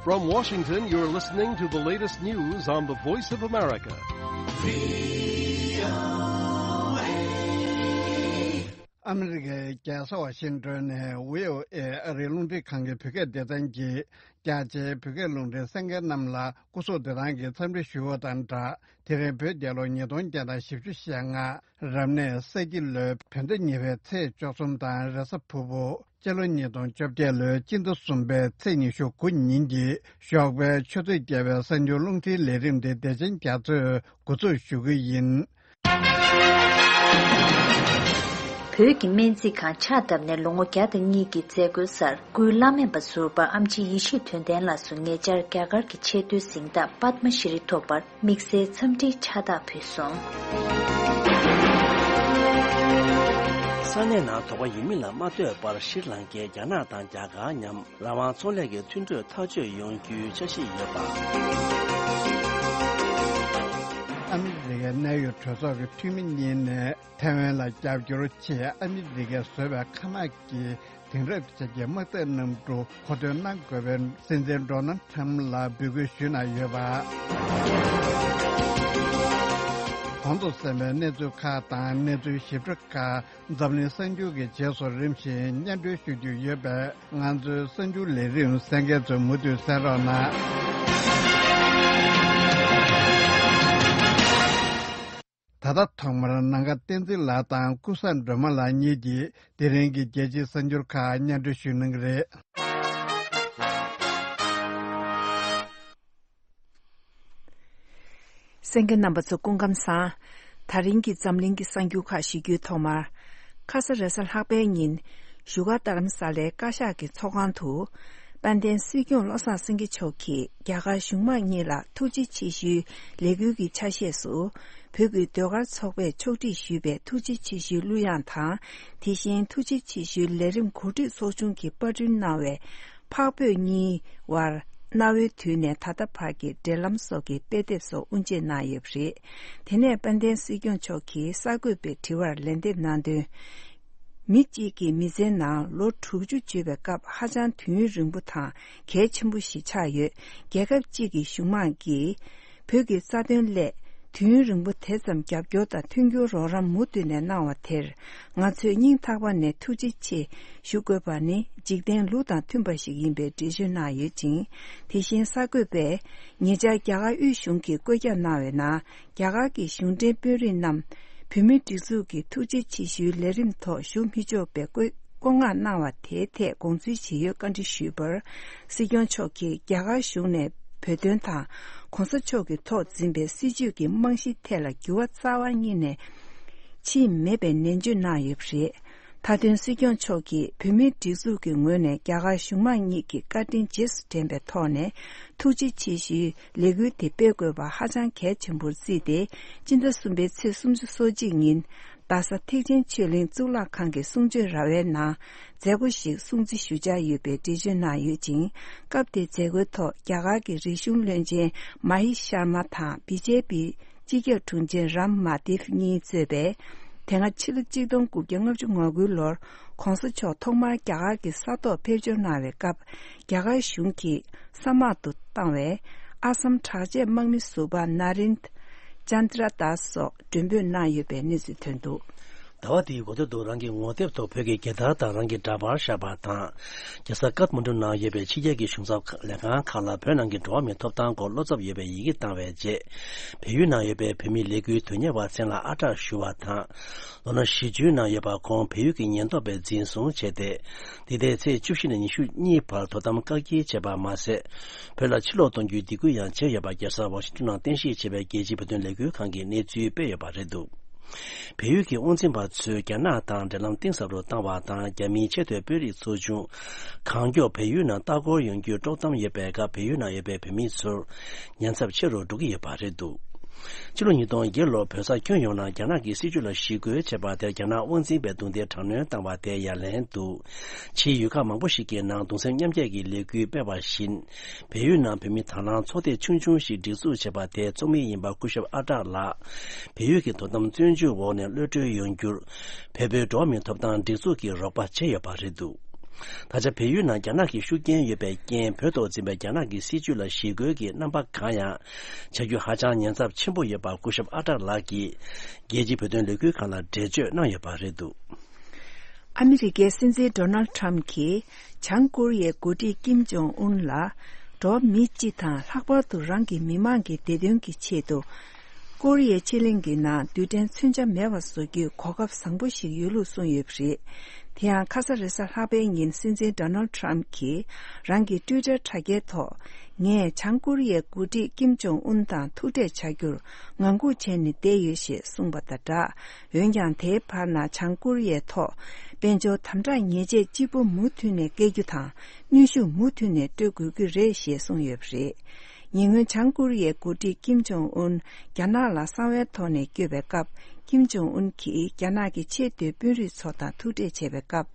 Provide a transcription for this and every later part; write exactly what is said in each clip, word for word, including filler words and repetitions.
From Washington, you're listening to the latest news on the Voice of America. ཨ་མི་རི་ཀའི་རྒྱལ་ས་ཝ་ཤིང་ཏོན་ནས་བྷི་ཨོ་ཨེ་ཨ་རིའི་རླུང་འཕྲིན་ཁང་གི་བོད་སྐད་སྡེ་ཚན་གྱིས་རྒྱ་ཆེའི་བོད་སྐད་རླུང་འཕྲིན་གསན་མཁན་རྣམས་ལ་སྐུ་གཟུགས་བདེ་ཐང་གི་འཚམས་འདྲི་ཞུ་བ་དང་སྦྲགས། དེ་རིང་བོད་རྒྱལ་ལོ་ཉིས་སྟོང་བརྒྱ་དང་བཞི་བཅུ་ཞེ་ལྔ། རབ་གནས་ས་ཁྱི་ལོའི་བོད་ཟླ་གཉིས་པའི་ཚེས་བཅུ་གསུམ་དང་། རེས་གཟའ་ཕུར་བུ། སྤྱི་ལོ་ཉིས་སྟོང་བཅོ་བརྒྱད་ལོའི་སྤྱི་ཟླ་གསུམ་པའི་ཚེས་ཉི་ཤུ་དགུ་ཉིན་གྱི་ཞོགས་པའི་ཆུ་ཚོད་བརྒྱད་པའི་གསར་འགྱུར་རླུང་འཕྲིན་ལས་རིམ་དེ་བདེ་ཆེན་རྒྱ་མཚོས་འགོ་འཛུགས་ཞུ་གི་ཡིན། བོད་ཀྱི་སྨན་རྩིས་ཁང་ཕྱག་བཏབ་ནས་ལོ་ངོ་བརྒྱ་དང་གཉིས་ཀྱི་མཛད་སྒོའི་སར་སྐུའི་བླ་མེད་པ་ཟུར་པ་ཨམ་ཆི་ཡེ་ཤེས་དོན་ལྡན་ལགས་སུ་ཉེ་ཆར་རྒྱ་གར་གྱི་ཆེས་མཐོའི་གཟེངས་རྟགས་པདྨ་ཤྲི་ཐོབ་པར་དམིགས་བསལ་འཚམས་འདྲིའི་ཕྱག་རྟགས་ཕུལ་སོང་། ས་གནས་ནང་དོགས་པ་ཡོད་མིན་ལ་མ་ལྟོས་པར་ཤྲི་ལང་ཀས་རྒྱ་ནག་དང་རྒྱ་གར་མཉམ་རང་དབང་ཚོང་ལས་ཀྱི་མཐུན་གྲོས་ཐག་གཅོད་ཡོང་རྒྱུའི་འཆར་གཞི་ཡོད་པ། ཨ་མི་རི་ཀའི་གནད་ཡོད་གྲོས་ཚོགས་ཀྱི་འཐུས་མི་གཉིས་ནས་ཐའེ་ཝན་ལ་རྒྱབ་སྐྱོར་ཆེད་ཨ་མི་རི་ཀས་བཟོས་པའི་ཁ་ནག་གི་དེང་རབས་ཅན་གྱི་དམག་འཐབ་གནམ་གྲུ་མཁོ་འདོན་གནང་དགོས་པའི་སྲིད་འཛིན་ཌོ་ནལ་ཁྲམ་ལ་འབོད་སྐུལ་ཞུས་གནང་ཡོད་པ། གོང་དུ་གསན་པའི་གནས་ཚུལ་ཁག་དང་གནས་ཚུལ་ཞིབ་ཕྲ་ཁག་འཛམ་གླིང་གསར་འགྱུར་གྱི་རྗེས་སུ་རིམ་བཞིན་སྙན་སྒྲོན་ཞུ་རྒྱུ་ཡོད་པས། ང་ཚོའི་གསར་འགྱུར་ལས་རིམ་གསན་མཁན་ཚོས་མུ་མཐུད་གསན་རོགས་གནང་། ད་ལྟ་ཐོག་མར་ནམ་མཁའ་བསྟན་འཛིན་ལགས་དང་ཀུན་བཟང་སྒྲོལ་མ་ལགས་གཉིས་ཀྱིས་དེ་རིང་གི་རྒྱལ་སྤྱིའི་གསར་འགྱུར་ཁག་སྙན་སྒྲོན་ཞུ་གནང་གི་རེད། གསན་མཁན་རྣམ་པ་ཚོ་སྐུ་ཁམས་བཟང་། ད་རིང་གི་འཛམ་གླིང་གི་གསར་འགྱུར་ཁག་ཞུ་རྒྱུའི་ཐོག་མར། ཁ་ས་རེས་གཟའ་ལྷག་པའི་ཉིན། བཞུགས་སྒར་རྡ་རམ་ས་ལའི་བཀའ་ཤག་གི་ཚོགས་ཁང་དུ། དཔལ་ལྡན་སྲིད་སྐྱོང་བློ་བཟང་སེང་གེ་མཆོག་གིས་རྒྱ་གར་གཞུང་མང་གཉིས་ལ་ཐུགས་རྗེ་ཆེ་ཞུའི་ལས་འགུལ་གྱི་ཆ་ཤས་སུ། བོད་ཀྱི་ཟློས་གར་ཚོགས་པས་ཕྱོགས་སྒྲིག་ཞུས་པའི་ཐུགས་རྗེ་ཆེ་ཞུའི་གླུ་དབྱངས་དང་། དེ་བཞིན་ཐུགས་རྗེ་ཆེ་ཞུའི་ལས་རིམ་གོ་སྒྲིག་ཚོགས་ཆུང་གིས་པར་སྐྲུན་གནང་བའི། འཕགས་བོད་གཉིས་བར་གནའ་བོའི་དུས་ནས་ད་ལྟ་བར་གྱི་འབྲེལ་ལམ་སོགས་ཀྱི་དཔེ་དེབ་སོགས་དབུ་འབྱེད་གནང་ཡོད་པ་རེད། དེ་ནས་དཔལ་ལྡན་སྲིད་སྐྱོང་མཆོག་གིས་གསར་འགོད་པའི་དྲི་བར་ལན་འདེབས་གནང་དོན། མི་གཅིག་གི་མི་ཚེའི་ནང་ལོ་དྲུག་ཅུ་བརྗོད་པའི་སྐབས་ཧ་ཅང་དུས་ཡུན་རིང་པོ་དང་གལ་ཆེན་པོ་ཞིག་ཆགས་ཡོད། རྒྱལ་ཁབ་གཅིག་གི་གཞུང་མང་གིས། བོད་ཀྱི་རྩ་དོན་སླད་དུས་ཡུན་རིང་པོ་དེ་ཙམ་རྒྱབ་སྐྱོར་དང་མཐུན་འགྱུར་རོགས་རམ་མུ་མཐུད་ནས་གནང་བ་དེར་ང་ཚོས་སྙིང་ཐག་པ་ནས་ཐུགས་རྗེ་ཆེ་ཞུ་དགོས་པ་ནི་འཇིག་རྟེན་ལུགས་དང་མཐུན་པ་ཞིག་ཡིན་པའི་འགྲེལ་བརྗོད་གནང་ཡོད་ཅིང་། དེ་བཞིན་གསར་འགོད་པས་ཉེ་ཆར་རྒྱ་གར་དབུས་གཞུང་གིས་བཀོད་ཁྱབ་གནང་བའི་ནང་རྒྱ་གར་གྱི་གཞུང་འབྲེལ་དཔོན་རིགས་རྣམས་བོད་མིའི་སྒྲིག་འཛུགས་ཀྱི་ཐུགས་རྗེ་ཆེ་ཞུའི་ལས་རིམ་ཐོག་ཞུགས་མི་ཆོག་པའི་བཀོད། བཀོད་མངགས་གནང་བ་དེའི་ཐད་དགོངས་ཚུལ་ཇི་ཡོད་བཀའ་འདྲི་ཞུས་པར། སྲིད་སྐྱོང་མཆོག་གིས་རྒྱ་གར་གཞུང་ནས་བོད་དོན་དང་གོང་ས་མཆོག་གིས་ཐོག་འཛིན་པའི་སྲིད་བྱུས་ཀྱི་རྨང་གཞི་ཐད་ལ་འགྱུར་བ་རྩ་བ་ཉིད་ནས་ཕྱིན་མེད་པའི་ནན་བརྗོད་གནང་ཡོད་པ་རེད། མཐའ་དོན་སྲིད་སྐྱོང་མཆོག་གིས་བོད་མིའི་སྒྲིག་འཛུགས་ཀྱི་ངོས་ནས་རྒྱ་གར་གཞུང་མང་གཉིས་ཀྱི་བཀའ་དྲིན་རྗེས་སུ་དྲན་པའི་ཐོག་ནས་ཐུགས་རྗེ་ཆེ་ཞུའི་ལས་འགུལ་དེ་སྤེལ་དགོས་པ་ཧ་ཅང་གལ་ཆེན་པོར་བརྩིས་ཏེ། སྤྱི་ཟླ་གསུམ་པའི་ཚེས་སུམ་ཅུ་སོ་གཅིག་ཉིན། རྡ་ས་ཐེག་ཆེན་ཆོས་གླིང་གཙུག་ལག་ཁང་གི་གསུང་ཆོས་ར་བའི་ནང་མཛད་སྒོ་ཞིག་སྲུང་བརྩི་ཞུ་འཆར་ཡོད་པའི་འགྲེལ་བརྗོད་གནང་ཡོད་ཅིང་། སྐབས་དེའི་མཛད་སྒོའི་ཐོག་རྒྱ་གར་གྱི་རིག་གཞུང་བློན་ཆེན་མ་ཧི་ཤར་མ་དང་བི་ཇེ་པི་སྤྱི་ཁྱབ་དྲུང་ཆེ་རམ་མ་ཏིབ་གཉིས་གཙོས་པའི། དེ་སྔ་ཕྱི་ལོ་གཅིག་སྟོང་དགུ་བརྒྱ་ལྔ་བཅུ་ང་དགུའི་ལོར་༧གོང་ས་མཆོག་ཐོག་མར་རྒྱ་གར་གྱི་ས་ཐོག་ཕེབས་འབྱོར་གནང་བའི་སྐབས། རྒྱ་གར་གཞུང་གིས་ས་དམག་ཏུ་བཏང་བའི་ཨ་སམ་དྲག་ཆས་དམག་མི་ཟུར་པ་ན་རིན་ཅན་དྲ་དཱས་སོགས་མགྲོན་འབོད་གནང་ཡོད་པའི་གནས་ཚུལ་ཐོན་འདུག། ཟླ་བ་འདིའི་འགོ་སྟོད་དུ་རང་གི་ངོ་དེབ་ཐོག་བོད་ཀྱི་རྒྱལ་དར་དང་རང་གི་འདྲ་པར་བཞག་པ་དང་། རྒྱལ་ས་ཀཏ་མན་ཌུ་ནང་ཡོད་པའི་ཕྱི་རྒྱལ་གྱི་གཞུང་ཚབ་ལས་ཁང་ཁག་ལ་བོད་ནང་གི་འགྲོ་བ་མིའི་ཐོབ་ཐང་སྐོར་བློ་འཚབ་ཡོད་པའི་ཡི་གེ་བཏང་བའི་རྗེས། བལ་ཡུལ་ནང་ཡོད་པའི་བོད་མིའི་ལས་འགུལ་དོན་གཉེར་བ་མཚན་ལ་ཨ་དྲག་ཞུ་བ་དང་། ལོ་ན་བཞི་བཅུའི་ནང་ཡོད་པ་ཁོང་བལ་ཡུལ་གྱི་ཉེན་རྟོག་པས་འཛིན་བཟུང་བྱས་ཏེ། འདི་ཟླའི་ཚེས་བཅུ་བཞི་ནས་ཉི་ཤུ་གཉིས་བར་དོ་དམ་བཀག་སྐྱིལ་བྱས་པ་མ་ཟད། བོད་ལ་ཕྱིར་ལོག་གཏོང་རྒྱུའི་སྡིགས་སྐུལ་ཡང་བྱས་ཡོད་པ་རྒྱལ་ས་ཝ་ཤིང་ཏོན་ནང་རྟེན་གཞི་བྱས་པའི་རྒྱལ་སྤྱིའི་བོད་དོན་ལས་འགུལ་ཁང་གིས་གནས་ཚུལ་སྤེལ་ཡོད་པ་རེད་འདུག། བལ་ཡུལ་གྱི་དབང་འཛིན་པ་ཚོས་རྒྱ་ནག་དང་འབྲེལ་ལམ་གཏིང་ཟབ་རུ་བཏང་བ་དང་། རྒྱ་མིའི་ཆེས་མཐོའི་དཔོན་རིགས་ཚོ་ཆུང་གང་མགྱོགས་བལ་ཡུལ་ནང་ལྟ་སྐོར་ཡོང་རྒྱུའི་དཀྲོག་གཏམ་ཡོད་པའི་སྐབས། བལ་ཡུལ་ནང་ཡོད་པའི་བོད་མི་ཚོར་ཉེན་ཚབས་ཆེ་རུ་འགྲོ་གི་ཡོད་པ་རེད་འདུག། ཕྱི་ལོ་ཉིས་སྟོང་བརྒྱད་ལོར་བོད་ས་ཁྱོན་ཡོངས་ནང་རྒྱ་ནག་གི་སྲིད་བྱུས་ལ་ཞི་རྒོལ་བྱས་པ་དེར་རྒྱ་ནག་དབང་འཛིན་པས་རྡུང་རྡེག་དྲག་གནོན་བཏང་བ་དེ་ཡ་ལན་དུ། ཕྱིའི་ཡུལ་ཁག་མང་པོ་ཞིག་གི་ནང་གདུང་སེམས་མཉམ་སྐྱེད་ཀྱི་ལས་འགུལ་སྤེལ་བ་བཞིན། བལ་ཡུལ་ནང་བོད་མི་དང་བླངས་ཚོགས་སྡེ་ཆུང་ཆུང་ཞིག་སྒྲིག་འཛུགས་བྱས་པ་དེའི་ཚོགས་མི་ཡིན་པ་སྐུ་ཞབས་ཨ་གྲགས་ལགས། བལ་ཡུལ་གྱི་དོ་དམ་བཙོན་འཇུག་འོག་ནས་གློད་གྲོལ་ཡོང་རྒྱུར། བལ་པོའི་འགྲོ་བ་མིའི་ཐོབ་ཐང་སྒྲིག་འཛུགས་ཀྱིས་རོགས་པ་བྱས་ཡོད་པ་རེད་འདུག། ད་ཆ་བལ་ཡུལ་ནང་རྒྱ་ནག་གི་ཤུགས་རྐྱེན་ཡོད་པའི་རྐྱེན། བོད་ཐོག་འཛིན་པའི་རྒྱ་ནག་གི་སྲིད་བྱུས་ལ་ཞི་རྒོལ་གྱི་རྣམ་པ་གང་ཡང་བྱ་རྒྱུ་ཧ་ཅང་ཉེན་ཚབས་ཆེན་པོ་ཡོད་པ་སྐུ་ཞབས་ཨ་ཏར་ལགས་ཀྱིས་རྒྱལ་སྤྱིའི་བོད་དོན་ལས་འགུལ་ཁང་ལ་འགྲེལ་བརྗོད་གནང་ཡོད་པ་རེད་འདུག། ཨ་མི་རི་ཀའི་སྲིད་འཛིན་ཌོ་ནལ་ཊམ་གྱིས་བྱང་ཀོ་རི་ཡའི་འགོ་ཁྲིད་ཀིམ་ཇོང་ཨུན་ལ། འགྲོ་བ་མི་སྤྱི་དང་ལྷག་པར་དུ་རང་གི་མི་མང་གི་བདེ་དོན་གྱི་ཆེད་དུ། ཀོ་རི་ཡའི་ཕྱེད་གླིང་གི་ནང་རྡུལ་ཕྲན་མཚོན་ཆ་མེད་པ་བཟོ་རྒྱུའི་གོ་སྐབས་བཟང་པོ་ཞིག་ཡོད་ལུགས་གསུངས་ཡོད་པ་རེད། དེ་ཡང་ཁ་ས་རེས་གཟའ་ལྷག་པའི་ཉིན་སྲིད་འཛིན་ཌོ་ནལ་ཊམ་གྱིས་རང་གི་ཊུའི་ཊར་དྲ་རྒྱའི་ཐོག། ངས་བྱང་ཀོ་རི་ཡའི་འགོ་ཁྲིད་ཀིམ་ཇོང་ཨུན་དང་ཐུག་འཕྲད་བྱ་རྒྱུར་ངང་སྒུག་བྱས་ནས་བསྡད་ཡོད་ཞེས་གསུངས་པ་དང་སྦྲགས། འོན་ཀྱང་དེའི་བར་ན་བྱང་ཀོ་རི་ཡའི་ཐོག་དཔལ་འབྱོར་དམ་དྲག་ཉེས་ཆད་གཅིག་པུ་མུ་མཐུད་ནས་བཀལ་རྒྱུ་དང་གནོན་ཤུགས་མུ་མཐུད་ནས་སྤྲོད་དགོས་ཀྱི་རེད་ཞེས་གསུངས་ཡོད་པ་རེད། ཉེ་སྔོན་བྱང་ཀོ་རི་ཡའི་འགོ་ཁྲིད་ཀིམ་ཇོང་ཨུན་རྒྱ་ནག་ལ་གསང་བའི་ཐོག་ནས་བསྐྱོད་པའི་སྐབས། ཀིམ་ཇོང་ཨུན་གྱིས་རྒྱ་ནག་གི་ཆེས་མཐོའི་དཔོན་རིགས་ཚོ་དང་ཐུག་འཕྲད་བྱས་པའི་སྐབས།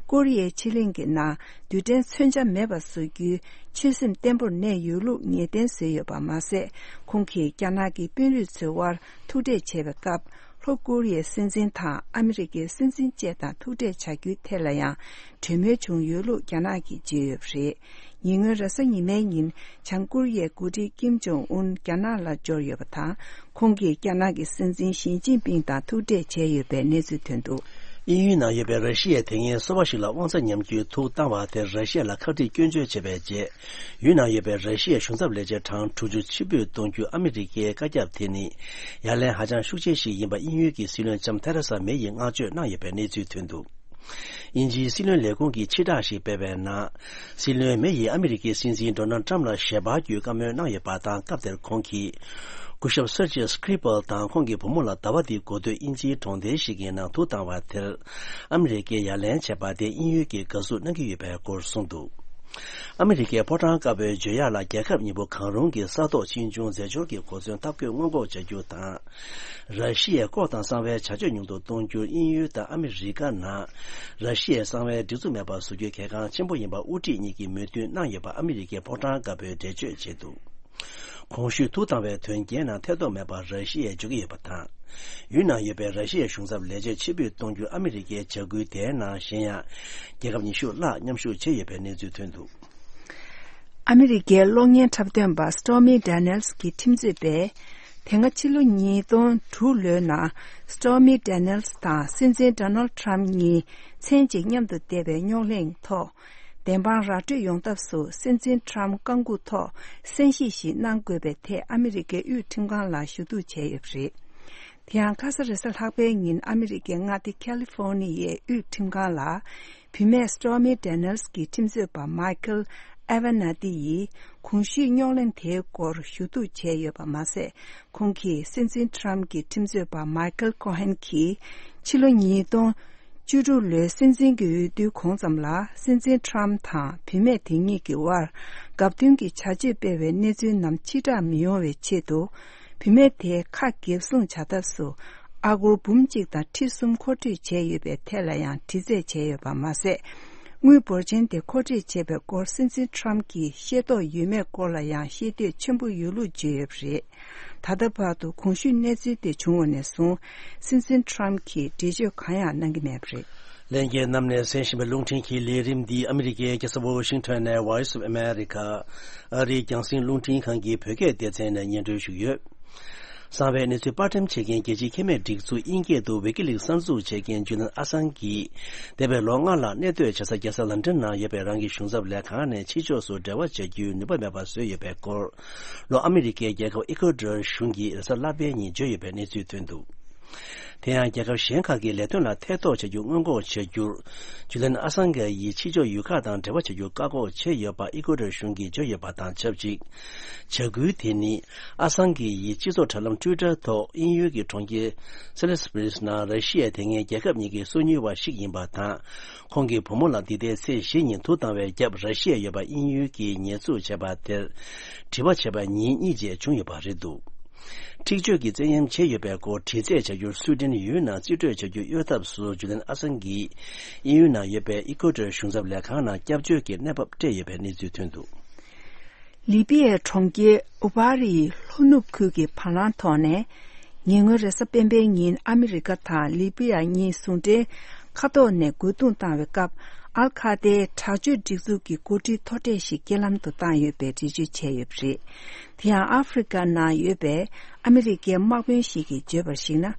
ཀོ་རི་ཡའི་ཕྱེད་གླིང་གི་ནང་རྡུལ་ཕྲན་མཚོན་ཆ་མེད་པ་བཟོ་རྒྱུའི་ཆོད་སེམས་བརྟན་པོར་གནས་ཡོད་ལུགས་ངེས་གཏན་བཟོས་ཡོད་པ་མ་ཟད། ཁོང་གིས་རྒྱ་ནག་གི་དཔོན་རིགས་ཚོའི་དབར་ཐུག་འཕྲད་བྱས་པའི་སྐབས། ལྷོ་ཀོ་རི་ཡའི་སྲིད་འཛིན་དང་ཨ་མི་རི་ཀའི་སྲིད་འཛིན་བཅས་དང་ཐུག་འཕྲད་བྱ་རྒྱུའི་ཐད་ལ་ཡང་གྲོས་མོལ་བྱུང་ཡོད་ལུགས་རྒྱ་ནག་གིས་བརྗོད་ཡོད་པ་རེད། ཉེ་སྔོན་རེས་གཟའ་ཉི་མའི་ཉིན་བྱང་ཀོ་རི་ཡའི་འགོ་ཁྲིད་ཀིམ་ཇོང་ཨུན་རྒྱ་ནག་ལ་འབྱོར་ཡོད་པ་དང་། ཁོང་གིས་རྒྱ་ནག་གི་སྲིད་འཛིན་ཞི་ཅིན་ཕིང་དང་ཐུག་འཕྲད་བྱས་ཡོད་པའི་གནས་ཚུལ་ཐོན་འདུག། དབྱིན་ཡུལ་ནང་ཡོད་པའི་ར་ཤི་ཡའི་དེ་སྔའི་སོ་པ་ཞིག་ལ་དབང་ཆ་ཉམས་རྒྱུའི་ཐུགས་བཏང་བ་དེར་ར་ཤི་ཡ་ལ་ཁ་ཁྲིད་སྐྱོན་བརྗོད་བྱས་པའི་རྗེས། ཡུལ་ནང་ཡོད་པའི་ར་ཤི་ཡའི་གཞུང་ཚབ་ལས་བྱེད་གྲངས་དྲུག་ཅུ་ཕྱིར་འབུད་གཏོང་རྒྱུ་ཨ་མི་རི་ཀའི་བཀའ་ཁྱབ་དེ་ནི་ཡ་ལན་ཧ་ཅང་ཤུགས་ཆེན་ཞིག་ཡིན་པ་དབྱིན་ཡུལ་གྱི་སྲིད་བློན་ལྕམ་ཐེ་རེ་ས་མེ་ཡིས་བསྔགས་བརྗོད་གནང་ཡོད་པའི་གནས་ཚུལ་ཐོན་འདུག། དབྱིན་ཇིའི་སྲིད་བློན་ལས་ཁུངས་ཀྱིས་ཕྱིར་བསྒྲགས་ཤིག་སྤེལ་བའི་ནང་། སྲིད་བློན་མེ་ཡིས་ཨ་མི་རི་ཀའི་སྲིད་འཛིན་ཌོ་ནལ་ཊམ་ལ་ཞལ་པར་བརྒྱུད་བཀའ་མོལ་གནང་ཡོད་པ་དང་། སྐབས་དེར་ཁོང་གིས་སྐུ་ཞབས་སར་ཇི་སི་ཀི་རི་པལ་དང་ཁོང་གི་བུ་མོ་ལ་ཟླ་བ་འདིའི་འགོ་སྟོད་དབྱིན་ཇིའི་གྲོང་རྡལ་ཞིག་གི་ནང་ཐུག་བཏང་བ་དེར། ཨ་མི་རི་ཀས་ཡ་ལན་བྱས་པ་དེ་དབྱིན་ཡུལ་གྱིས་དགའ་བསུ་གནང་གི་ཡོད་པའི་སྐོར་གསུངས་འདུག། ཨ་མི་རི་ཀའི་ཕོ་བྲང་དཀར་པོའི་བརྗོད་ཡག་ལ་རྒྱལ་ཁབ་གཉིས་པོ་གང་རུང་གི་ས་ཐོག་ཕྱིས་འབྱུང་རྫས་སྦྱོར་གྱི་གོ་མཚོན་ཐབས་བཀོད་སྔོན་འགོག་བྱ་རྒྱུ་དང་། ར་ཤི་ཡའི་ལྐོག་དང་གསང་བའི་བྱ་སྤྱོད་ཉུང་དུ་གཏོང་རྒྱུར་དབྱིན་ཡུལ་དང་ཨ་མི་རི་ཀ་ནང་ར་ཤི་ཡའི་གསང་བའི་སྒྲིག་འཛུགས་མེད་པ་བཟོ་རྒྱུ་གལ་འགངས་ཆེན་པོ་ཡིན་པ་དབུ་ཁྲིད་གཉིས་ཀྱིས་མོས་མཐུན་གནང་ཡོད་པ་ཨ་མི་རི་ཀའི་ཕོ་བྲང་དཀར་པོས་འགྲེལ་བརྗོད་བྱས་འདུག། གོང་ཞུས་ཐུགས་དང་བའི་དོན་རྐྱེན་ནང་ཐེ་གཏོགས་མེད་པར་ར་ཤི་ཡས་འཇོག་གི་ཡོད་པ་དང་། ཡུལ་ནང་ཡོད་པའི་ར་ཤི་ཡའི་གཞུང་ཚབ་ལས་བྱེད་ཕྱིར་འབུད་གཏོང་རྒྱུ་ཨ་མི་རི་ཀའི་བྱ་འགུལ་དེའི་ནང་གཞན་ཡང་རྒྱལ་ཁབ་ཉི་ཤུ་ལྷག་མཉམ་ཞུགས་བྱས་ཡོད་པའི་གནས་ཚུལ་ཐོན་འདུག། ཨ་མི་རི་ཀའི་གློག་བརྙན་འཁྲབ་སྟོན་པ་Stormy Daniels གྱི་ཁྲིམས་རྩོད་པས། དེ་སྔ་ཕྱི་ལོ་ཉིས་སྟོང་དྲུག་ལོའི་ནང་Stormy Daniels དང་སྲིད་འཛིན་Donald Trump གཉིས་མཚན་གཅིག་མཉམ་དུ་བསྡད་པའི་རྙོག་གླེང་ཐོག་བདེན་དཔང་ར་སྤྲོད་ཡོང་ཐབས་སུ་སྲིད་འཛིན་Trump་རྐང་འགུག་ཐོག་གསན་བཞེས་ཤིག་གནང་དགོས་པའི་ཐད་ཨ་མི་རི་ཀའི་དབུས་ཁྲིམས་ཁང་ལ་ཞུ་གཏུག་བྱས་ཡོད་པ་རེད། དེ་ཡང་ཁ་ས་རེས་གཟའ་ལྷག་པའི་ཉིན་ཨ་མི་རི་ཀའི་མངའ་སྡེ་ཁ་ལི་ཧྥོ་ནི་ཡའི་དབུས་ཁྲིམས་ཁང་ལ། བུད་མེད་Stormy Daniels གྱི་ཁྲིམས་རྩོད་པ་Michael Avenatti ཡིས་གོང་ཞུས་རྙོག་གླེང་དེའི་སྐོར་ཞུ་གཏུག་བྱས་ཡོད་པ་མ་ཟད། ཁོང་གིས་སྲིད་འཛིན་Trump གྱི་ཁྲིམས་རྩོད་པ་Michael Cohen གྱིས་ཕྱི་ལོ་ཉིས་སྟོང་བཅུ་དྲུག་ལོའི་སྲིད་འཛིན་གྱི་འོས་བསྡུའི་གོང་ཙམ་ལ་སྲིད་འཛིན་Trump དང་བུད་མེད་དེ་གཉིས་ཀྱི་དབར་རྒབ་མདུན་གྱི་བྱ་སྤྱོད་སྤེལ་བའི་གནས་ཚུལ་རྣམས་ཕྱིར་བསྒྲགས་མི་ཡོང་བའི་ཆེད་དུ། བུད་མེད་དེའི་ཁ་འགེབས་སྲུང་བྱ་ཐབས་སུ་ཨ་སྒོར་འབུམ་གཅིག་དང་ཁྲི་གསུམ་མཁོ་སྤྲོད་བྱས་ཡོད་པའི་ཐད་ལ་ཡང་དྲི་རྩད་བྱས་ཡོད་པ་མ་ཟད། དངུལ་འབོར་ཆེན་དེ་མཁོ་སྤྲོད་བྱས་པའི་སྐོར་སྲིད་འཛིན་Trump གྱིས་ཤེས་རྟོགས་ཡོད་མེད་སྐོར་ལ་ཡང་ཤེས་འདོད་ཆེན་པོ་ཡོད་ལུགས་བརྗོད་ཡོད་པ་རེད། ད་ལྟ་བར་དུ་གོང་ཞུས་གནས་ཚུལ་དེ་བྱུང་བ་ནས་བཟུང་སྲིད་འཛིན་Trump གྱིས་འགྲེལ་བརྗོད་གང་ཡང་གནང་གི་མེད་པ་རེད། ལྷན་རྒྱས་རྣམས་ནས་གསན་བཞིན་པའི་རླུང་འཕྲིན་གྱི་ལས་རིམ་འདི་ཨ་མི་རི་ཀའི་རྒྱལ་ས་ཝོ་ཤིང་ཊོན་ནས་Voice of America ཨ་རིའི་རྒྱང་སྲིང་རླུང་འཕྲིན་ཁང་གི་བོད་སྐད་སྡེ་ཚན་ནས་སྙན་སྒྲོན་ཞུས་ཡོད། གསང་བའི་གནས་ཚུལ་པར་འགྲེམས་བྱེད་མཁན་རྒྱལ་སྤྱིའི་ཁེ་མེད་སྒྲིག་འཛུགས་དབྱིན་སྐད་དུ་Wikileaks གསར་འཛུགས་བྱེད་མཁན་ཇུ་ལན་ཨ་སང་གིས་འདས་པའི་ལོ་ལྔ་ལ་གནས་སྡོད་བྱེད་ས་རྒྱལ་ས་ལན་ཀྲན་ནང་ཡོད་པའི་རང་གི་གཞུང་ཚབ་ལས་ཁང་ནས་ཕྱི་ཕྱོགས་སུ་འབྲེལ་བ་བྱ་རྒྱུའི་ནུས་པ་མེད་པ་བཟོས་ཡོད་པའི་སྐོར། ལྷོ་ཨ་མི་རི་ཀའི་རྒྱལ་ཁབ་ཨི་ཀོ་ཌོར་གཞུང་གིས་རེས་གཟའ་ལྷག་པའི་ཉིན་བརྗོད་ཡོད་པའི་གནས་ཚུལ་ཐོན་འདུག། དེ་ཡང་རྒྱལ་ཁབ་གཞན་ཁག་གི་ལས་དོན་ལ་ཐེ་གཏོགས་བྱ་རྒྱུ་སྔོན་འགོག་བྱ་རྒྱུར། ཇུ་ལན་ཨ་སང་ག་ཡིས་ཕྱི་ཕྱོགས་ཡུལ་ཁག་དང་འབྲེལ་བ་བྱ་རྒྱུ་བཀག་འགོག་བྱས་ཡོད་པ་ཨི་ཀོ་ཌོར་གཞུང་གིས་བརྗོད་ཡོད་པ་དང་ཆབས་ཅིག། བྱ་འགུལ་དེ་ནི། ཨ་སང་གི་ཡིས་སྤྱི་ཚོགས་དྲ་ལམ་Twitter ཐོག་དབྱིན་ཡུལ་གྱི་གྲོང་ཁྱེར་Salisbury ནང་ར་ཤི་ཡའི་དེ་སྔའི་རྒྱལ་ཁབ་གཉིས་ཀྱི་སོ་ཉུལ་བ་ཞིག་ཡིན་པ་དང་། ཁོང་གི་བུ་མོ་ལ་འདི་ཟླའི་ཚེས་བཞི་ཉིན་དུག་བཏང་བའི་རྒྱབ་ར་ཤི་ཡ་ཡོད་པ་དབྱིན་ཡུལ་གྱིས་ཉེས་འཛུགས་བྱས་པ་དེར། དྲི་བ་བྱས་པ་ཉིན་གཉིས་རྗེས་བྱུང་ཡོད་པ་རེད་འདུག། འཁྲིག་སྤྱོད་ཀྱི་བཙན་གཡེམ་བྱས་ཡོད་པའི་སྐོར་དྲི་རྩད་བྱ་རྒྱུར་སུའེ་ཏེན་ཡུལ་ནང་རྩིས་སྤྲོད་བྱ་རྒྱུ་གཡོལ་ཐབས་སུ་ཇུ་ལན་ཨ་སང་གིས་དབྱིན་ཡུལ་ནང་ཡོད་པའི་ཨི་ཀོ་ཌོར་གཞུང་ཚབ་ལས་ཁང་ནང་སྐྱབས་བཅོལ་གྱི་གནས་བབ་སྤྲད་ཡོད་པའི་གནས་ཚུལ་ཐོན་འདུག། ལི་པི་ཡའི་གྲོང་ཁྱེར་ཨུ་བྷ་རིའི་ལྷོ་ནུབ་ཁུལ་གྱི་བར་ལམ་ཐོག་ནས། ཉེ་སྔོན་རེས་གཟའ་སྤེན་པའི་ཉིན་ཨ་མི་རི་ཀ་དང་ལི་པི་ཡ་གཉིས་ཟུང་འབྲེལ་མཁའ་ཐོག་ནས་རྒོལ་རྡུང་བཏང་བའི་སྐབས། ཨལ་ཁ་ཏའི་དྲག་སྤྱོད་སྒྲིག་འཛུགས་ཀྱི་འགོ་ཁྲིད་མཐོ་གྲས་ཤིག་རྐྱེན་ལམ་དུ་བཏང་ཡོད་པའི་འགྲེལ་བརྗོད་བྱས་ཡོད་པ་རེད། དེ་ཡང་ཨ་ཧྥེ་རི་ཀ་ནང་ཡོད་པའི་ཨ་མི་རི་ཀའི་དམག་དཔོན་ཞིག་གིས་བརྗོད་པར་གཞིགས་ན།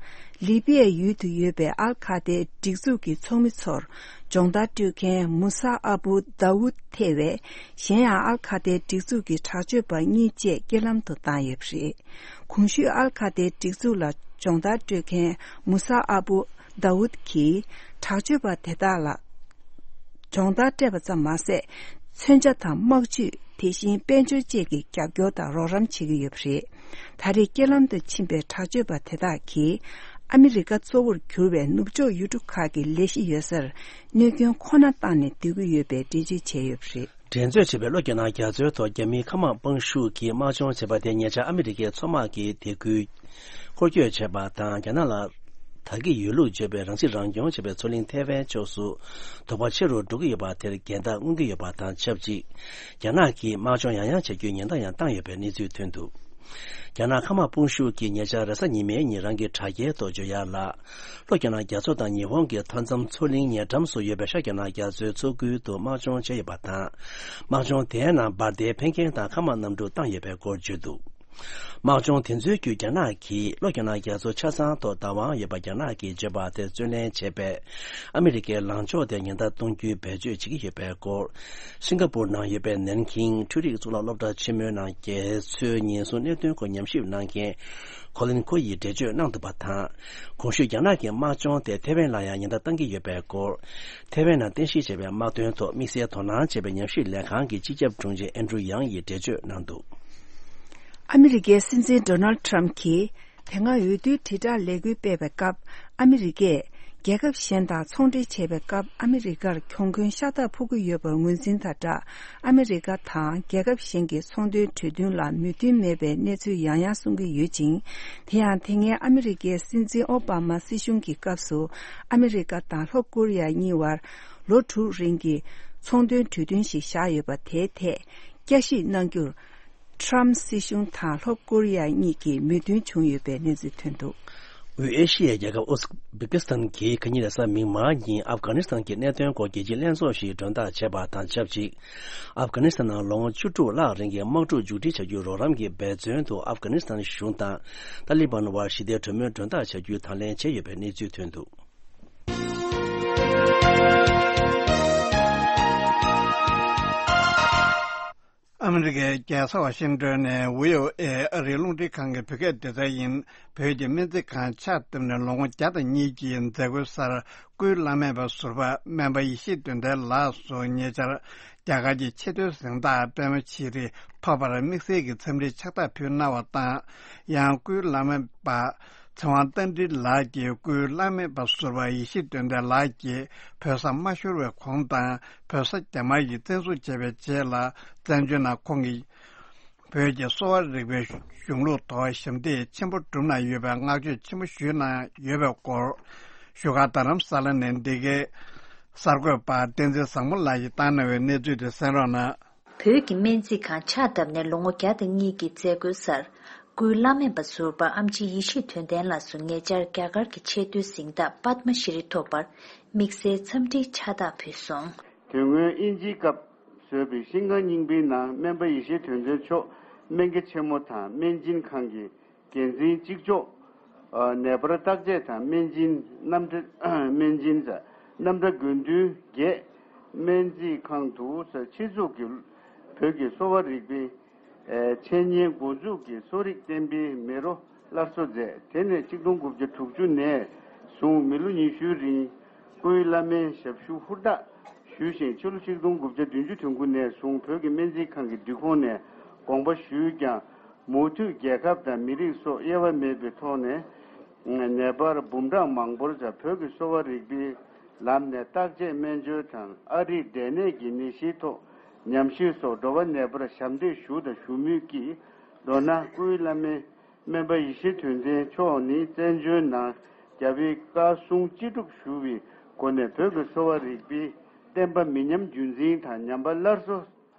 ལི་པི་ཡའི་ཡུལ་དུ་ཡོད་པའི་ཨལ་ཁ་ཏའི་སྒྲིག་འཛུགས་ཀྱི་ཚོགས་མི་ཚོར་སྦྱོང་བརྡར་སྤྲོད་མཁན་མུ་ས་ཨ་བུ་དཱ་ཝུད་ཐེ་བའི་གཞན་ཡང་ཨལ་ཁ་ཏའི་སྒྲིག་འཛུགས་ཀྱི་དྲག་སྤྱོད་པ་གཉིས་བཅས་རྐྱེན་ལམ་དུ་བཏང་ཡོད་པ་རེད། གོང་ཞུས་ཨལ་ཁ་ཏའི་སྒྲིག་འཛུགས་ལ་སྦྱོང་བརྡར་སྤྲོད་མཁན་མུ་ས་ཨ་བུ་དཱ་ཝུད་ཀྱིས་དྲག་སྤྱོད་པ་དེ་དག་ལ་སྦྱོང་བརྡར་སྤྲད་པ་ཙམ་མ་ཟད། མཚོན་ཆ་དང་དམག་ཇུས། དེ་བཞིན་དཔལ་འབྱོར་བཅས་ཀྱི་རྒྱབ་སྐྱོར་དང་རོགས་རམ་བྱེད་ཀྱི་ཡོད་པ་རེད། ད་རེས་རྐྱེན་ལམ་དུ་ཕྱིན་པའི་དྲག་སྤྱོད་པ་དེ་དག་གིས་ཨ་མི་རི་ཀ་གཙོ་བོར་གྱུར་པའི་ནུབ་ཕྱོགས་ཡུལ་གྲུ་ཁག་གི་ལས་གཞི་ཡོད་སར་གནོད་སྐྱོན་ཁོ་ན་བཏང་ནས་སྡོད་ཀྱི་ཡོད་པའི་འགྲེལ་བརྗོད་བྱས་ཡོད་པ་རེད། འགྲན་རྩོད་བྱེད་པའི་ལྷོ་རྒྱ་ནག་རྒྱ་མཚོའི་ཐོག་རྒྱ་མིའི་མཁའ་དམག་དཔུང་ཤུགས་ཀྱིས་དམག་སྦྱོང་བྱས་པ་དེ་ཉེ་ཆར་ཨ་མི་རི་ཀའི་མཚོ་དམག་གི་སྡེ་ཁུལ་སྐོར་སྐྱོད་བྱས་པ་དང་། རྒྱ་ནག་ལ་དར་རྒྱས་ཡོད་ལུགས་བརྗོད་པའི་རང་སྲིད་རང་སྐྱོང་བྱེད་པའི་མཚོ་གླིང་ཐའེ་ཝན་ཕྱོགས་སུ་དོགས་པ་ཆེ་རུ་འགྲོ་གི་ཡོད་པ་དེར་འགལ་ཟླ་མངོན་གྱི་ཡོད་པ་དང་ཆབས་ཅིག་རྒྱ་ནག་གིས་དམག་སྦྱོང་ཡང་ཡང་བྱ་རྒྱུའི་ཉེན་བརྡ་ཡང་བཏང་ཡོད་པའི་གནས་ཚུལ་ཐོན་འདུག་རྒྱ་ནག་མཁའ་དམག་དཔུང་ཤུགས་ཀྱིས་ཉེ་ཆར་རེས་གཟའ་ཉི་མའི་ཉིན་རང་གི་དྲ་རྒྱའི་ཐོག་བརྗོད་ཡག་ལ། ལྷོ་རྒྱ་ནག་རྒྱ་མཚོ་དང་ཉི་ཧོང་གི་མཐའ་མཚམས་མཚོ་གླིང་ཉེ་འགྲམ་སུ་ཡོད་པའི་ཤར་རྒྱ་ནག་རྒྱ་མཚོའི་མཚོ་ཁུལ་དུ་དམག་སྦྱོང་བྱས་ཡོད་པ་དང་། དམག་སྦྱོང་དེའི་ནང་འབར་མདེལ་འཕེན་མཁན་དང་མཁའ་དམག་གནམ་གྲུ་བཏང་ཡོད་པའི་སྐོར་བརྗོད་འདུག་དམག་སྦྱོང་དེ་ཚོའི་བརྒྱུད་རྒྱ་ནག་གིས་ལྷོ་རྒྱ་ནག་རྒྱ་མཚོ་ཆ་ཚང་ཐོག་བདག་དབང་ཡོད་པ་རྒྱ་ནག་གིས་བརྗོད་པ་དེ་རྩོད་ལེན་བྱས་པས། ཨ་མི་རི་ཀའི་ལངས་ཕྱོགས་དེར་ཉེན་བརྡ་གཏོང་རྒྱུའི་བེད་སྤྱོད་བྱེད་ཀྱི་ཡོད་པའི་སྐོར། སིང་ག་པུར་ནང་ཡོད་པའི་ནན་ཁིང་འཕྲུལ་རིག་གཙུག་ལག་སློབ་གྲྭ་ཆེན་མོའི་ནང་རྒྱལ་མཚོའི་ཉེན་སྲུང་གནད་དོན་སྐོར་ཉམས་ཞིབ་གནང་མཁན་ཁོ་ལིན་ཁོ་ཡིས་འགྲེལ་བརྗོད་གནང་འདུག་པ་དང་། གོང་ཞུས་རྒྱ་ནག་གི་དམག་སྦྱོང་དེ་ཐེ་ཝན་ལ་ཡང་ཉེན་བརྡ་བཏང་གི་ཡོད་པའི་སྐོར། ཐེ་ཝན་ནང་རྟེན་གཞི་བྱས་པའི་དམག་དོན་ཐོག་དམིགས་བསལ་དོ་སྣང་བྱས་པའི་ཉམས་ཞིབ་ལས་ཁང་གི་སྤྱི་ཁྱབ་དྲུང་ཆེ་ཨན་ཌྲུ་ཡང་ཡིས་འགྲེལ་བརྗོད་གནང་འདུག་ཨ་མི་རི་ཀའི་སྲིད་འཛིན་ཌོ་ནལ་ཌི་ཊརམ་ཕི་གྱིས། དེ་སྔ་འོས་བསྡུའི་དྲིལ་བསྒྲགས་ལས་འགུལ་སྤེལ་བའི་སྐབས། ཨ་མི་རི་ཀས་རྒྱལ་ཁབ་གཞན་དང་ཚོང་འབྲེལ་བྱེད་པའི་སྐབས། ཨ་མི་རི་ཀར་གྱོང་གུན་ཤ་སྟག་ཕོག་གི་ཡོད་པར་ངོས་འཛིན་དང་སྦྲགས། ཨ་མི་རི་ཀ་དང་རྒྱལ་ཁབ་གཞན་གྱི་ཚོང་དོན་གྲོས་མཐུན་ལ་མོས་མཐུན་མེད་པའི་གནས་ཚུལ་ཡང་ཡང་གསུང་གི་ཡོད་ཅིང་། དེ་ཡང་། དེ་སྔའི་ཨ་མི་རི་ཀའི་སྲིད་འཛིན་ཨོ་བྷ་མ་སྲིད་གཞུང་གི་སྐབས་སུ། ཨ་མི་རི་ཀ་དང་ལྷོ་ཀོ་རི་ཡ་གཉིས་བར་ལོ་དྲུག་རིང་གི་ཚོང་དོན་གྲོས་མཐུན་ཞིག་བཞག་ཡོད་པ། དེའི་ཐད། བསྐྱར་ཞིབ་གནང་རྒྱུར། ཊརམ་སྲིད་གཞུང་དང་ལྷོ་ཀོ་རི་ཡ་གཉིས་ཀྱིས་མོས་མཐུན་བྱུང་ཡོད་པའི་གནས་ཚུལ་ཐོན་འདུག་དབུས་ཨེ་ཤི་ཡའི་རྒྱལ་ཁབ་ཨུ་སི་བི་ཀི་སི་ཐན་གྱིས་ཁ་ཉིན་རེས་གཟའ་མིག་དམར་ཉིན་ཨབ་གྷ་ནི་སི་ཐན་གྱི་གནད་དོན་སྐོར་རྒྱལ་སྤྱིའི་ལྷན་ཚོགས་ཤིག་མགྲོན་བདག་བྱས་པ་དང་ཆབས་ཅིག་ཨབ་གྷ་ནི་སི་ཐན་ནང་ལོ་ངོ་བཅུ་དྲུག་ལྷག་རིང་གི་དམག་འཁྲུག་མཇུག་སྒྲིལ་བྱ་རྒྱུའི་རོགས་རམ་གྱི་འབད་བརྩོན་དུ་ཨབ་གྷ་ནི་སི་ཐན་གཞུང་དང་ཏཱ་ལི་བན་དབར་ཞི་བདེའི་གྲོས་མོལ་མགྲོན་བདག་བྱ་རྒྱུའི་དང་ལེན་བྱས་ཡོད་པའི་གནས་ཚུལ་ཐོན་འདུག་ཨ་མི་རི་ཀའི་རྒྱལ་ས་ཝ་ཤིང་ཏོན་ནས་ཝི་ཨོ་ཨེ་ཨ་རིའི་རླུང་འཕྲིན་ཁང་གི་བོད་སྐད་སྡེ་ཚན་ཡིན། བོད་ཀྱི་སྨན་རྩིས་ཁང་ཕྱག་བཏབ་ནས་ལོ་ངོ་བརྒྱ་དང་གཉིས་ཀྱི་མཛད་སྒོའི་སར། སྐུའི་བླ་སྨན་པ་ཟུར་པ་སྨན་པ་ཡེ་ཤེས་དོན་ལྡན་ལགས་སུ་ཉེ་ཆར་རྒྱ་གར་གྱི་ཆེས་མཐོའི་གཟེངས་རྟགས་པདྨ་ཤྲི་ཐོབ་པར་དམིགས་བསལ་གྱི་འཚམས་འདྲིའི་ཕྱག་རྟགས་ཕུལ་གནང་བ་དང་། ཡང་སྐུའི་བླ་སྨན་པ་ཚེ་དབང་རྟ་མགྲིན་ལགས་ཀྱིས་སྐུའི་བླ་སྨན་པ་ཟུར་པ་ཡེ་ཤེས་དོན་ལྡན་ལགས་ཀྱིས་བོད་ས་མ་ཤོར་བའི་གོང་དང་། བོད་ས་རྒྱ་དམར་གྱིས་བཙན་བཟུང་བྱས་པའི་རྗེས་ལ་བཙན་བྱོལ་ནང་ཁོང་གིས་བོད་ཀྱི་གསོ་བ་རིག་པའི་གཞུང་ལུགས་ཐོག་ཞབས་འདེགས་ཆེན་པོ་བསྒྲུབས་གནང་ཡོད་པའི་བསྔགས་བརྗོད་ཆེན་པོ་ཞུས་གནང་ཡོད་པའི་སྐོར། བཞུགས་སྒར་རྡ་རམ་ས་ལ་ནས་འདི་གའི་གསར་འགོད་པ་བསྟན་འཛིན་བཟང་མོ་ལགས་ཀྱིས་བཏང་གནང་བའི་གནས་ཚུལ་དེ་གསན་རོགས་གནང་། བོད་ཀྱི་སྨན་རྩིས་ཁང་ཕྱག་བཏབ་ནས་ལོ་ངོ་བརྒྱ་དང་གཉིས་ཀྱི་མཛད་སྒོའི་སར། སྐུའི་བླ་སྨན་པ་ཟུར་པ་ཨེམ་ཆི་ཡེ་ཤེས་དོན་ལྡན་ལགས་སུ་ཉེ་ཆར་རྒྱ་གར་གྱི་ཆེས་མཐོའི་གཟེངས་རྟགས་པདྨ་ཤྲི་ཐོབ་པར་དམིགས་བསལ་འཚམས་འདྲིའི་ཕྱག་རྟགས་ཕུལ་སོང་། དོན་དངོས་དབྱིན་ཇིའི་སྐབས་བཟོས་པའི་ཤིང་ཁང་རྙིང་པའི་ནང་སྨན་པ་ཡེ་ཤེས་དོན་ལྡན་མཆོག་སྨན་དགེ་ཆེན་མོ་དང་སྨན་སྦྱིན་ཁང་གི་འགན་འཛིན་གཅིག་ལྕོགས། ནད་པར་བརྟག་དཔྱད་དང་སྨན་སྦྱིན་རྣམ་གྲྭ་སྨན་སྦྱིན་རྣམ་གྲྭ་དགེ་འདུན་བརྒྱད། སྨན་རྩིས་ཁང་དུ་ཆེད་འཛུགས་ཀྱིས་བོད་ཀྱི་གསོ་བ་རིག་པའི་འཆད་ཉན་འགོ་འཛུགས་ཀྱིས་གསོ་རིག་བསྟན་པའི་མེ་རོ་སླར་གསོ་མཛད། དེ་ནས་ཆིག་སྟོང་དགུ་བརྒྱ་དྲུག་ཅུ་ནས་བཟུང་མི་ལོ་ཉི་ཤུའི་རིང་སྐུའི་བླ་སྨན་ཞབས་ཞུ་ཧུར་ཐག་ཞུས་ཤིང་། ཕྱི་ལོ་ཆིག་སྟོང་དགུ་བརྒྱ་བདུན་ཅུ་དོན་དགུ་ནས་བཟུང་བོད་ཀྱི་སྨན་རྩིས་ཁང་གི་སྒྲིག་ཁོངས་ནས་དགོངས་པ་ཞུས་ཀྱང་། མུ་མཐུད་རྒྱལ་ཁབ་དང་མི་རིགས་སོགས་དབྱེ་བ་མེད་པའི་ཐོག་ནས། ནད་པར་འབུམ་གྲངས་མང་པོར་བོད་ཀྱི་གསོ་བ་རིག་པའི་ལམ་ནས་བརྟག་དཔྱད་སྨན་བཅོས་དང་ཨ་རིའི་འབྲས་ནད་ཀྱི་ནད་གཞིའི་ཐོག་ཉམས་ཞིབ་སོགས་འགྲོ་བ་ནད་པར་ཞབས་འདེགས་ཞུ་དང་ཞུ་མུས་ཀྱིས། མདོར་ན་སྐུའི་བླ་སྨན་སྨན་པ་ཡེ་ཤེས་དོན་ལྡན་མཆོག་ནི་བཙན་བྱོལ་ནང་རྒྱལ་བའི་བཀའ་གསུང་ཅི་སྒྲུབ་ཞུ་བའི་སྒོ་ནས་བོད་ཀྱི་གསོ་བ་རིག་པའི་བསྟན་པ་མི་ཉམས་རྒྱུན་འཛིན་དང་ཉམས་པ་སླར་གསོ་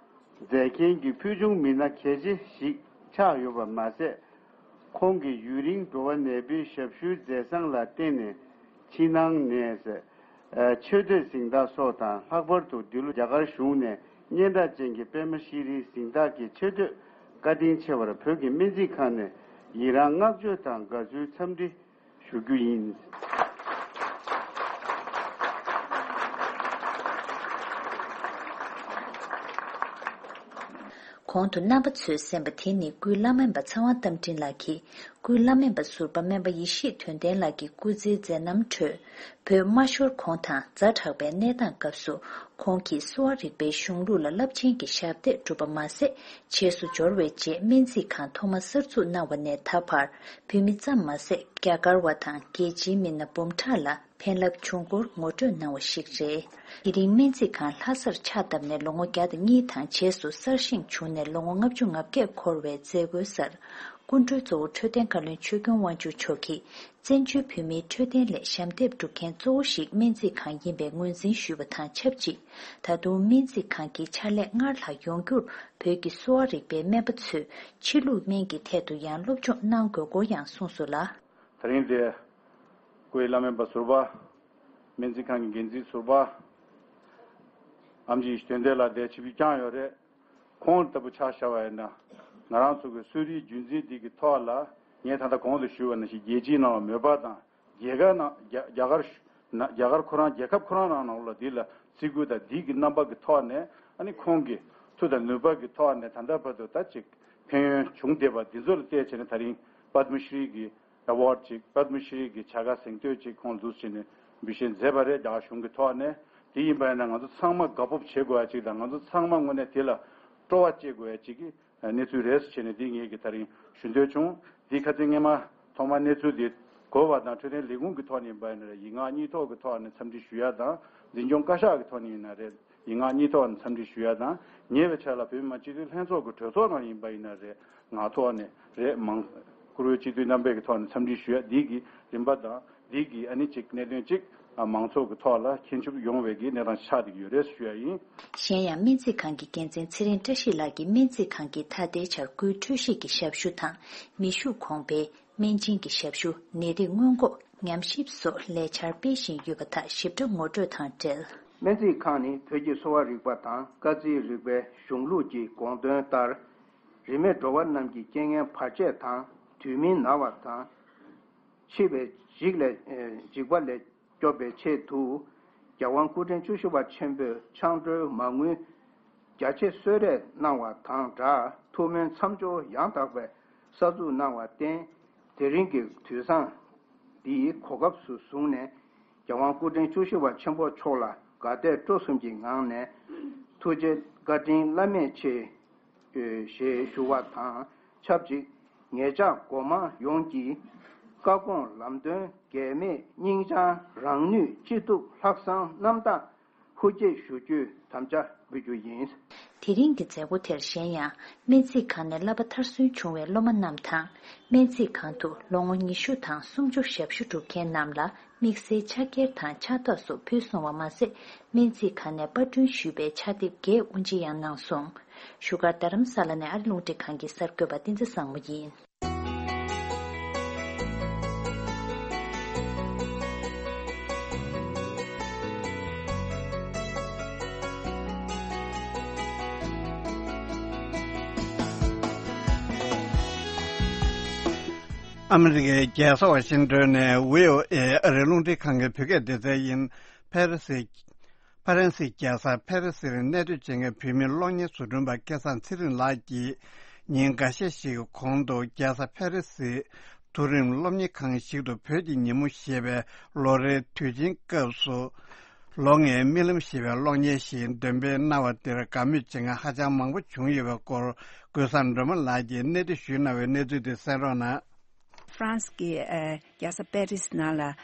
མཛད་མཁན་གྱི་ཕུལ་བྱུང་མི་སྣ་གལ་ཆེ་ཞིག་ཆགས་ཡོད་པ་མ་ཟད། ཁོང་གིས་ཡུན་རིང་འགྲོ་བ་ནད་པའི་ཞབས་ཞུའི་མཛད་བཟང་ལ་བརྟེན་ནས་ཕྱི་ནང་ནས་ ཆོས་སྡེ་གཟེངས་རྟགས་སོགས་དང་། ལྷག་པར་དུ་འདི་ལོ་རྒྱ་གར་གཞུང་ནས་སྙན་གྲགས་ཅན་གྱི་པདྨ་ཤྲི་རིའི་གཟེངས་རྟགས་ཀྱི་ཆེ་བསྟོད་བཀའ་དྲིན་ཆེ་བར་བོད་ཀྱི་སྨན་རྩིས་ཁང་ནས་ཡི་རང་བསྔགས་བརྗོད་དང་དགའ་བསུའི་འཚམས་འདྲི་ཞུ་རྒྱུ་ཡིན། གོང་དུ་རྣམ་པ་ཚོས་གསན་པ་དེ་ནི་སྐུའི་བླ་སྨན་པ་ཚེ་དབང་རྟ་མགྲིན་ལགས་ཀྱིས། སྐུའི་བླ་སྨན་པ་ཟུར་པ་སྨན་པ་ཡེ་ཤེས་དོན་ལྡན་ལགས་ཀྱི་སྐུ་ཚེའི་མཛད་རྣམ་ཁྲོད། བོད་མ་ཤོར་གོང་དང་ཛ་དྲག་པའི་གནས་སྟངས་སྐབས་སུ། ཁོང་གིས་གསོ་བ་རིག་པའི་གཞུང་ལུགས་ལ་རླབས་ཆེན་གྱི་ཞབས་འདེགས་བསྒྲུབས་པ་མ་ཟད། རྗེས་སུ་འབྱོར་བའི་རྗེས་སྨན་རྩིས་ཁང་ཐོག་མ་གསར་འཛུགས་གནང་བ་ནས་ད་བར། བོད་མི་ཙམ་མ་ཟད། རྒྱ་གར་བ་དང་རྒྱལ་སྤྱིའི་མི་སྣ་འབུམ་ཕྲག་ལ་ཕན་རླབས་བྱུང་སྐོར་ངོ་སྤྲོད་གནང་བ་ཞིག་རེད། དེ་རིང་སྨན་རྩིས་ཁང་ལྷ་སར་ཕྱག་བཏབ་ནས་ལོ་ངོ་བརྒྱ་དང་གཉིས་དང་རྗེས་སུ་གསར་བཞེངས་བྱུང་ནས་ལོ་ངོ་ལྔ་བཅུ་ང་བརྒྱད་འཁོར་བའི་མཛད་སྒོའི་སར། སྐུ་མགྲོན་གཙོ་བོ་འཕྲོད་བསྟེན་བཀའ་བློན་ཆོས་སྐྱོང་དབང་ཕྱུག་མཆོག་གིས། བཙན་བྱོལ་བོད་མིའི་འཕྲོད་བསྟེན་སླད་ཞབས་འདེགས་སྒྲུབ་མཁན་གཙོ་བོ་ཞིག་སྨན་རྩིས་ཁང་ཡིན་པའི་ངོས་འཛིན་ཞུས་པ་དང་ཆབས་ཅིག་ད་དུང་སྨན་རྩིས་ཁང་གི་ཕྱག་ལས་སྔར་ལྷག་ཡོང་རྒྱུར། བོད་ཀྱི་གསོ་བ་རིག་པའི་སྨན་པ་ཚོས་ཕྱི་ལུགས་སྨན་གྱི་ཐད་དུ་ཡང་སློབ་སྦྱོང་གནང་དགོས་སྐོར་ཡང་གསུངས་སོང་ལ། དེ་རིང་འདིར་སྐུའི་བླ་སྨན་པ་ཟུར་པ། སྨན་རྩིས་ཁང་གི་འགན་འཛིན་ཟུར་པ། ཨེམ་ཆི་ཡེ་ཤེས་དོན་ལྡན་ལགས་འདིར་ཆིབས་བསྒྱུར་བསྐྱངས་ཡོད་རེད། ཁོང་ལྟ་བུ་ཆ་བཞག་པ་ཡིན་ན། ང་རང་ཚོ་གི་གསོ་རིག་རྒྱུན་འཛིན་འདི་གི་ཐོག་ལ། ངས་ད་ལྟ་གོང་དུ་ཞུས་པ་ནང་བཞིན་རྒྱལ་སྤྱིའི་ནང་ལ་མོས་པ་དང་། རྒྱལ་ཁབ་ནང་རྒྱ་རྒྱ་གར་ནང་རྒྱ་གར་ཁོ་རང་རྒྱལ་ཁབ་ཁོ་རང་རང་ནང་ལ་འདི་ལ་བརྩི་བཀུར་དང་འདི་གི་རྣམ་པ་གི་ཐོག་ནས། ཨ་ནི་ཁོང་གི་མཐུ་དང་ནུས་པ་གི་ཐོག་ནས་ད་ལྟ་བར་དུ་ད་ཅིག་ཕན་ཡོན་བྱུང་བསྡད་པ་འདི་ཚོ་ལ་བལྟས་བྱས་ནས། དེ་རིང་པདྨ་ཤྲི་གི་ཨེ་ཝཱཌ་ཅིག་པདྨ་ཤྲི་གི་བྱ་དགའ་གཟེངས་བསྟོད་ཅིག་ཁོང་ལ་འདུག་སེ་བྱས་ནས་འབུལ་བཞེས་མཛད་པ་རེད། རྒྱ་གཞུང་གི་ཐོག་ནས། དེ་ཡིན་པ་ཡིན་ན་ང་ཚོ་ཚང་མ་དགའ་སྤོབས་བྱེད་དགོས་ཡ་ཅིག་དང་། ང་ཚོ་ཚང་མ་དངོས་གནས་དེ་ལ་སྤྲོ་བ་སྐྱེ་དགོས་ཡ་ཅིག་གི་གནས་ཚུལ་རེད་ཟེར་བྱས་ནས་འདི་ངེད་ཀྱིས་དེ་རིང་ཞུ་འདོད་བྱུང་། འདི་ཁ་སང་སྔོན་མ་ཐོག་མར་གནས་ཚུལ་འདི་གོ་བ་དང་། འཕྲོད་བསྟེན་ལས་ཁུངས་ཀྱི་ཐོག་ནས་ཡིན་པ་ཡིན་ན་རེད། ཡིག་ངག་གཉིས་ཐོག་གི་ཐོག་ནས་འཚམས་འདྲི་ཞུ་ཡ་དང་། འཛིན་སྐྱོང་བཀའ་ཤག་གི་ཐོག་ནས་ཡིན་ན་རེད། ཡིག་ངག་གཉིས་ཐོག་ནས་འཚམས་འདྲི་ཞུ་ཡ་དང་། ཉེ་བའི་ཆར་ལ་བོད་མི་མང་སྤྱི་འཐུས་ལྷན་ཚོགས་ཀྱི་གྲོས་ཚོགས་ནང་ཡིན་པ་ཡིན་ན་རེད། ངག་ཐོག་ནས་རེད། མང་བཀུར་འོས་སྤྱི་འཐུས་རྣམ་པའི་གི་ཐོག་ནས་འཚམས་འདྲི་ཞུ་ཡ་འདི་གི་རིམ་པ་དང་། འདི་གི་ཨ་ནི་ཅིག་གནད་དོན་ཅིག་ཨ་མང་ཚོགས་ཀྱི་ཐོག་ལ་མཁྱེན་ཆུབ་ཡོང་བའི་གི་གནས་སྟངས་ཆགས་བསྡད་ཀྱི་ཡོད་རེད་ཞུ་ཡ་ཡིན། གཞན་ཡང་སྨན་རྩིས་ཁང་གི་འགན་འཛིན་ཚེ་རིང་བཀྲ་ཤིས་ལགས་ཀྱིས་སྨན་རྩིས་ཁང་གིས་ད་ལྟའི་ཆར་སྐུའི་འཕྲོད་བཞེས་ཀྱི་ཞབས་ཞུ་དང་། མེ་ཤུགས་གོང་འཕེལ། སྨན་སྦྱིན་གྱི་ཞབས་ཞུ། ནད་རིགས་སྔོན་འགོག་ཉམས་ཞིབ་སོགས་ལས་འཆར་སྤེལ་བཞིན་ཡོད་པ་དག་ཞིབ་ཕྲ་ངོ་སྤྲོད་དང་འབྲེལ། སྨན་རྩིས་ཁང་ནི་བོད་ཀྱི་གསོ་བ་རིག་པ་དང་སྐར་རྩིས་རིག་པའི་གཞུང་ལུགས་ཀྱི་དགོངས་དོན་ལྟར། རིས་མེད་འགྲོ་བ་རྣམས་ཀྱི་རྐྱེན་ངན་བར་ཆད་དང་། དུས་མིན་ན་བ་དང་། འཆི་བའི་འཇིགས་ལས་འཇིགས་པ་ལས་སྐྱོབ་པའི་ཆེད་དུ། རྒྱལ་དབང་སྐུ་ཕྲེང་བཅུ་བཞི་པ་ཆེན་པོས་ཆང་གྲོལ་མ་དངུལ་རྒྱ་ཆེ་གསོལ་རས་གནང་བ་དང་སྦྲགས། ཐུགས་སྨོན་མཚམས་སྦྱོར་ཡང་དག་པའི་གསར་འཛུགས་གནང་བར་བརྟེན། དེ་རིང་གི་དུས་བཟང་འདིའི་གོ་སྐབས་སུ་བཟུང་ནས། རྒྱལ་དབང་སྐུ་ཕྲེང་བཅུ་བཞི་པ་ཆེན་པོ་མཆོག་ལ་དགའ་དད་སྤྲོ་གསུམ་གྱི་ངང་ནས་ཐུགས་རྗེ་བཀའ་དྲིན་བླ་མེད་ཆེ་ཞེས་ཞུ་བ་དང་ཆབས་ཅིག་ངེད་ཅག་སྒོ་མང་ཡོངས་ཀྱི་བཀའ་དགོངས་ལམ་སྟོན་འགལ་མེད་སྙིང་བཅངས་རང་ནུས་ཅི་ཐུབ་ལྷག་བསམ་རྣམ་དག་ཧུར་སྐྱེད་ཞུ་རྒྱུའི་དམ་བཅའ་འབུལ་རྒྱུ་ཡིན། དེ་རིང་གི་མཛད་སྒོ་དེར་གཞན་ཡང་སྨན་རྩིས་ཁང་ནས་བསླབ་པ་མཐར་སོན་བྱུང་བའི་སློབ་མ་རྣམས་དང་། སྨན་རྩིས་ཁང་དུ་ལོ་ངོ་ཉི་ཤུ་དང་སུམ་ཅུ་ཞབས་ཞུ་སྒྲུབ་མཁན་རྣམས་ལ་དམིགས་བསལ་ཕྱག་འཁྱེར་དང་ཕྱག་རྟགས་སོགས་ཕུལ་སོང་བ་མ་ཟད། སྨན་རྩིས་ཁང་ནས་པར་སྐྲུན་ཞུས་པའི་ཕྱག་དེབ་བརྒྱད་དབུ་འབྱེད་ཡང་གནང་སོང་། བཞུགས་སྒར་རྡ་རམ་ས་ལ་ནས་ཨ་རི་རླུང་འཕྲིན་ཁང་གི་གསར་འགོད་པ་བསྟན་འཛིན་བཟང་མོ་ཡིན། ཨ་མི་རི་ཀའི་རྒྱལ་ས་ཝ་ཤིང་ཏོན་ནས་བྷི་ཨོ་ཨེ་ཨ་རིའི་རླུང་འཕྲིན་ཁང་གི་བོད་སྐད་སྡེ་ཚན་ཡིན། ཕ་རི་སི། ཕ་རན་སིའི་རྒྱལ་ས་ཕ་རི་སིར་གནས་སྡོད་བྱེད་མཁན་བོད་མི་གློག་བརྙན་བཟོ་སྐྲུན་པ་སྐལ་བཟང་ཚེ་རིང་ལགས་ཀྱིས། ཉིན་འགའ་ཤས་ཤིག་གོང་དུ་རྒྱལ་ས་ཕ་རི་སིའི་མཐོ་རིམ་སློབ་གཉེར་ཁང་ཞིག་ཏུ་བོད་ཀྱི་ཉིན་མོ་ཞེས་པའི་ལོ་རེའི་དུས་ཆེན་སྐབས་སུ། ལོ་ལྔའི་རྨི་ལམ་ཞེས་པའི་གློག་བརྙན་ཞིག་འདོན་སྤེལ་གནང་བ་དེར་དགའ་མོས་བྱེད་མཁན་ཧ་ཅང་མང་པོ་བྱུང་ཡོད་པའི་སྐོར། ཀུན་བཟང་སྒྲོལ་མ་ལགས་ཀྱིས་གནས་འདྲི་ཞུས་གནང་བའི་གནས་ཚུལ་དེ་གསན་རོགས་གནང་། ཧྥ་རན་སི་གི་ཨ་རྒྱལ་ས་པེ་རི་སི་ནང་ལ་ཨ་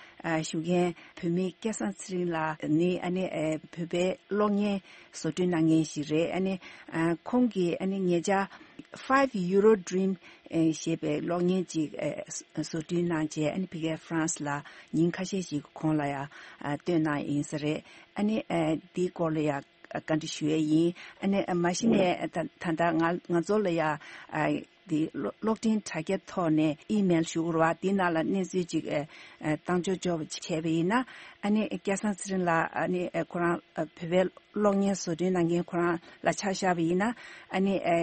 བཞུགས་མཁན་བོད་མི་སྐལ་བཟང་ཚེ་རིང་ལགས་ནི་ཨ་ནི་ཨ་བོད་པའི་གློག་བརྙན་བཟོ་སྐྲུན་གནང་མཁན་ཞིག་རེད། ཨ་ནི་ཨ་ཁོང་གིས་ཨ་ནི་ཉེ་ཆར་Five Euro Dream ཨེ་ཞེས་པའི་གློག་བརྙན་ཅིག་ཨེ་བཟོ་སྐྲུན་གནང་རྗེས། ཨ་ནི་ཕ་གིའི་ཧྥ་རན་སི་ལ་ཉིན་ཁ་ཤས་ཤིག་གོང་ལ་ཡང་ཨ་སྟོན་གནང་ཡིན་ས་རེད། ཨ་ནི་ཨེ་འདིའི་སྐོར་ལ་ཡང་བཀའ་འདྲི་ཞུ་ཡས་ཡིན། ཨ་ནི་མ་གཞི་ནས་ད་ད་ལྟ་ང་ང་ཚོ་ལ་ཡང་ཨ་ འདི་གློག་གློག་འཕྲིན་དྲ་རྒྱ་ཐོག་ནས་ཨི་མེལ་ཞུ་དགོས་རེད་བ། འདི་ནང་ལ་གནས་ཚུལ་ཅིག་ཨ་ཨ་བཏང་འཇོག་འཇོག་པ་བྱས་པ་ཡིན་ན། ཨ་ནི་སྐལ་བཟང་ཚེ་རིང་ལགས་ཨ་ནི་ཨ་ཁོ་རང་ཨ་བོད་པའི་གློག་བརྙན་བཟོ་སྐྲུན་གནང་མཁན་ཁོ་རང་ལ་ཆ་བཞག་པ་ཡིན་ན། ཨ་ནི་ཨ་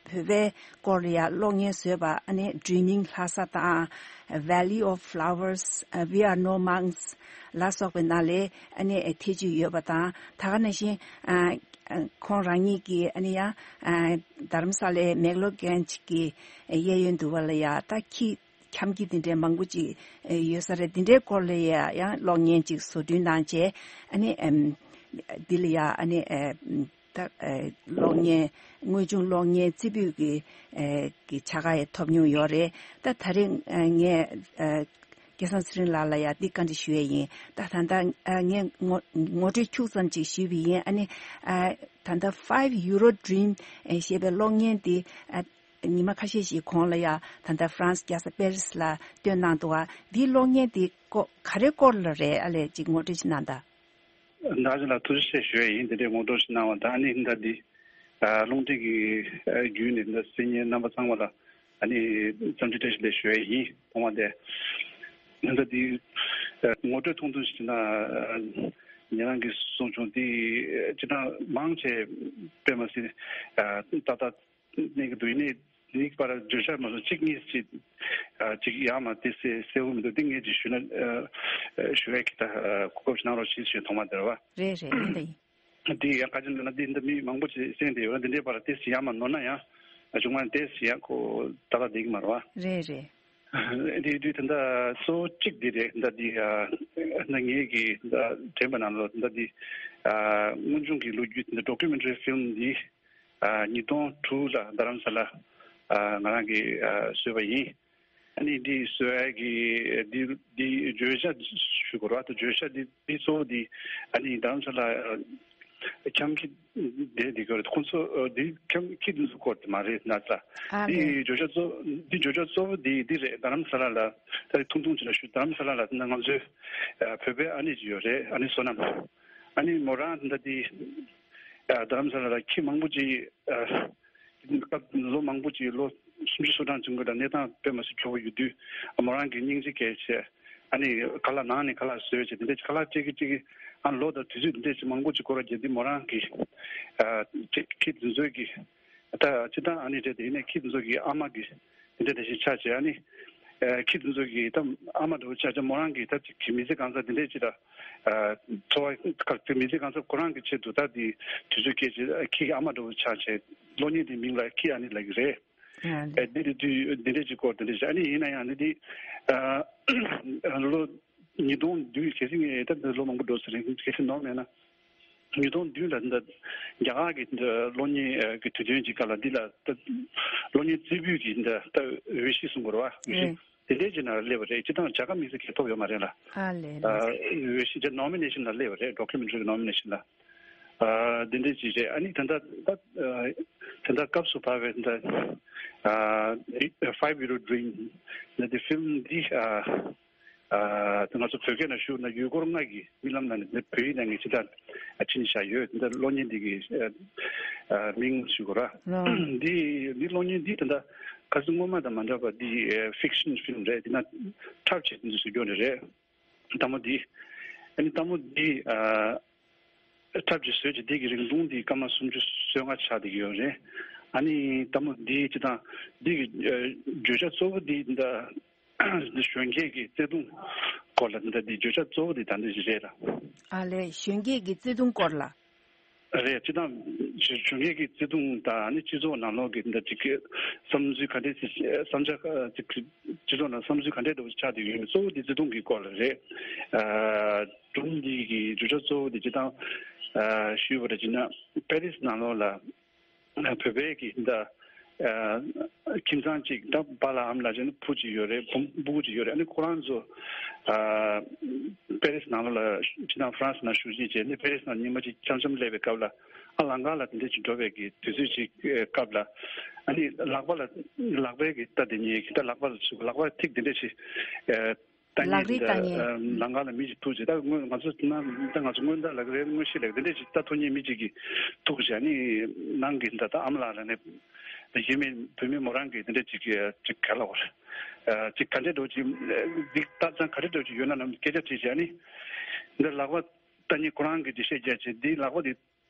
བོད་པའི་སྐོར་ལ་ཡ་གློག་བརྙན་བཟོས་པ། ཨ་ནི་Dreaming Lhasa དང་Valley of Flowers, We Are No Monks ལ་སོགས་པའི་ནང་ལ་ཨ་ནི་ཐེ་བྱུས་ཡོད་པ་དང་། ད་ག་ནང་བཞིན་ཨ་ཨ་ཁོང་རང་ཉིད་ཀྱིས་ཨ་ནི་ཡང་ཨ་རྡ་རམ་ས་ལའི་མེག་ལོར་གྷན་ཇི་གི་གཡས་གཡོན་དུ་བ་ལ་ཡ་ད་ཁྱི་འཁྱམ་ཁྱི་འདི་འདྲའི་མང་པོ་ཅིག་ཡོད་ས་རེད། འདི་འདྲའི་སྐོར་ལ་ཡ་ཡང་གློག་བརྙན་ཅིག་བཟོ་སྐྲུན་གནང་བྱས། ཨ་ནི་ཨམ་འདི་ལ་ཡ་ཨ་ནི་ཨ་ད་ཨ་གློག་བརྙན་དངོས་བྱུང་གློག་བརྙན་རྩེ་ཕུད་ཀྱི་ཨ་གི་ཆ་ག་ཡ་ཐོབ་མྱོང་ཡོད་རེད། ད་ད་རེས་ཨ་ངས་ཨ་སྐལ་བཟང་ཚེ་རིང་ལགས་ལ་ཡ་འདི་བཀའ་འདྲི་ཞུ་ཡས་ཡིན། ད་ད་ལྟ་ཨ་ངས་ངོ་ངོ་སྤྲོད་ཁྱུག་ཙམ་ཅིག་ཞུས་པ་ཡིན། ཨ་ནི་ཨ་ད་ལྟ་Five Euro Dream ཨ་ཞེས་པའི་གློག་བརྙན་འདི་ཨ་ཉི་མ་ཁ་ཤས་ཤིག་གོང་ལ་ཡ་ད་ལྟ་ཧྥ་རན་སི་རྒྱལ་ས་པེ་རི་སི་ལ་སྟོན་གནང་འདུག་བ། འདིའི་གློག་བརྙན་འདི་ཀོ་ག་རེ་སྐོར་ལ་རེད། ཨ་ལས་ཅིག་ངོ་སྤྲོད་ཅིག་གནང་དང་། ད་ཅི་ལ་ཐུགས་རྗེ་ཆེ་ཞུ་ཡ་ཡིན། དེ་འདྲའི་ངོ་སྤྲོད་ཞིག་གནང་བ་དང་། ཨ་ནི་ད་འདི་ཨ་རླུང་འཕྲིན་གྱི་ཨ་བརྒྱུད་ནས་ད་གསན་མཁན་རྣམ་པ་ཚང་མ་ལ་ཨ་ནི་འཚམས་འདྲི་བཀྲ་ཤིས་བདེ་ལེགས་ཞུ་ཡ་ཡིན། ཐོག་མ་དེ་ད་འདི་ཨ་ངོ་སྤྲོད་ཐུང་ཐུང་ཞིག་བྱས་ན། ཨ་ཉེ་རང་གིས་གསུངས་བྱུང་། འདི་ཨ་སྤྱིར་བཏང་མང་ཆེ་དཔེ་མ་སྲིད་ཨ་ཏག་ཏག་གནས་ཀྱི་འདུག་ཡིན་ནའི་འདིའི་བར་བརྗོད་བྱ་མ་གཏོགས་གཅིག་གཉིས་ཅིག་ཨ་ཅིག་ཡར་མར་དེ་གསལ་གསལ་པོ་མི་འདུག་འདི་ངས་ཅིག་ཞུས་ན་ཨ་ཨ་ཞུ་ཡས་ཀྱི་ད་ཨ་གོ་སྐབས་ཤིག་གནང་རོགས་ཞེས་ཞུས། ཐོག་མ་དེར་བ། རེད་རེད། ཡིན་ད་ཡིན། འདི་ཡང་བཀའ་བྱིན་འདུག་ན་འདི་འདི་མི་མང་པོ་ཅིག་གསན་བསྡད་ཡོད་ན། འདི་འདྲའི་བར་དེ་ཞིག་ཡར་མར་ནོར་ན་ཡང་ཨ་བྱུང་བ་དེ་ཞིག་ཡང་ཁོ་ད་ལྟ་བསྡད་ཀྱི་མ་རེད་བ། རེད་རེད། འདི་དུས་ད་ལྟ་གཙོ་བོ་གཅིག་འདི་རེད། ད་འདི་ཨ་ད་ངེད་ཀྱིས་ད་དྲན་པ་ནང་ལོགས་ད་འདི་ཨ་དངོས་བྱུང་གི་ལོ་རྒྱུས་ད་ཌོ་ཀུ་མེན་ཊ་རི་ཕིལམ་འདི་ཨ་ཉིས་སྟོང་དྲུག་ལ་རྡ་རམ་ས་ལ་ཨ་ང་རང་གིས་ཨ་བཟོས་པ་ཡིན། ཨ་ནི་འདི་བཟོ་ཡ་གི་འདི་འདི་བརྗོད་བྱ་ཞུ་དགོས་རེད་བ། ད་བརྗོད་བྱ་འདི་འདི་གཙོ་བོ་འདི་ཨ་ནི་རྡ་རམ་ས་ལ་འཁྱམ་ཁྱི་བསྡད་འདི་ག་རེད། ཁོང་ཚོ་འདི་འཁྱམ་ཁྱི་འདི་ཚོ་སྐོར་དེ་མ་རེད་ན་ཙ། ཨ་འདི་ལས། བརྗོད་བྱ་གཙོ་འདི་བརྗོད་བྱ་གཙོ་བོ་འདི་འདི་རེད། རྡ་རམ་ས་ལ་ལ་ད་ཐུང་ཐུང་ཅིག་ལ་ཞུ། རྡ་རམ་ས་ལ་ལ་ད་ང་ཚོའི་བོད་པའི་ཨ་ནེ་ཅིག་ཡོད་རེད། ཨ་ནེ་བསོད་ནམས། ཨ་ནི་མོ་རང་ད་འདི་རྡ་རམ་ས་ལ་ལ་ཁྱི་མང་པོ་ཅིག་སྐབས་ལོ་མང་པོ་ཅིག་ལོ་སུམ་ཅུ་སོ་གྲངས་ཅིག་སྔོན་ལ་གནས་སྟངས་དཔེ་མ་སྲིད་སྐྱོ་བོ་ཡོད་དུས། ཨ་མོ་རང་གིས་སྙིང་རྗེ་སྐྱེས་བྱས། ཨ་ནི་ཁ་ལག་ནང་ནས་ཁ་ལག་བཟོས་བྱས་དེ་འདྲས་ཁ་ལག་སྤྲད་ཀྱི་སྤྲད་ཀྱི། ཨ་ལོ་དང་དུས་ཚོད་དེ་འདྲས་ཅིག་མང་པོ་ཅིག་འགོར་བ་བརྒྱབ་དུས་མོ་རང་གིས་ཨ་ཁྱི་ཁྱི་དེ་ཚོའི་གི་ད་སྤྱིར་བཏང་ཨ་ནེ་རེད་དེ། ཡིན་ནའི་ཁྱི་དེ་ཚོ་གི་ཨ་མ་གི་དེ་འདྲས་དེ་བཞིན་ཆགས་བྱས། ཨ་ནི་ཨ་ཁྱི་དེ་ཚོ་གི་ད་ཨ་མ་འདྲ་བོ་ཆགས་བྱས། མོ་རང་གི་ད་ཅིག་གི་མི་ཚེ་གང་ཚ་དེ་འདྲས་ཅིག་ལ་ཨ་འཚོ་བ་ཁ་དེ་མི་ཚེ་གང་ཚ་ཁོ་རང་གི་ཆེད་དུ་ད་དེ་དུས་ཚོད་སྐྱེལ་བྱས། ཨ་ཁྱི་གི་ཨ་མ་འདྲ་བོ་ཆགས་བྱས། གློག་བརྙན་དེའི་མིང་ལ་ཁྱི་ཨ་ནེ་ལབ་ཀྱི་རེད། ཨ་ལས། ཨེ་འདི་འདི་དུས་འདི་འདྲས་ཅིག་སྐོར་འདི་འདྲས་ཅིག། ཨ་ནི་ཡིན་ན་ཡང་འདི་འདི་ཨ་ལོ་ཉིས་སྟོང་བདུན། གལ་སྲིད་ངས་ད་འདི་ལོ་མང་པོ་འགྲོ་ས་རེད། གལ་སྲིད་ནོར་མེད་ན་ཉིས་སྟོང་བདུན་ལ་འདི་རྒྱ་གར་གྱི་འདི་གློག་བརྙན་ཨ་གི་དུས་སྟོན་གྱི་སྐབས་ལ་འདི་ལ་ད་གློག་བརྙན་རྩེ་ཕུད་ཀྱི་འདི་ད་འོས་གཞི་གསུང་དགོས་རེད་བ། འོས་གཞི། ཨེ། དེ་འདྲས་ཅིག་ནང་ལ་སླེབས་པ་རེད། སྤྱིར་བཏང་རྒྱ་གར་མི་ཚེ་གས་ཐོབ་ཡོད་མ་རེད་ལ། ཨ་ལས། ཨ་ལས། འོས་གཞི་དེ་ནོ་མི་ནེ་ཤན་ལ་སླེབས་པ་རེད། ཌོ་ཀུ་མེན་ཊ་རི་གི་ནོ་མི་ནེ་ཤན་ལ། ཨ་འདི་འདྲས་ཅིག་རེད། ཨ་ནི་ད་ལྟ་ད་ཨ་ད་ལྟ་སྐབས་སུ་བབས་པའི་ད་ཨ་Five Euro Dream ནི་དེ་ཕིལམ་འདི་ཨ་ཨ་ང་ཚོ་བོད་སྐད་ནང་ཞུ་ན་ཡུལ་སྐོར་ལྔ་གི་རྨི་ལམ་ནང་ནས་བོད་ཡིག་ནང་ནས་ཅི་ལྟར་ཨ་ཕྱིན་བཞག་ཡོད། འདི་གློག་བརྙན་འདི་གི་ཨ་ཨ་མིང་ཞུ་དགོས་ར། ལོ། འདི་འདི་གློག་བརྙན་འདི་ད་ལྟ་ཁ་སང་སྔོན་མ་དང་མ་འདྲ་བ་འདི་ཨ་ཕིག་ཤན་ཕིལམ་རེད། འདི་ན་འཁྲབ་བྱེད་འདི་ཚོ་སྐྱོན་རེད། ལྟད་མོ་འདི། ཨ་ནི་ལྟད་མོ་འདི་ཨ་འཁྲབ་ཀྱི་བཟོས་ཀྱི་འདི་གི་རིང་ཐུང་འདི་སྐར་མ་སུམ་ཅུ་སོ་ལྔ་ཆགས་བསྡད་ཀྱི་ཡོད་རེད། ཨ་ནི་ལྟད་མོ་འདི་སྤྱིར་བཏང་འདི་གི་ཨ་བརྗོད་བྱ་གཙོ་བོ་འདི་འདི་འདི་གཞོན་སྐྱེས་ཀྱི་བརྩེ་དུང་སྐོར་ལ། འདི་འདི་བརྗོད་བྱ་གཙོ་བོ་འདི་ད་འདི་ཞིག་རེད་ལ། ཨ་ལས། གཞོན་སྐྱེས་ཀྱི་བརྩེ་དུང་སྐོར་ལ། རེད། སྤྱིར་བཏང་གཞོན་སྐྱེས་ཀྱི་བརྩེ་དུང་དང་ནི་སྤྱི་ཚོགས་ནང་ལོགས་ཀྱི་འདི་ཅིག་གི་བསམ་ཚུལ་ག་འདྲས་ཅིག་བསམ་འཆར་ཅིག་སྤྱི་ཚོགས་ནང་བསམ་ཚུལ་ག་འདྲས་འདྲ་བོ་ཆགས་བསྡད་ཡོད་མེད་གཙོ་བོ་འདི་བརྩེ་དུང་གི་སྐོར་ལ་རེད། ཨ་སྒྲུང་འདི་གི་བརྗོད་བྱ་གཙོ་བོ་འདི་སྤྱིར་བཏང་ཨ་ཞུས་པ་རེད་ཅེ་ན། པེ་རིས་ནང་ལོགས་ལ་བོད་པའི་གི་འདི་ཨ་ཁྱིམ་ཚང་གཅིག་ད་པཱ་ལགས་ཨ་མ་ལགས་བྱས་ན་བུ་གཅིག་ཡོད་རེད། བུ་བུ་གཅིག་ཡོད་རེད། ཨ་ནི་ཁོ་རང་ཚོ་ཨ་པེ་རིས་ནང་ལོགས་ལ་སྤྱིར་བཏང་ཧྥ་རན་སི་ནང་བཞུགས་ཤིང་བྱས་ནས་པེ་རིས་ནང་ཉི་མ་གཅིག་འཆམ་འཆམ་སླེབས་པའི་སྐབས་ལ། ཨ་ལམ་ཁ་ལ་དེ་འདྲ་ཅིག་འགྲོ་བའི་གི་དུས་ཚོད་ཅིག་སྐབས་ལ། ཨ་ནི་ལག་པ་ལ་ལག་པའི་གི་ད་དེ་ཉིད་ད་ལག་པ་ལ་ཚུགས། ལག་པ་ཐིག་དེ་འདྲ་ཅིག་ཨ་ལྟ་ལག་རིས་ཉིད་ད་ལྟ་ཉིད། ཨ་ལམ་ཁ་ལ་མི་ཅིག་ཐུག་ཅིག་ད་སྔོན་ང་ཚོ་ན་ད་ང་ཚོ་སྔོན་བརྡ་ལབ་ཀྱི་རེད། དངོས་གཞི་ལབ་ཀྱི་དེ་འདྲ་ཅིག་ད་ཐུག་མཁན་མི་ཅིག་གིས་ཐུག་ཅིག་ཨ་ནི་ནང་གི་ད་ད་ཨ་མ་ལགས་ལ་ནི། དེ་གཞན་མི་བུད་མེད་མོ་རང་གི་དེ་འདྲ་ཅིག་གི་ཅིག་ག་ལ་བར་ཅིག་ག་འདྲ་འགྲོ་ཅིག་འདི་ལྟ་ཙང་ག་འདྲ་འགྲོ་ཅིག་ཡོད་ན་ནམ་སྐད་ཆ་དྲིས་བྱས་ནི་འདི་ལག་པ་ལྟ་ཉིད་ཁོ་རང་གི་འདི་བཤད་རྒྱ་ཆེ་འདི་ལག་པ་འདི་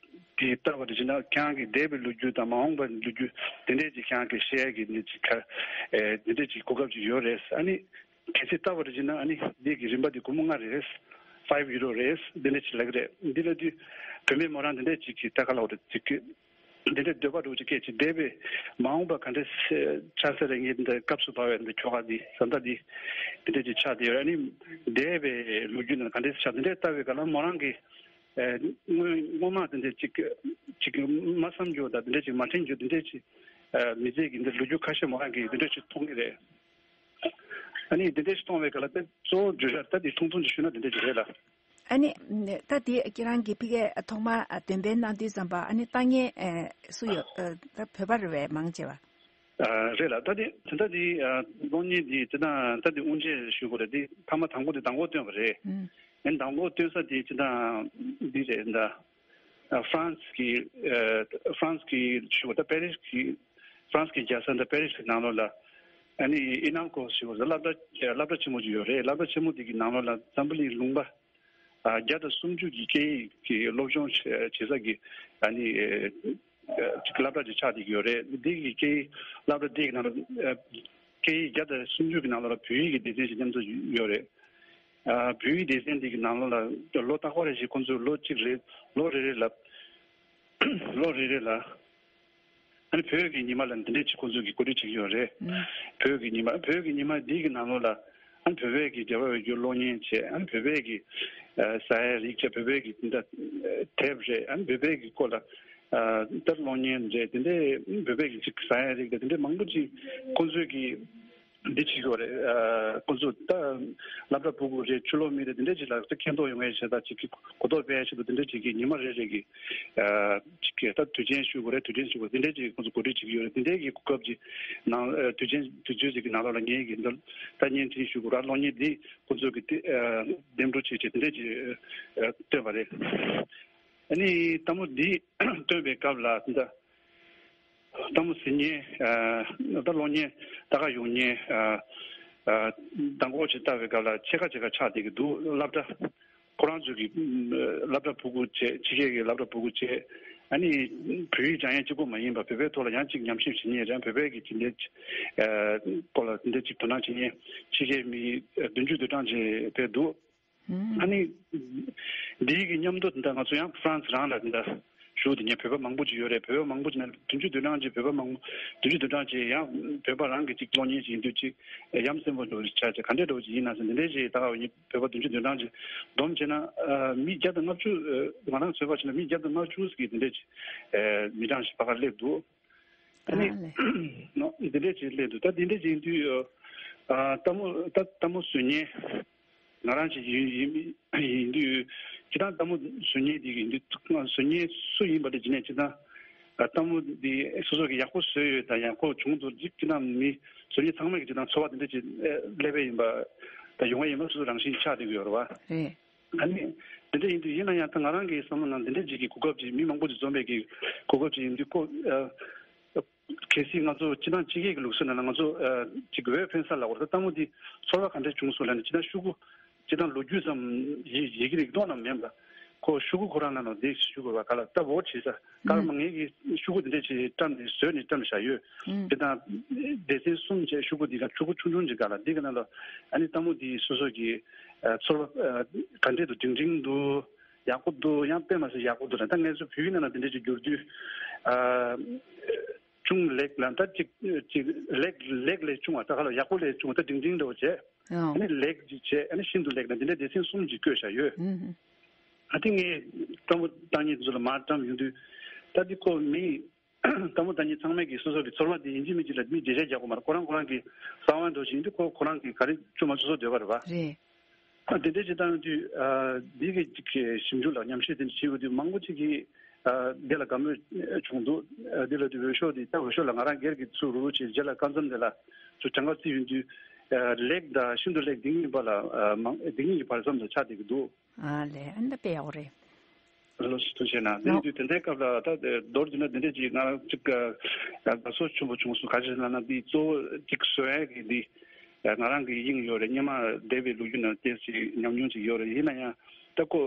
དེ་ལྟ་བ་རེ་བྱས་ན་ཁྱེད་རང་གི་འདས་པའི་ལོ་རྒྱུས་དང་མ་འོངས་པའི་ལོ་རྒྱུས་དེ་འདྲས་ཅིག་ཁྱེད་རང་གི་བཤད་ཀྱི་འདི་ཅིག་ག་འདི་འདྲས་ཅིག་གོ་སྐབས་ཅིག་ཡོད་རེད། ཨ་ནི་གལ་སྲིད་ལྟ་བ་རེ་བྱས་ན་ཨ་ནི་འདི་གི་རིན་པ་འདི་སྒོར་མོ་ལྔ་རེད། ཕའིབ་ཡུ་རོ་རེད། འདི་འདྲས་ཅིག་ལབ་ཀྱི་རེད། འདི་ལ་དུས་བུད་མེད་མོ་རང་འདི་འདྲས་ཅིག་གི་ལྟ་ག་ལ་བ་རེད་ཅིག་གི་འདི་འདྲའི་འདོད་པ་འདྲ་བོ་ཅིག་སྐད་ཅིག་འདས་པའི་མ་འོངས་པ་ག་འདྲ་ཆགས་ས་རེད། ངས་འདི་སྐབས་སུ་བབས་པའི་འདི་ཁྱོ་ག་འདི་བཟའ་ཟླ་འདི་འདི་འདྲ་ཅིག་ཆགས་བསྡད་ཡོད། ཨ་ནི་འདས་པའི་ལོ་རྒྱུས་ནང་ག་འདྲ་ཆགས་འདི་འདྲའི་ལྟ་བའི་སྐབས་ལ་མོ་རང་གི་ཨ་སྔོན་སྔོན་མ་འདི་འདྲ་ཅིག་ཅིག་མ་བསམ་རྒྱུ་དང་འདི་འདྲ་ཅིག་མ་དྲན་རྒྱུ་འདི་འདྲ་ཅིག་ཨ་མི་ཚེ་གི་འདི་ལོ་རྒྱུས་ཁ་ཤས་མོ་རང་གི་འདི་འདྲ་ཅིག་མཐོང་གི་རེད། ཨ་ནི་འདི་འདྲ་ཞིག་མཐོང་བའི་སྐབས་ལ་དེ་གཙོ་བོ་བརྗོད་བྱ་ད་འདི་ཐུང་ཐུང་ཅིག་ཞུས་ན་འདི་འདྲ་ཅིག་རེད་ལ། ཨ་ནི་ད་འདི་ཁྱེད་རང་གི་ཕ་གིའི་ཐོག་མ་འདོན་སྤེལ་གནང་དུས་ཙམ་པ་ཨ་ནི་ལྟ་མཁན་སུ་ཡོད། ད་བོད་པ་རེད་པས་མང་ཆེ་བ། རེད་ལ་ད་འདི་ད་འདི་གློག་བརྙན་འདི་ཅི་ད་ད་འདི་དབུ་འབྱེད་ཞུ་དགོས་རེད། འདི་མཐའ་མ་དང་པོ་འདི་མདང་དགོང་བཏོན་པ་རེད། ཨ་ནི་མདང་དགོང་བཏོན་ས་འདི་ཅི་ད་འདི་རེད་ད། ཨ་ཧྥ་རན་སི་གི་ཨ་ཧྥ་རན་སི་གི་ཞུ་བ་ད་པེ་རིས་གི་ཧྥ་རན་སི་གི་རྒྱལ་ས་ད་པེ་རིས་གི་ནང་ལོགས་ལ་ཨ་ནི་ཨི་ནང་ཀོ་ཞུ་བ་ད་སློབ་གྲྭ་སློབ་གྲྭ་ཆེན་མོ་ཅིག་ཡོད་རེད། སློབ་གྲྭ་ཆེན་མོ་དེ་གི་ནང་ལོགས་ལ་འཛམ་བུ་གླིང་ལུང་པ་ཨ་བརྒྱ་དང་སུམ་ཅུ་གི་སྐད་ཡིག་གི་སློབ་སྦྱོང་བྱེད་བྱེད་ས་གི་ཨ་ནི་ཨ་ཅིག་སློབ་གྲྭ་ཅིག་ཆགས་བསྡད་ཀྱི་ཡོད་རེད། འདི་གི་སྐད་ཡིག་སློབ་གྲྭ་འདི་གི་ནང་ལ་ཨ་སྐད་ཡིག་བརྒྱ་དང་སུམ་ཅུ་གི་ནང་ལོགས་ལ་བོད་ཡིག་གི་སྡེ་ཚན་ཞིག་མཉམ་དུ་ཡོད་རེད། ཨ་བོད་ཡིག་སྡེ་ཚན་འདི་གི་ནང་ལོགས་ལ་ལོ་རྟག་པར་རེ་བཞིན་ཁོང་ཚོས་ལོ་གཅིག་རེ་ལོ་རེ་རེ་ལ་ལོ་རེ་རེ་ལ་ཨ་ནི་བོད་ཀྱི་ཉི་མ་ལ་འདི་འདྲས་ཅིག་ཁོང་ཚོས་ཀྱི་གོ་སྒྲིག་བྱེད་ཀྱི་ཡོད་རེད། ཨུམ། བོད་ཀྱི་ཉི་མ་བོད་ཀྱི་ཉི་མ་འདི་གི་ནང་ལོགས་ལ་ཨ་ནི་བོད་པའི་གི་རྒྱལ་བ་བོད་ཀྱི་གློག་བརྙན་བྱས། ཨ་ནི་བོད་པའི་གི་ཨ་ཟ་ཡའི་རིགས་བྱས། བོད་པའི་གི་འདི་འདྲ་དེབ་རེད། ཨ་ནི་བོད་པའི་གི་སྐོར་ལ་ཨ་ལྟར་གློག་བརྙན་རེད། དེ་འདྲའི་བོད་པའི་གི་ཅིག་ཟ་ཡའི་རིགས་དང་དེ་འདྲའི་མང་པོ་ཅིག་ཁོང་ཚོས་ཀྱི་འདི་བྱེད་ཀྱི་ཡོད་རེད། ཨ་ཁོང་ཚོ་ད་སློབ་གྲྭ་ཕྲུ་གུ་རེད། ཕྱི་ལོགས་མི་རེད། དེ་འདྲ་ཅིག་ལ་ད་མཁྱེན་རྟོགས་ཡོང་ཡའི་ཆེད་དང་ཅིག་གི་གོ་རྟོགས་སྤེལ་ཡའི་ཆེད་དུ་དེ་འདྲ་ཅིག་གི་ཉི་མ་རེ་རེ་གི་ཨ་ཅིག་གི་ད་དུས་ཆེན་ཞུ་དགོས་རེད། དུས་ཆེན་ཞུ་དགོས་དེ་འདྲ་ཅིག་ཁོང་ཚོ་གོ་སྒྲིག་བྱེད་ཀྱི་ཡོད་རེད། དེ་འདྲའི་གི་གོ་སྐབས་ཅིག་ནང་ཨ་དུས་ཆེན་དུས་ཚོད་ཅིག་གི་ནང་ལོགས་ལ་ངེད་ཀྱི་འདི་ད་བརྙན་འཕྲིན་ཞུ་དགོས་རེད། གློག་བརྙན་འདི་ཁོང་ཚོ་གི་དེ་ཨ་འདེམས་སྒྲུག་བྱེད་ཆེད་དེ་འདྲ་ཅིག་ཨ་བཏོན་པ་རེད། ཨ་ནི་ལྟད་མོ་འདི་བཏོན་པའི་སྐབས་ལ་ད། ལྟད་མོ་གཟིགས་མཁན་ཨ་ད་གློག་བརྙན་ལྟ་ག་ཡོང་མཁན་ཨ་ཨ་མདང་དགོང་ཅིག་ལྟ་བའི་སྐབས་ལ་ཕྱེད་ཀ་ཕྱེད་ཀ་ཆགས་བསྡད་ཀྱི་འདུག་སློབ་གྲྭ་ཁོ་རང་ཚོ་གི་ཨ་སློབ་གྲྭ་ཕྲུ་གུ་བྱས། ཕྱི་རྒྱལ་གྱི་སློབ་གྲྭ་ཕྲུ་གུ་བྱས། ཨ་ནི་བོད་ཡིག་སྦྱང་ཡས་གཅིག་པོ་མ་ཡིན་པ་བོད་པའི་ཐོག་ལ་ཡང་གཅིག་ཉམས་ཞིབ་བྱེད་མཁན་རེད། བོད་པའི་གི་ཅིག་འདི་ཨ་སྐོར་ལ་འདི་ཅིག་དོ་སྣང་བྱེད་མཁན་ཕྱི་རྒྱལ་མི་བདུན་ཅུ་དོན་གྲངས་ཅིག་ཕེབས་འདུག་ཨ་ནི། འདིའི་གི་མཉམ་དུ་འདི་འདྲ་ང་ཚོ་ཡང་ཧྥ་རན་སི་རང་ལ་འདི་འདྲ་བཞུགས་དེ་ཉན་བོད་པ་མང་པོ་ཅིག་ཡོད་རེད། བོད་པ་མང་པོ་ཅིག་ནང་བདུན་ཅུ་དོན་གྲངས་ཅིག་བོད་པ་མང་པོ་བདུན་ཅུ་དོན་གྲངས་ཅིག་ཡང་བོད་པ་རང་གི་ཅིག་གློག་བརྙན་ཅིག་ཡིན་དུས་ཅིག་ཡ་མཚན་པོ་འདྲ་བོ་ཅིག་ཆགས་ཅིག་ག་འདྲས་འདྲ་བོ་ཅིག་ཡིན་ན་ཟེར། འདི་འདྲས་ཅིག་ད་ག་བོད་པ་བདུན་ཅུ་དོན་གྲངས་ཅིག་བསྡོམས་བྱས་ན་མི་བརྒྱ་དང་ལྔ་བཅུ་ང་རང་ཚོད་དཔག་བྱས་ན་མི་བརྒྱ་དང་ལྔ་བཅུ་ཟིག་གི་འདི་འདྲས་ཅིག་མི་གྲངས་ཤིག་ཕ་གར་སླེབས་འདུག་ཨ་ནི། ཨ་ལས། ནོ། འདི་འདྲས་ཅིག་སླེབས་འདུག་ད་འདི་འདྲས་ཅིག་ཡིན་དུས་ཨ་ལྟད་མོ་ད་ལྟད་མོ་བཟོ་མཁན་ང་རང་ཅིག་ཡིན་ཡིན་ཡིན་དུས་སྤྱིར་བཏང་ལྟད་མོ་བཟོ་མཁན་འདི་གི་འདི་བཟོ་མཁན་སུ་ཡིན་པ་དེ་བྱས་ནས་སྤྱིར་བཏང་ལྟད་མོ་འདི་སོ་སོ་གི་ཡག་པོ་བཟོས་ཡོད་དང་ཡག་པོ་བྱུང་འདུག་ཅིག་སྤྱིར་བཏང་མི་བཟོ་མཁན་ཚང་མ་གི་སྤྱིར་བཏང་ཚོར་བ་དེ་འདྲས་ཅིག་སླེབས་པ་ཡིན་པ་དང་ཡོང་བ་ཡིན་པ་སོ་སོ་རང་བཞིན་ཆགས་བསྡད་ཀྱི་ཡོད་རེད་བ། རེད། ཨ་ནི། དེ་འདྲ་ཡིན་དུས་ཡིན་ན་ཡང་ད་ང་རང་གི་བསམ་བློ་ནང་འདི་འདྲ་ཅིག་གི་གོ་སྐབས་ཅིག་མི་མང་པོ་ཅིག་འཛོམས་པའི་གི་གོ་སྐབས་ཅིག་ཡིན་དུས་ཁོ། ཨ། གལ་སྲིད་ང་ཚོ་སྤྱི་བཏང་སྤྱི་སྐད་ཀྱི་ལུགས་སྲོལ་ནང་ལ་ང་ཚོ་ཨ་ཅིག་འོས་འཕེན་ས་ལབ་དགོས་རེད། ད་ལྟད་མོ་འདི་ཚོར་བ་ག་འདྲ་བྱུང་སོང་ལབ་ནས་སྤྱི་བཏང་ཤོག་གུ་སྤྱི་བཏང་ལོ་རྒྱུས་ཙམ་ཡི་ཡི་གེ་རིགས་མདོར་ན་མིན་པ། ཁོ་ཤོག་གུ་ཁོ་རང་ལ་ནོ་འདི་ཞུ་དགོས་པ་ག་ལ་ལྟ་བོ་བྱེད་ས་ག་ལ་མ་ངེད་ཀྱིས་ཤོག་གུ་འདི་འདྲ་ཅིག་བཀྲམ་ནས་བཟོས་ནས་བཀྲམ་བཞག་ཡོད། ཨུམ། དེ་དང་སྡེ་ཚན་གསུམ་བྱས་ཤོག་གུ་འདི་ག་ཤོག་གུ་ཆུང་ཆུང་ཅིག་ག་ལ་འདི་ག་ནང་ལ་ཨ་ནི་ལྟད་མོ་འདི་སོ་སོ་གི་ཨ་ཚོར་བ་ཨ་ག་འདྲས་འདུག་སྒྲིང་སྒྲིང་འདུག་ཡག་པོ་འདུག་ཡང་དཔེ་མ་སྲིད་ཡག་པོ་འདུག་ལ་ད་ངས་ཚོ་བོད་ཡིག་ནང་ལ་འདི་འདྲས་ཅིག་བསྒྱུར་དུས་ཨ། ཅུང་ལེགས་ལ་ད་ཅིག་ཅིག་ལེགས་ལེགས་ལས་ཆུང་བ་ད་ག་ལ་ཡག་པོ་ལས་ཆུང་བ་ད་འབྲིང་འབྲིང་འདྲ་བོ་བྱས། ཨོ། ཨ་ནི་ལེགས་ཅིག་བྱས་ཨ་ནི་ཤིན་ཏུ་ལེགས་ལ་འདི་འདྲའི་སྡེ་ཚན་གསུམ་ཅིག་བཀོད་བཞག་ཡོད། ཨུ་ཧུ། ཨ་དེ་ངས་ལྟད་མོ་ལྟ་མཁན་ཚོ་ལ་མར་བཀྲམ་ཡོང་དུས་ད་འདི་ཁོ་མི་ལྟད་མོ་ལྟ་མཁན་ཚང་མས་ཀྱི་སོ་སོ་གི་ཚོར་བ་དེ་ཡིན་གཅིག་མིན་གཅིག་ལ་མི་འགྲེལ་བཤད་རྒྱག་དགོས་མ་རེད། ཁོ་རང་ཁོ་རང་གི་གསང་བ་འདྲ་བོ་ཞིག་ཡིན་དུས་ཁོ་ཁོ་རང་གི་ག་རེ་བཅོས་མ་བཅོས་སོ་འདོད་པ་རེད་པ། རེད། ཨ་དེ་འདྲ་ཅིག་བཏང་ཡོང་དུས་ཨ་འདི་གི་ཅིག་གི་ཞིབ་འཇུག་ལ་ཉམས་ཞིབ་དེ་འདྲ་བྱེད་ཡོང་དུས་མང་པོ་ཅིག་གིས་ཨ་འདི་ལ་དགའ་མོས་བྱུང་འདུག་ཨ་འདི་ལ་དུ་འོས་ཤོག་འདི་ད་འོས་ཤོག་ལ་ང་རང་སྒེར་གྱི་ཚུར་རུ་རུ་བྱས་རྗེས་ལ་སྐབས་མཚམས་དེ་ལ་ཚུར་གྲངས་ཀ་བརྩིས་ཡོང་དུས་ཨ་ལེགས་དང་ཤིན་ཏུ་ལེགས་འདི་གཉིས་བར་ལ་ཨ་མང་འདི་གཉིས་ཀྱི་བར་མཚམས་དུ་ཆགས་བསྡད་ཀྱི་འདུག་ཨ་ལས་ཨ་འདི་དཔེ་ཡག་པོ་རེད། ལོ་སུ་ཐུགས་ཆེ་ན། དེ་ཡིན་དུས་དེ་འདྲའི་སྐབས་ལ་ད་མདོར་བསྡུས་ན་དེ་འདྲ་ཅིག་ང་རང་ཅིག་དགའ་ཚོར་ཆེན་པོ་བྱུང་སོང་། ག་རེ་ཟེར་ན་ན་འདི་གཙོ་བོ་ཅིག་བཟོ་ཡ་གི་འདི་ང་རང་གི་དབྱིངས་ཡོད་རེད། སྔོན་མ་འདས་པའི་ལོ་རྒྱུས་ནང་བལྟས་ཚེ་ཉམས་མྱོང་ཅིག་ཡོད་རེད། ཡིན་ན་ཡང་ད་ཁོ་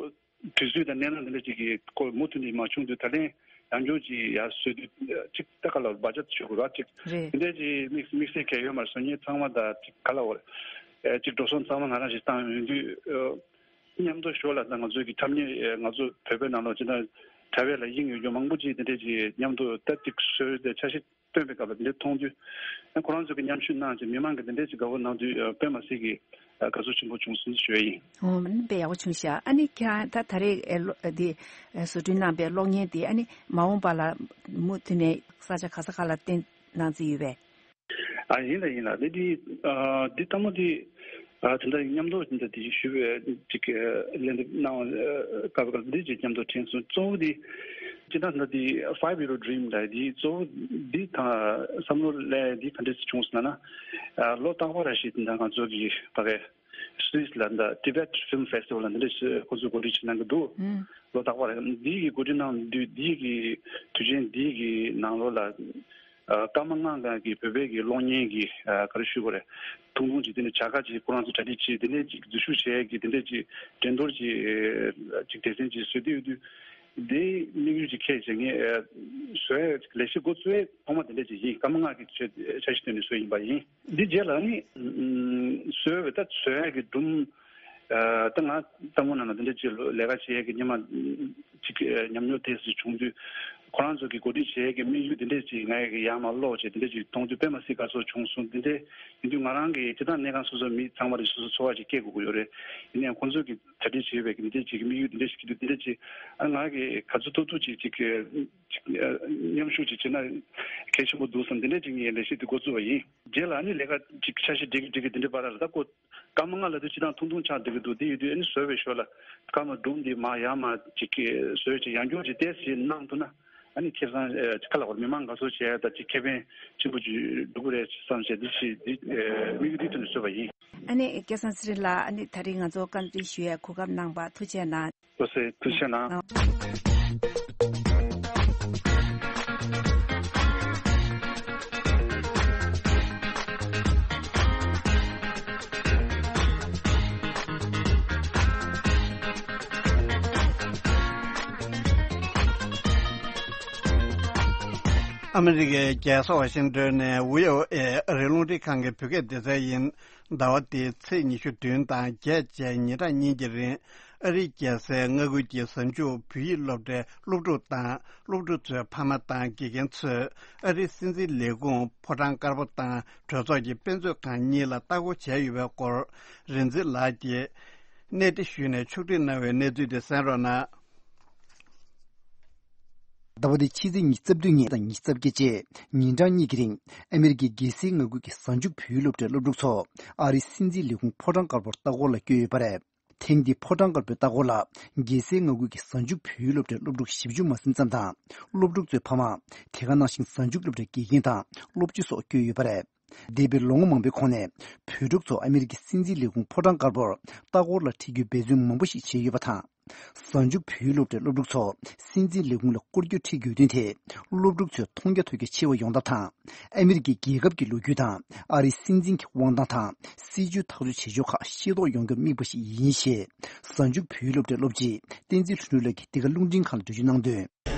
དུས་ཚོད་དང་གནས་སྟངས་དེ་འདྲ་ཅིག་གི་ཁོ་མུ་མཐུད་ནས་མ་བྱུང་དུས་ད་ལན་ཡང་བསྐྱར་ཅིག་ཡར་བཟོ་དུས་ཅིག་ད་ག་ལ་བར་ཆད་ཆོད་དགོས་ར་ཅིག་རེད། དེ་འདྲ་ཅིག་དམིགས་དམིགས་བསལ་གལ་ཡོད་མ་རེད། བཟོ་མཁན་ཚང་མ་དང་ཅིག་ག་ལ་བར་ཅིག་འགྲོ་སོང་ཚང་མ་ང་རང་ཞིག་བཏང་ཡོང་དུས། མཉམ་དུ་ཞོར་ལ་ད་ང་ཚོའི་གི་འཁྲབ་མཁན་ང་ཚོ་བོད་པའི་ནང་ལོགས་ཅིག་ན་དྲ་བའི་ལ་དབྱིངས་ཡོད་རྒྱུ་མང་པོ་ཅིག་དེ་འདྲས་ཅིག་མཉམ་དུ་ད་ཅིག་བཟོས་ཏེ་འཆར་གཞི་བཏོན་པའི་སྐབས་ལ་དེ་འདྲས་མཐོང་དུས། ཁོ་རང་ཚོ་གི་མཉམ་ཞུགས་གནང་ཅིག་མི་མང་གི་དེ་འདྲས་ཅིག་དགའ་བོ་གནང་དུས་དཔེ་མ་སྲིད་གི་དགའ་ཚོར་ཆེན་པོ་བྱུང་སོང་ཞུ་ཡ་ཡིན། ཨོ་དཔེ་ཡག་པོ་བྱུང་ཤག་ཨ་ནི་ཁྱེད་རང་ད་ད་རེས་ཨེ་ལོ་ཨེ་དེ་ཨེ་བཟོ་སྐྲུན་གནང་པའི་གློག་བརྙན་དེ་ཨ་ནི་མ་འོངས་པ་ལ་མུ་མཐུད་ནས་ས་ཆ་ག་ས་ག་ལ་བསྟན་གནང་རྩིས་ཡོད་པས། ཨ་ཡིན་ལ་ཡིན་ལ་ལས་འདི་ཨ་འདི་ལྟ་མོ་འདི་ཨ་དེ་འདྲ་མཉམ་དུ་དེ་འདྲ་དེ་ཞུ་བའི་ཅིག་ལན་འདེབས་གནང་བ་སྐབས་སྐབས་འདི་ཅིག་མཉམ་དུ་དྲན་སོང་། གཙོ་བོ་འདི་ཅི་ད་འདི་Five Euro Dream ལ་འདི་གཙོ་བོ་འདི་དང་བསམ་བློ་ལས་འདི་ག་འདྲས་བྱུང་སོང་ན་ཨ་ལོ་རྟག་པར་ར་ཞིག་དེ་འདྲ་ང་ཚོ་གི་ད་གའི་སུད་སི་ལ་འདི་Tibet Film Festival ལ་འདི་འདྲས་ཁོ་ཚོས་གོ་སྒྲིག་བྱེད་གནང་གི་འདུག་ལོ་རྟག་པར་འདི་གི་གོ་སྒྲིག་གནང་དུས་འདི་གི་དུས་ཆེན་འདི་གི་ནང་ལོགས་ལ། ཨ་སྐར་མ་ལྔ་ལྔ་གི་བོད་པའི་གི་གློག་བརྙན་གྱི་ཨ་ག་རེ་ཞུ་དགོས་རེད། ཐུང་ཐུང་ཅིག་དེ་ནས་བྱ་དགའ་ཅིག་ཁོ་རང་ཚོ་གྲ་སྒྲིག་བྱས་དེ་ནས་ཅིག་འཛུལ་ཞུགས་བྱས་ཀྱི་དེ་འདྲས་ཅིག་འགྲན་བསྡུར་ཅིག་ཅིག་སྡེ་ཚན་ཅིག་བཟོས་ཏེ་ཡོད་དུས། དེའི་དམིགས་ཡུལ་ཅིག་འཁྱེར་བྱས་ངས་ཨ་བཟོས་ལས་གཞི་འགོ་བཙུགས་ཐོག་མ་དེ་འདྲས་ཅིག་ཡིན། སྐར་མ་ལྔ་གི་ཆེད་འཆར་གཞི་བཏོན་ནས་བཟོས་ཡིན་པ་ཡིན། འདི་རྗེས་ལ་ནི་བཟོས་པའི་ད་བཟོས་ཡ་གི་སྒྲུང་། ད་ང་ལྟ་བུ་ནང་ལ་འདི་འདྲ་ཅིག་ལས་ཀ་བྱེད་ཡས་ཀྱི་སྔོན་མ་ཅིག་ཉམས་མྱོང་དེ་ཚོ་བྱུང་དུས། ཁོ་རང་ཚོ་གི་གོ་སྒྲིག་བྱེད་ཡས་ཀྱི་དམིགས་ཡུལ་འདི་འདྲ་ཅིག་ང་ཡི་གི་ཡར་མར་ཀློག་བྱས་འདི་འདྲ་ཅིག་མཐོང་དུས་དཔེ་མ་སྲིད་དགའ་ཚོར་བྱུང་སོང་། འདི་འདྲ་ཡིན་དུས་ང་རང་གི་སྤྱིར་བཏང་གནས་ཁང་སོ་སོ་མི་ཚང་མ་རེ་སོ་སོ་ཚོར་བ་ཅིག་སྐྱེ་དགོས་ཀྱི་ཡོད་རེད། ཡིན་ནའང་ཁོང་ཚོ་གི་གྲ་སྒྲིག་བྱས་པའི་འདི་འདྲ་ཅིག་གི་དམིགས་ཡུལ་འདི་འདྲ་ཞིག་གི་འདུག་འདི་འདྲ་ཅིག་ང་གི་ག་ཚོད་ཐུབ་ཐུབ་ཅིག་ཅིག་གི་ཅིག་མཉམ་ཞུགས་ཅིག་བྱས་ན་གལ་ཆེན་པོ་འདུག་བསམ་འདི་འདྲ་ཅིག་ངས་ལས་གཞི་འདི་འགོ་བཙུགས་པ་ཡིན། རྗེས་ལ་ནི་ལས་ཀ་ཅིག་འཆར་གཞི་སྒྲིག་གི་སྒྲིག་གི་འདི་འདྲ་བར་ལ་ད་ཁོ། སྐར་མ་ལྔ་ལ་དུས་ཅི་དང་ཐུང་ཐུང་ཆགས་འགྲིག་གི་འདུག་དེ་ཡོད་དུས་ཨ་ནི་བཟོས་པའི་ཞོར་ལ་སྐར་མ་དྲུག་འདི་མར་ཡར་མར་ཅིག་གི་བཟོས་ཅིག་ཡང་བསྐྱར་ཅིག་ཏོག་ཙམ་གནང་ཐུབ་ན་ཨ་ནི་ཁེ་བཟང་ཁ་ལ་བར་མི་མང་དགའ་ཚོར་བྱས་ད་ཅིག་ཁེ་ཕན་ཆེན་པོ་ཅིག་འགྲོ་གི་རེད་བསམ་བྱས་འདི་ཞིག་འདི་དམིགས་ཡུལ་འདི་ཐོག་ནས་བཟོས་པ་ཡིན། ཨ་ནི་སྐལ་བཟང་ཚེ་རིང་ལགས། ཨ་ནི་ད་རིང་ང་ཚོ་བཀའ་འདྲི་ཞུ་ཡས་གོ་སྐབས་གནང་བར་ཐུགས་རྗེ་གནང་། ཐུགས་རྗེ་ཆེ་གནང་། ཨ་མི་རི་ཀའི་རྒྱལ་ས་ཝ་ཤིང་ཏོན་ནས་བྷི་ཨོ་ཨེ་ཨ་རིའི་རླུང་འཕྲིན་ཁང་གི་བོད་སྐད་སྡེ་ཚན་ཡིན། ཟླ་བ་འདིའི་ཚེས་ཉི་ཤུ་བདུན་དང་བརྒྱད་བཅས་ཉིན་གྲངས་གཉིས་ཀྱི་རིང་། ཨ་རིའི་རྒྱལ་སའི་མངའ་ཁུལ་གྱི་གཟའ་མཇུག་བོད་ཡིག་སློབ་གྲྭའི་སློབ་ཕྲུག་དང་སློབ་ཕྲུག་ཚོའི་ཕ་མ་དང་དགེ་རྒན་ཚོས་ཨ་རིའི་སྲིད་འཛིན་ལས་ཁུངས་ཕོ་བྲང་དཀར་པོ་དང་གྲོས་ཚོགས་ཀྱི་དཔེ་མཛོད་ཁང་གཉིས་ལ་ལྟ་སྐོར་བྱས་ཡོད་པའི་སྐོར་རིག་འཛིན་ལགས་ཀྱིས་གནས་འདྲི་ཞུས་ནས་ཕྱོགས་སྒྲིག་གནང་བའི་གནས་ཚུལ་དེ་གསན་རོགས་གནང་། ཟླ་བ་འདིའི་ཕྱི་ཚེས་ཉི་ཤུ་རྩ་བདུན་ཉིན་དང་ཉི་ཤུ་རྩ་བརྒྱད་བཅས་ཉིན་གྲངས་གཉིས་ཀྱི་རིང་ཨ་མི་རི་ཀའི་རྒྱལ་སའི་མངའ་ཁུལ་གྱི་གཟའ་མཇུག་བོད་ཡིག་སློབ་གྲྭའི་སློབ་ཕྲུག་ཚོ་ཨ་རིའི་སྲིད་འཛིན་ལས་ཁུངས་ཕོ་བྲང་དཀར་པོར་ལྟ་སྐོར་ལ་བསྐྱོད་ཡོད་པ་རེད། ཐེངས་འདིའི་ཕོ་བྲང་དཀར་པོའི་ལྟ་སྐོར་ལ་རྒྱལ་སའི་མངའ་ཁུལ་གྱི་གཟའ་མཇུག་བོད་ཡིག་སློབ་གྲྭའི་སློབ་ཕྲུག་བཞི་བཅུ་མ་ཟིན་ཙམ་དང་སློབ་ཕྲུག་ཚོའི་ཕ་མ། དེ་ག་ནང་བཞིན་གཟའ་མཇུག་སློབ་གྲྭའི་དགེ་རྒན་དང་སློབ་སྤྱི་སོགས་བསྐྱོད་ཡོད་པ་རེད། འདས་པའི་ལོ་ངོ་མང་པོའི་གོང་ནས་བོད་ཕྲུག་ཚོ་ཨ་མི་རི་ཀའི་སྲིད་འཛིན་ལས་ཁུངས་ཕོ་བྲང་དཀར་པོར་ལྟ་སྐོར་ལ་ཁྲིད་རྒྱུའི་འབད་བརྩོན་མང་པོ་ཞིག་བྱས་ཡོད་པ་དང་། གཟའ་མཇུག་བོད་ཡིག་སློབ་གྲྭའི་སློབ་ཕྲུག་ཚོ་སྲིད་འཛིན་ལས་ཁུངས་ལ་སྐོར་སྐྱོད་ཁྲིད་དགོས་དོན་དེ་སློབ་ཕྲུག་ཚོའི་མཐོང་རྒྱ་ཐོས་རྒྱ་ཆེ་བ་ཡོང་ཐབས་དང་། ཨ་མི་རི་ཀའི་རྒྱལ་ཁབ་ཀྱི་ལོ་རྒྱུས་དང་ཨ་རིའི་སྲིད་འཛིན་གྱི་དབང་ཐང་དང་སྲིད་བྱུས་ཐག་གཅོད་བྱེད་ཕྱོགས་ཁག་ཤེས་རྟོགས་ཡོང་རྒྱུར་དམིགས་པ་ཞིག་ཡིན་ཞེས་གཟའ་མཇུག་བོད་ཡིག་སློབ་གྲྭའི་སློབ་སྤྱི་བསྟན་འཛིན་ལྷུན་གྲུབ་ལགས་ཀྱིས་འདི་ག་རླུང་འཕྲིན་ཁང་ལ་འགྲེལ་བརྗོད་གནང་དོན།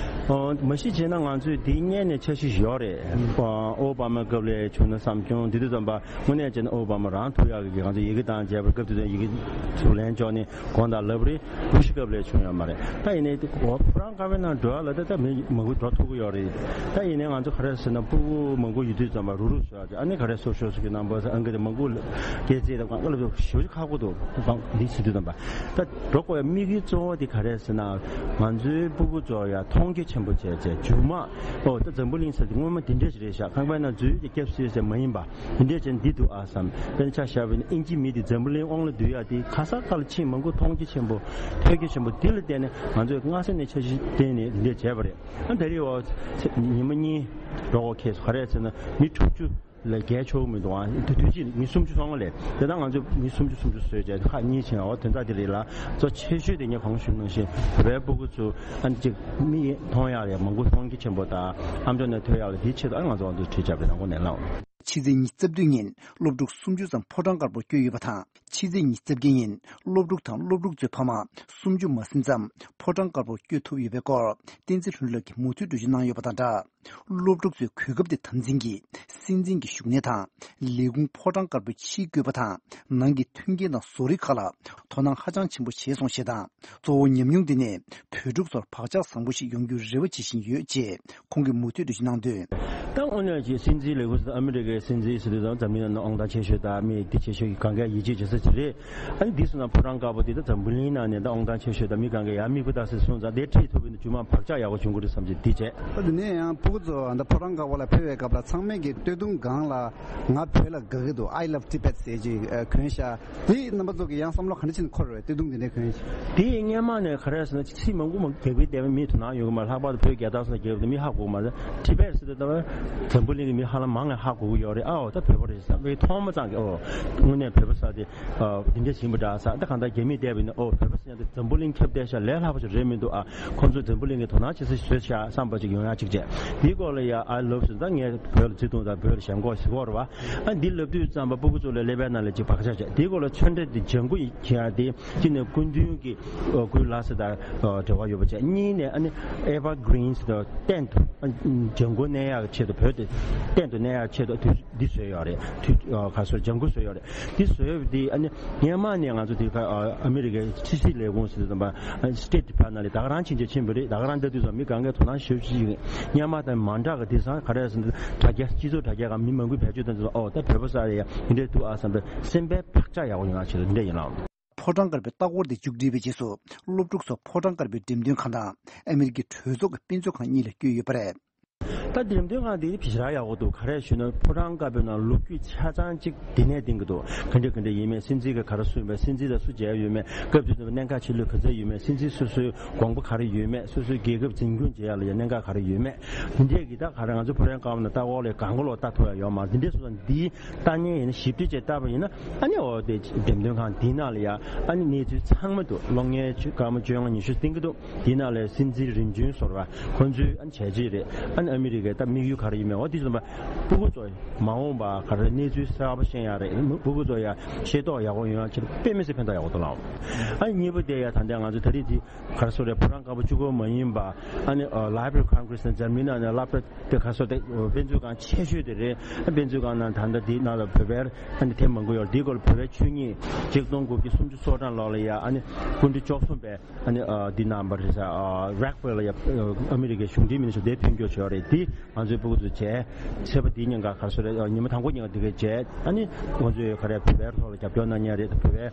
ཨོ། མ་གཞི་བྱས་ན་ང་ཚོས་འདི་སྔོན་ནས་འཆར་གཞི་ཡོད་རེད། ཨོ་བྷ་མ་སྐབས་ལ་བྱུང་ན་བསམ་བྱུང་། འདི་དུས་ཙམ་པ་དངོས་གནས་བྱས་ན་ཨོ་བྷ་མ་རང་ཐུག་ཡག་གི་ང་ཚོ་ཡི་གེ་བཏང་བྱས་པར་སྐབས་དེ་དུས་ཡི་གེ་ཚུར་ལན་འཇོག་ནས་དགོངས་དག་ལབ་རེད། བུ་ཤི་སྐབས་ལ་བྱུང་ཡོད་མ་རེད། ད་ཡིན་ནའི་ཨོ་ཕོ་བྲང་དཀར་པོའི་ནང་འགྲོ་ཡག་ལ་ད་ད་མི་མང་པོ་འགྲོ་ཐུབ་ཀྱི་ཡོད་རེད། ད་ཡིན་ནའི་ང་ཚོ་ག་རེ་ཟེར་ན་སྤུ་གུ་མང་པོ་ཡོད་དུས་ཙམ་པ་རུག་རུག་བཟོ་ཡག་དེ་ཨ་ནི་ག་རེ་སོ་ཤོ་སོ་གི་རྣམ་པ་ཨང་ཀི་དེ་མང་པོ་སྐད་ཆ་དང་ཨ་ལབ་ཞེ་པོ་ཁག་པོ་འདུག་འདི་བྱེད་དུས་ཙམ་པ་ད་འགྲོ་དགོས་ཡག་དམིགས་ཡུལ་གཙོ་བོ་དེ་ག་རེ་ཟེར་ན། ང་ཚོའི་སྤུ་གུ་ཚོ་ཡ་མཐོང་རྒྱ་ཆེན་པོ་བྱས་བྱས་མཇུག་མ། ཨོ་ད་འཛམ་བུ་གླིང་ཟེར་དེ་སྔོན་མ་འདི་འདྲས་ཞིག་རེད་ཤག་ཁང་པའི་ནང་འཛུལ་ཏེ་སྐྱབས་སུ་ཟེར་མ་ཡིན་པ་འདི་འདྲས་བྱས་འདི་འདུག་ཨ་བསམ། དཔེར་ན་ཆ་བཞག་པ་ཡིན་ན་ཨིན་ཇི་མི་དེ་འཛམ་བུ་གླིང་དབང་ལ་བསྡུ་ཡ་དེ་ག་ས་ག་ལ་ཕྱིན་མང་པོ་མཐོང་རྒྱ་ཆེན་པོ་ཐོས་རྒྱ་ཆེན་པོ་འདི་ལ་བརྟེན་ནས་ང་ཚོས་སྔ་ས་ནས་འཆར་གཞི་བཏིང་ནས་འདི་འདྲས་བྱས་པ་རེད། ཨ་ད་རེས་འོ་ཉི་མ་གཉིས་འགྲོ་འོ་ཁེ་སོ་ག་རེ་ཟེར་ན་མི་དྲུག་ཅུ། ལས་བརྒལ་ཆོག་གི་མི་འདུག་ཨ་དུས་དུས་ཅིག་མི་སུམ་ཅུ་སོང་བ་ལས་དེ་ལྟར་ང་ཚོ་མི་སུམ་ཅུ་སུམ་ཅུ་བཟོས་བྱས་ཁག་གཉིས་ཕྱིན་འོ་དོན་དག་དེ་རེད་ལ། གཙོ་ཆེ་ཤོས་དེ་ངས་གོང་ཞུས་ནང་བཞིན་བོད་པའི་སྤུ་གུ་ཚོ་ཨ་ནི་ཅིག་མིག་མཐོང་ཡག་ལས་མང་པོ་མཐོང་རྒྱ་ཆེན་པོ་དང་ཨ་མཆོག་ནས་ཐོས་ཡག་ལ་དེའི་ཆེད་དུ་ཨ་ང་ཚོ་ཨ་འདུ་ཁྲིད་བྱ་བའི་རང་འགོ་ནས་ལངས། ཕྱི་ཚེས་ཉི་ཤུ་རྩ་བདུན་ཉིན་སློབ་ཕྲུག་སུམ་ཅུ་ཙམ་ཕོ་བྲང་དཀར་པོར་བསྐྱོད་ཡོད་པ་དང་། ཕྱི་ཚེས་ཉི་ཤུ་རྩ་བརྒྱད་ཉིན་སློབ་ཕྲུག་དང་སློབ་ཕྲུག་ཚོའི་ཕ་མ་སུམ་ཅུ་མ་ཟིན་ཙམ་ཕོ་བྲང་དཀར་པོར་བསྐྱོད་ཐུབ་ཡོད་པའི་སྐོར་བསྟན་འཛིན་ལྷུན་གྲུབ་ཀྱིས་མུ་མཐུད་འགྲེལ་བརྗོད་གནང་ཡོད་པ་དང་སྦྲགས། སློབ་ཕྲུག་ཚོའི་གོ་སྐབས་དེ་དམ་འཛིན་གྱིས་སྲིད་འཛིན་གྱི་བཞུགས་གནས་དང་ལས་ཁུངས་ཕོ་བྲང་དཀར་པོའི་ཕྱིའི་བཀོད་པ་དང་ནང་གི་མཐུན་རྐྱེན་དང་བཟོ་རིག་ཁག་ལ་དོ་སྣང་ཧ་ཅང་ཆེན་པོ་བྱས་སོང་ཞེས་དང་། གཙོ་བོ་ཉམས་མྱོང་འདི་ནས་བོད་ཕྲུག་ཚོར་བག་ཆགས་བཟང་པོ་ཞིག་ཡོང་རྒྱུའི་རེ་བ་བྱེད་བཞིན་ཡོད་ཅེས་ཁོང་གིས་མུ་མཐུད་འགྲེལ་བརྗོད་གནང་དོན། ད་དངོས་གནས་ཀྱི་སྲིད་འཛིན་ལས་ཁུངས་སུ་ཨ་མི་རི་ཀའི་སྲིད་འཛིན་ཟེར་དུས་ཙམ་འཛམ་གླིང་ནང་ནས་དབང་ཐང་ཆེ་ཤོས་དང་མི་འདི་ཆེ་ཤོས་ཀྱི་གང་གའི་ཡིད་ཆེས་བྱེད་ས་ཅིག་རེད། ཨ་ནི་འདི་སོང་ཙང་ཕོ་བྲང་དཀར་པོ་འདི་ད་འཛམ་བུ་གླིང་ནང་ནས་ད་དབང་ཐང་ཆེ་ཤོས་དང་མི་གང་གའི་ཡར་མིག་དཔེ་ལྟ་སྲིད་སོང་ཙང་དེ་ཁྲིད་ཐུབ་པ་ཡིན་ན་རྗེས་མ་བག་ཆགས་ཡག་པོ་བྱུང་གི་རེད་བསམ་གྱི་འདི་བྱས། ཨ་དེ་ནས་ཡང་ཕྲུ་གུ་ཚོ་ད་ཕོ་བྲང་དཀར་པོ་ལ་ཕེབས་པའི་སྐབས་ལ་ཚང་མས་ཀྱི་སྟོད་ཐུང་སྒང་ལ་ང་བོད་ལ་དགའ་གི་འདུག I love Tibet ཟེར་ཅིག་གོན་ཤག་དེ་རྣམ་པ་ཚོ་གི་ཡང་བསམ་བློ་ག་འདྲ་ཕྱིན་འཁོར་རེད། སྟོད་ཐུང་དེ་འདྲ་གོན་ཤག་དེ་སྔོན་མ་ནས་ག་རེ་ཟེར་ན་ཚིག་མང་པོ་མང་རྒྱག་པའི་བསྡད་པའི་མི་དོ་སྣང་ཡོད་གི་མ་ལྷག་པར་དུ་བོད་རྒྱལ་དར་སོགས་རྒྱབ་ནས་མི་ཧ་གོ་གི་མ་རེད། Tibet ཟེར་དུས་ད་བར་འཛམ་བུ་གླིང་གི་མི་ཧ་ལམ་མང་ནས་ཧ་གོ་གི་ཡོད་རེད། ཨའོ་ད་བོད་པ་རེད་བསམ་པའི་ཐོག་མ་ཙང་གི་ཨོ་དངོས་གནས་བོད་པ་ས་དེ་འདི་འདྲ་ཡིན་པ་འདྲ་ས་ད་གང་ལྟར་རྒྱ་མིས་བལྟས་པ་ཡིན་ན་ཨོ་བོད་པ་ཟེར་ཡ་དེ་འཛམ་བུ་གླིང་ཁྱབ་བསྡད་ཤག་ལས་སླ་པོ་ཞིག་རེད་མི་འདུག་ཨ། ཁོང་ཚོས་འཛམ་བུ་གླིང་གི་དོ་སྣང་བྱེད་ས་ཞིག་བཟོས་ཤག་བསམ་པ་ཅིག་ཡོང་ཡ་གཅིག་བྱས། དེའི་སྐོར་ལ་ཡ་I love ཟེར་ད་ངས་བོད་ལ་བརྩེ་དུང་དང་བོད་ལ་ཞེན་ཁོག་ཟེར་གོ་རེད་བ། ཨ་འདི་ལབ་དུས་ཙམ་པ་སྤུ་གུ་ཚོ་ལ་ཀླད་པའི་ནང་ལ་ཅིག་བག་ཆགས་བྱས། དེའི་སྐོར་ལ་ཚོན་ཁྲ་དེ་ལྗང་གུ་ཡིན་ཡ་དེ་གཅིག་ནས་སྐུ་མདུན་གྱི་སྐུའི་ལག་ཟེར་དང་འབྲེལ་བ་ཡོད་པ་བྱས། གཉིས་ནས་ཨ་ནི་Evergreen ཟེར་དང་གཏན་དུ་ལྗང་གུ་གནས་ཡག་ཆེད་དུ་བོད་དེ་གཏན་དུ་གནས་ཡག་ཆེད་དུ་དུས་འདི་བཟོས་ཡོད་རེད། དུས་ཨ་ག་སོ་ལྗང་ཁུ་བཟོས་ཡོད་རེད། འདི་བཟོས་ཡོད་པ་འདི་ཨ་ནི་སྔོན་མ་ནས་ང་ཚོ་དེ་ག་ཨ་ཨ་མི་རི་ཀའི་ཕྱི་སྲིད་ལས་ཁུངས་ཟེར་དུས་ཙམ་པ་State Department ནང་ལ་ད་ག་རང་ཕྱིན་ཆད་ཕྱིན་པ་རེད། ད་ག་རང་ལྟ་དུས་ཙམ་མི་གང་གའི་དོ་སྣང་ཞེ་པོ་ཅིག་ཡོད། སྔོན་མ་དང་མ་འདྲ་གི་དེང་སང་ག་རེ་ཟེར་ན་དྲ་རྒྱ་སྤྱི་ཚོགས་དྲ་རྒྱ་སྒང་མི་མང་པོས་བེད་སྤྱོད་གཏོང་དུས་ཙམ་ཨོ་ད་བོད་པ་ས་རེད་ཡ་འདི་འདྲས་འདུག་ཨ་བསམ་པའི་སེམས་པའི་བག་ཆགས་ཡག་པོ་ཡོང་ཡ་ཆེད་དུ་འདི་འདྲས་ཡིན་ལགས། ཕོ་བྲང་དཀར་པོའི་ལྟ་སྐོར་དེ་མཇུག་སྒྲིལ་བའི་རྗེས་སུ་སློབ་ཕྲུག་ཚོ་ཕོ་བྲང་དཀར་པོའི་འགྲེམས་སྟོན་ཁང་དང་ཨ་མི་རི་ཀའི་གྲོས་ཚོགས་ཀྱི་དཔེ་མཛོད་ཁང་གཉིས་ལ་བསྐྱོད་ཡོད་པ་རེད། ད་འགྲེམས་སྟོན་ཁང་འདི་ཞེ་དྲག་ཡག་པོ་འདུག་ག་རེ་ཞུས་ན་ཕོ་བྲང་དཀར་པོའི་ནང་ལོ་རྒྱུས་ཆ་ཚང་གཅིག་འདི་ནས་འདིང་གི་འདུག་ག་འདྲ་ག་འདྲ་ཡིན་མིན་སྲིད་འཛིན་གྱིས་ག་རེ་གསུངས་པས། སྲིད་འཛིན་དང་སུ་མཇལ་ཡོད་མེད། སྐབས་དེ་དུས་གནད་འགག་ཆེ་ལོས་ག་ཚད་ཡོད་མེད། སྲིད་འཛིན་སོ་སོའི་དགོངས་པ་ག་རེ་ཡོད་མེད། སོ་སོའི་རྒྱལ་ཁབ་འཛིན་སྐྱོང་བྱེད་ཡག་ལ་ཡང་གནད་འགག་ག་རེ་ཡོད་མེད། འདི་འདྲས་ཀྱི་ད་ག་རེ་ང་ཚོ་ཕོ་བྲང་དཀར་པོ་ནང་ལྟ་སྐོར་ལས་གང་ག་ལོག་ལྟ་ཐུབ་ཡག་ཡོད་མ་རེད། འདི་འདྲས་སོང་ཙང་འདི་ལྟ་མཁན་ཡིན་ན་ཞིབ་ཕྲ་བྱས་ལྟ་བ་ཡིན་ན་ཨ་ནི་འོ་དེ་འགྲེམས་སྟོན་ཁང་འདི་ནང་ལ་ཡ་ཨ་ནི་གནས་ཚུལ་ཚང་མ་འདུག་སློབ་གཉེར་ཆུ་སྐར་མ་བཅོ་ལྔ་ཉི་ཤུ་བསྟན་གྱི་འདུག་འདི་ནང་ལ་སྲིད་འཛིན་རིམ་བྱོན་ཟུར་པ་ཁོང་ཚོའི་ཨ་ནི་བྱས་རྗེས་རེད། ཨ་ནི་ཨ་མི་རི་ཀའི་ད་དམིགས་ཡུལ་ག་རེ་ཡིན་མིན་འོ་དེ་ཚོ་ད་སྤུ་གུ་ཚོ་མ་འོངས་པ་ག་རེ་གནས་ཚུལ་གསར་པ་ཤེས་ཡག་རེད། སྤུ་གུ་ཚོ་ཡ་ཤེས་རྟོགས་ཡག་པོ་ཡོང་ཡག་ཆེད་དུ་དཔེ་མི་སྲིད་ཕན་ཐོགས་ཡག་པོ་འདུག་ལགས། ཨ་ནི་གཉིས་པ་དེ་ཡ་ད་ལྟ་ང་ཚོ་ད་རེས་དེ་ག་རེ་ཟེར་རེད། ཕོ་བྲང་དཀར་པོ་གཅིག་པོ་མ་ཡིན་པ་ཨ་ནི་Library of Congress ནས་འཛམ་གླིང་ནང་ནས་སློབ་གྲྭ་དེ་ག་རེ་ཟེར་དེ་དཔེ་མཛོད་ཁང་ཆེ་ཤོས་དེ་རེད། དཔེ་མཛོད་ཁང་ནང་ད་ལྟ་དེའི་ནང་ལ་བོད་པའི་ཨ་ནི་དེབ་མང་པོ་ཡོད་རེད། དེའི་སྐོར་ལ་བོད་པའི་ཆོས་ཉིད་ཆིག་སྟོང་དགུ་བརྒྱ་སུམ་ཅུ་སོ་གྲངས་ལོག་ལ་ཡ་ཨ་ནི་སྐུ་ཕྲེང་བཅུ་གསུམ་པའི་ཨ་ནི་འདི་གནང་བ་རེད་ཟེར། Rockefeller ལ་ཡ་ཨ་མི་རི་ཀའི་གཞུང་འབྲེལ་མི་སྣ་ཞིག་དེ་ཕེབས་འབྱོར་བྱས་ཡོད་རེད། དེ་ང་ཚོའི་སྤུ་གུ་ཚོས་བྱས། ཚེས་པ་འདིའི་ཉིན་ཀ་ག་རེ་ཟེར་རེད། ཉི་མ་དང་པོ་ཉིན་ཀ་འདི་གས་བྱས། ཨ་ནི་ང་ཚོས་ག་རེ་བོད་པའི་ཐོག་ལ་རྒྱབ་སྐྱོར་གནང་མཁན་རེད། བོད་པའི་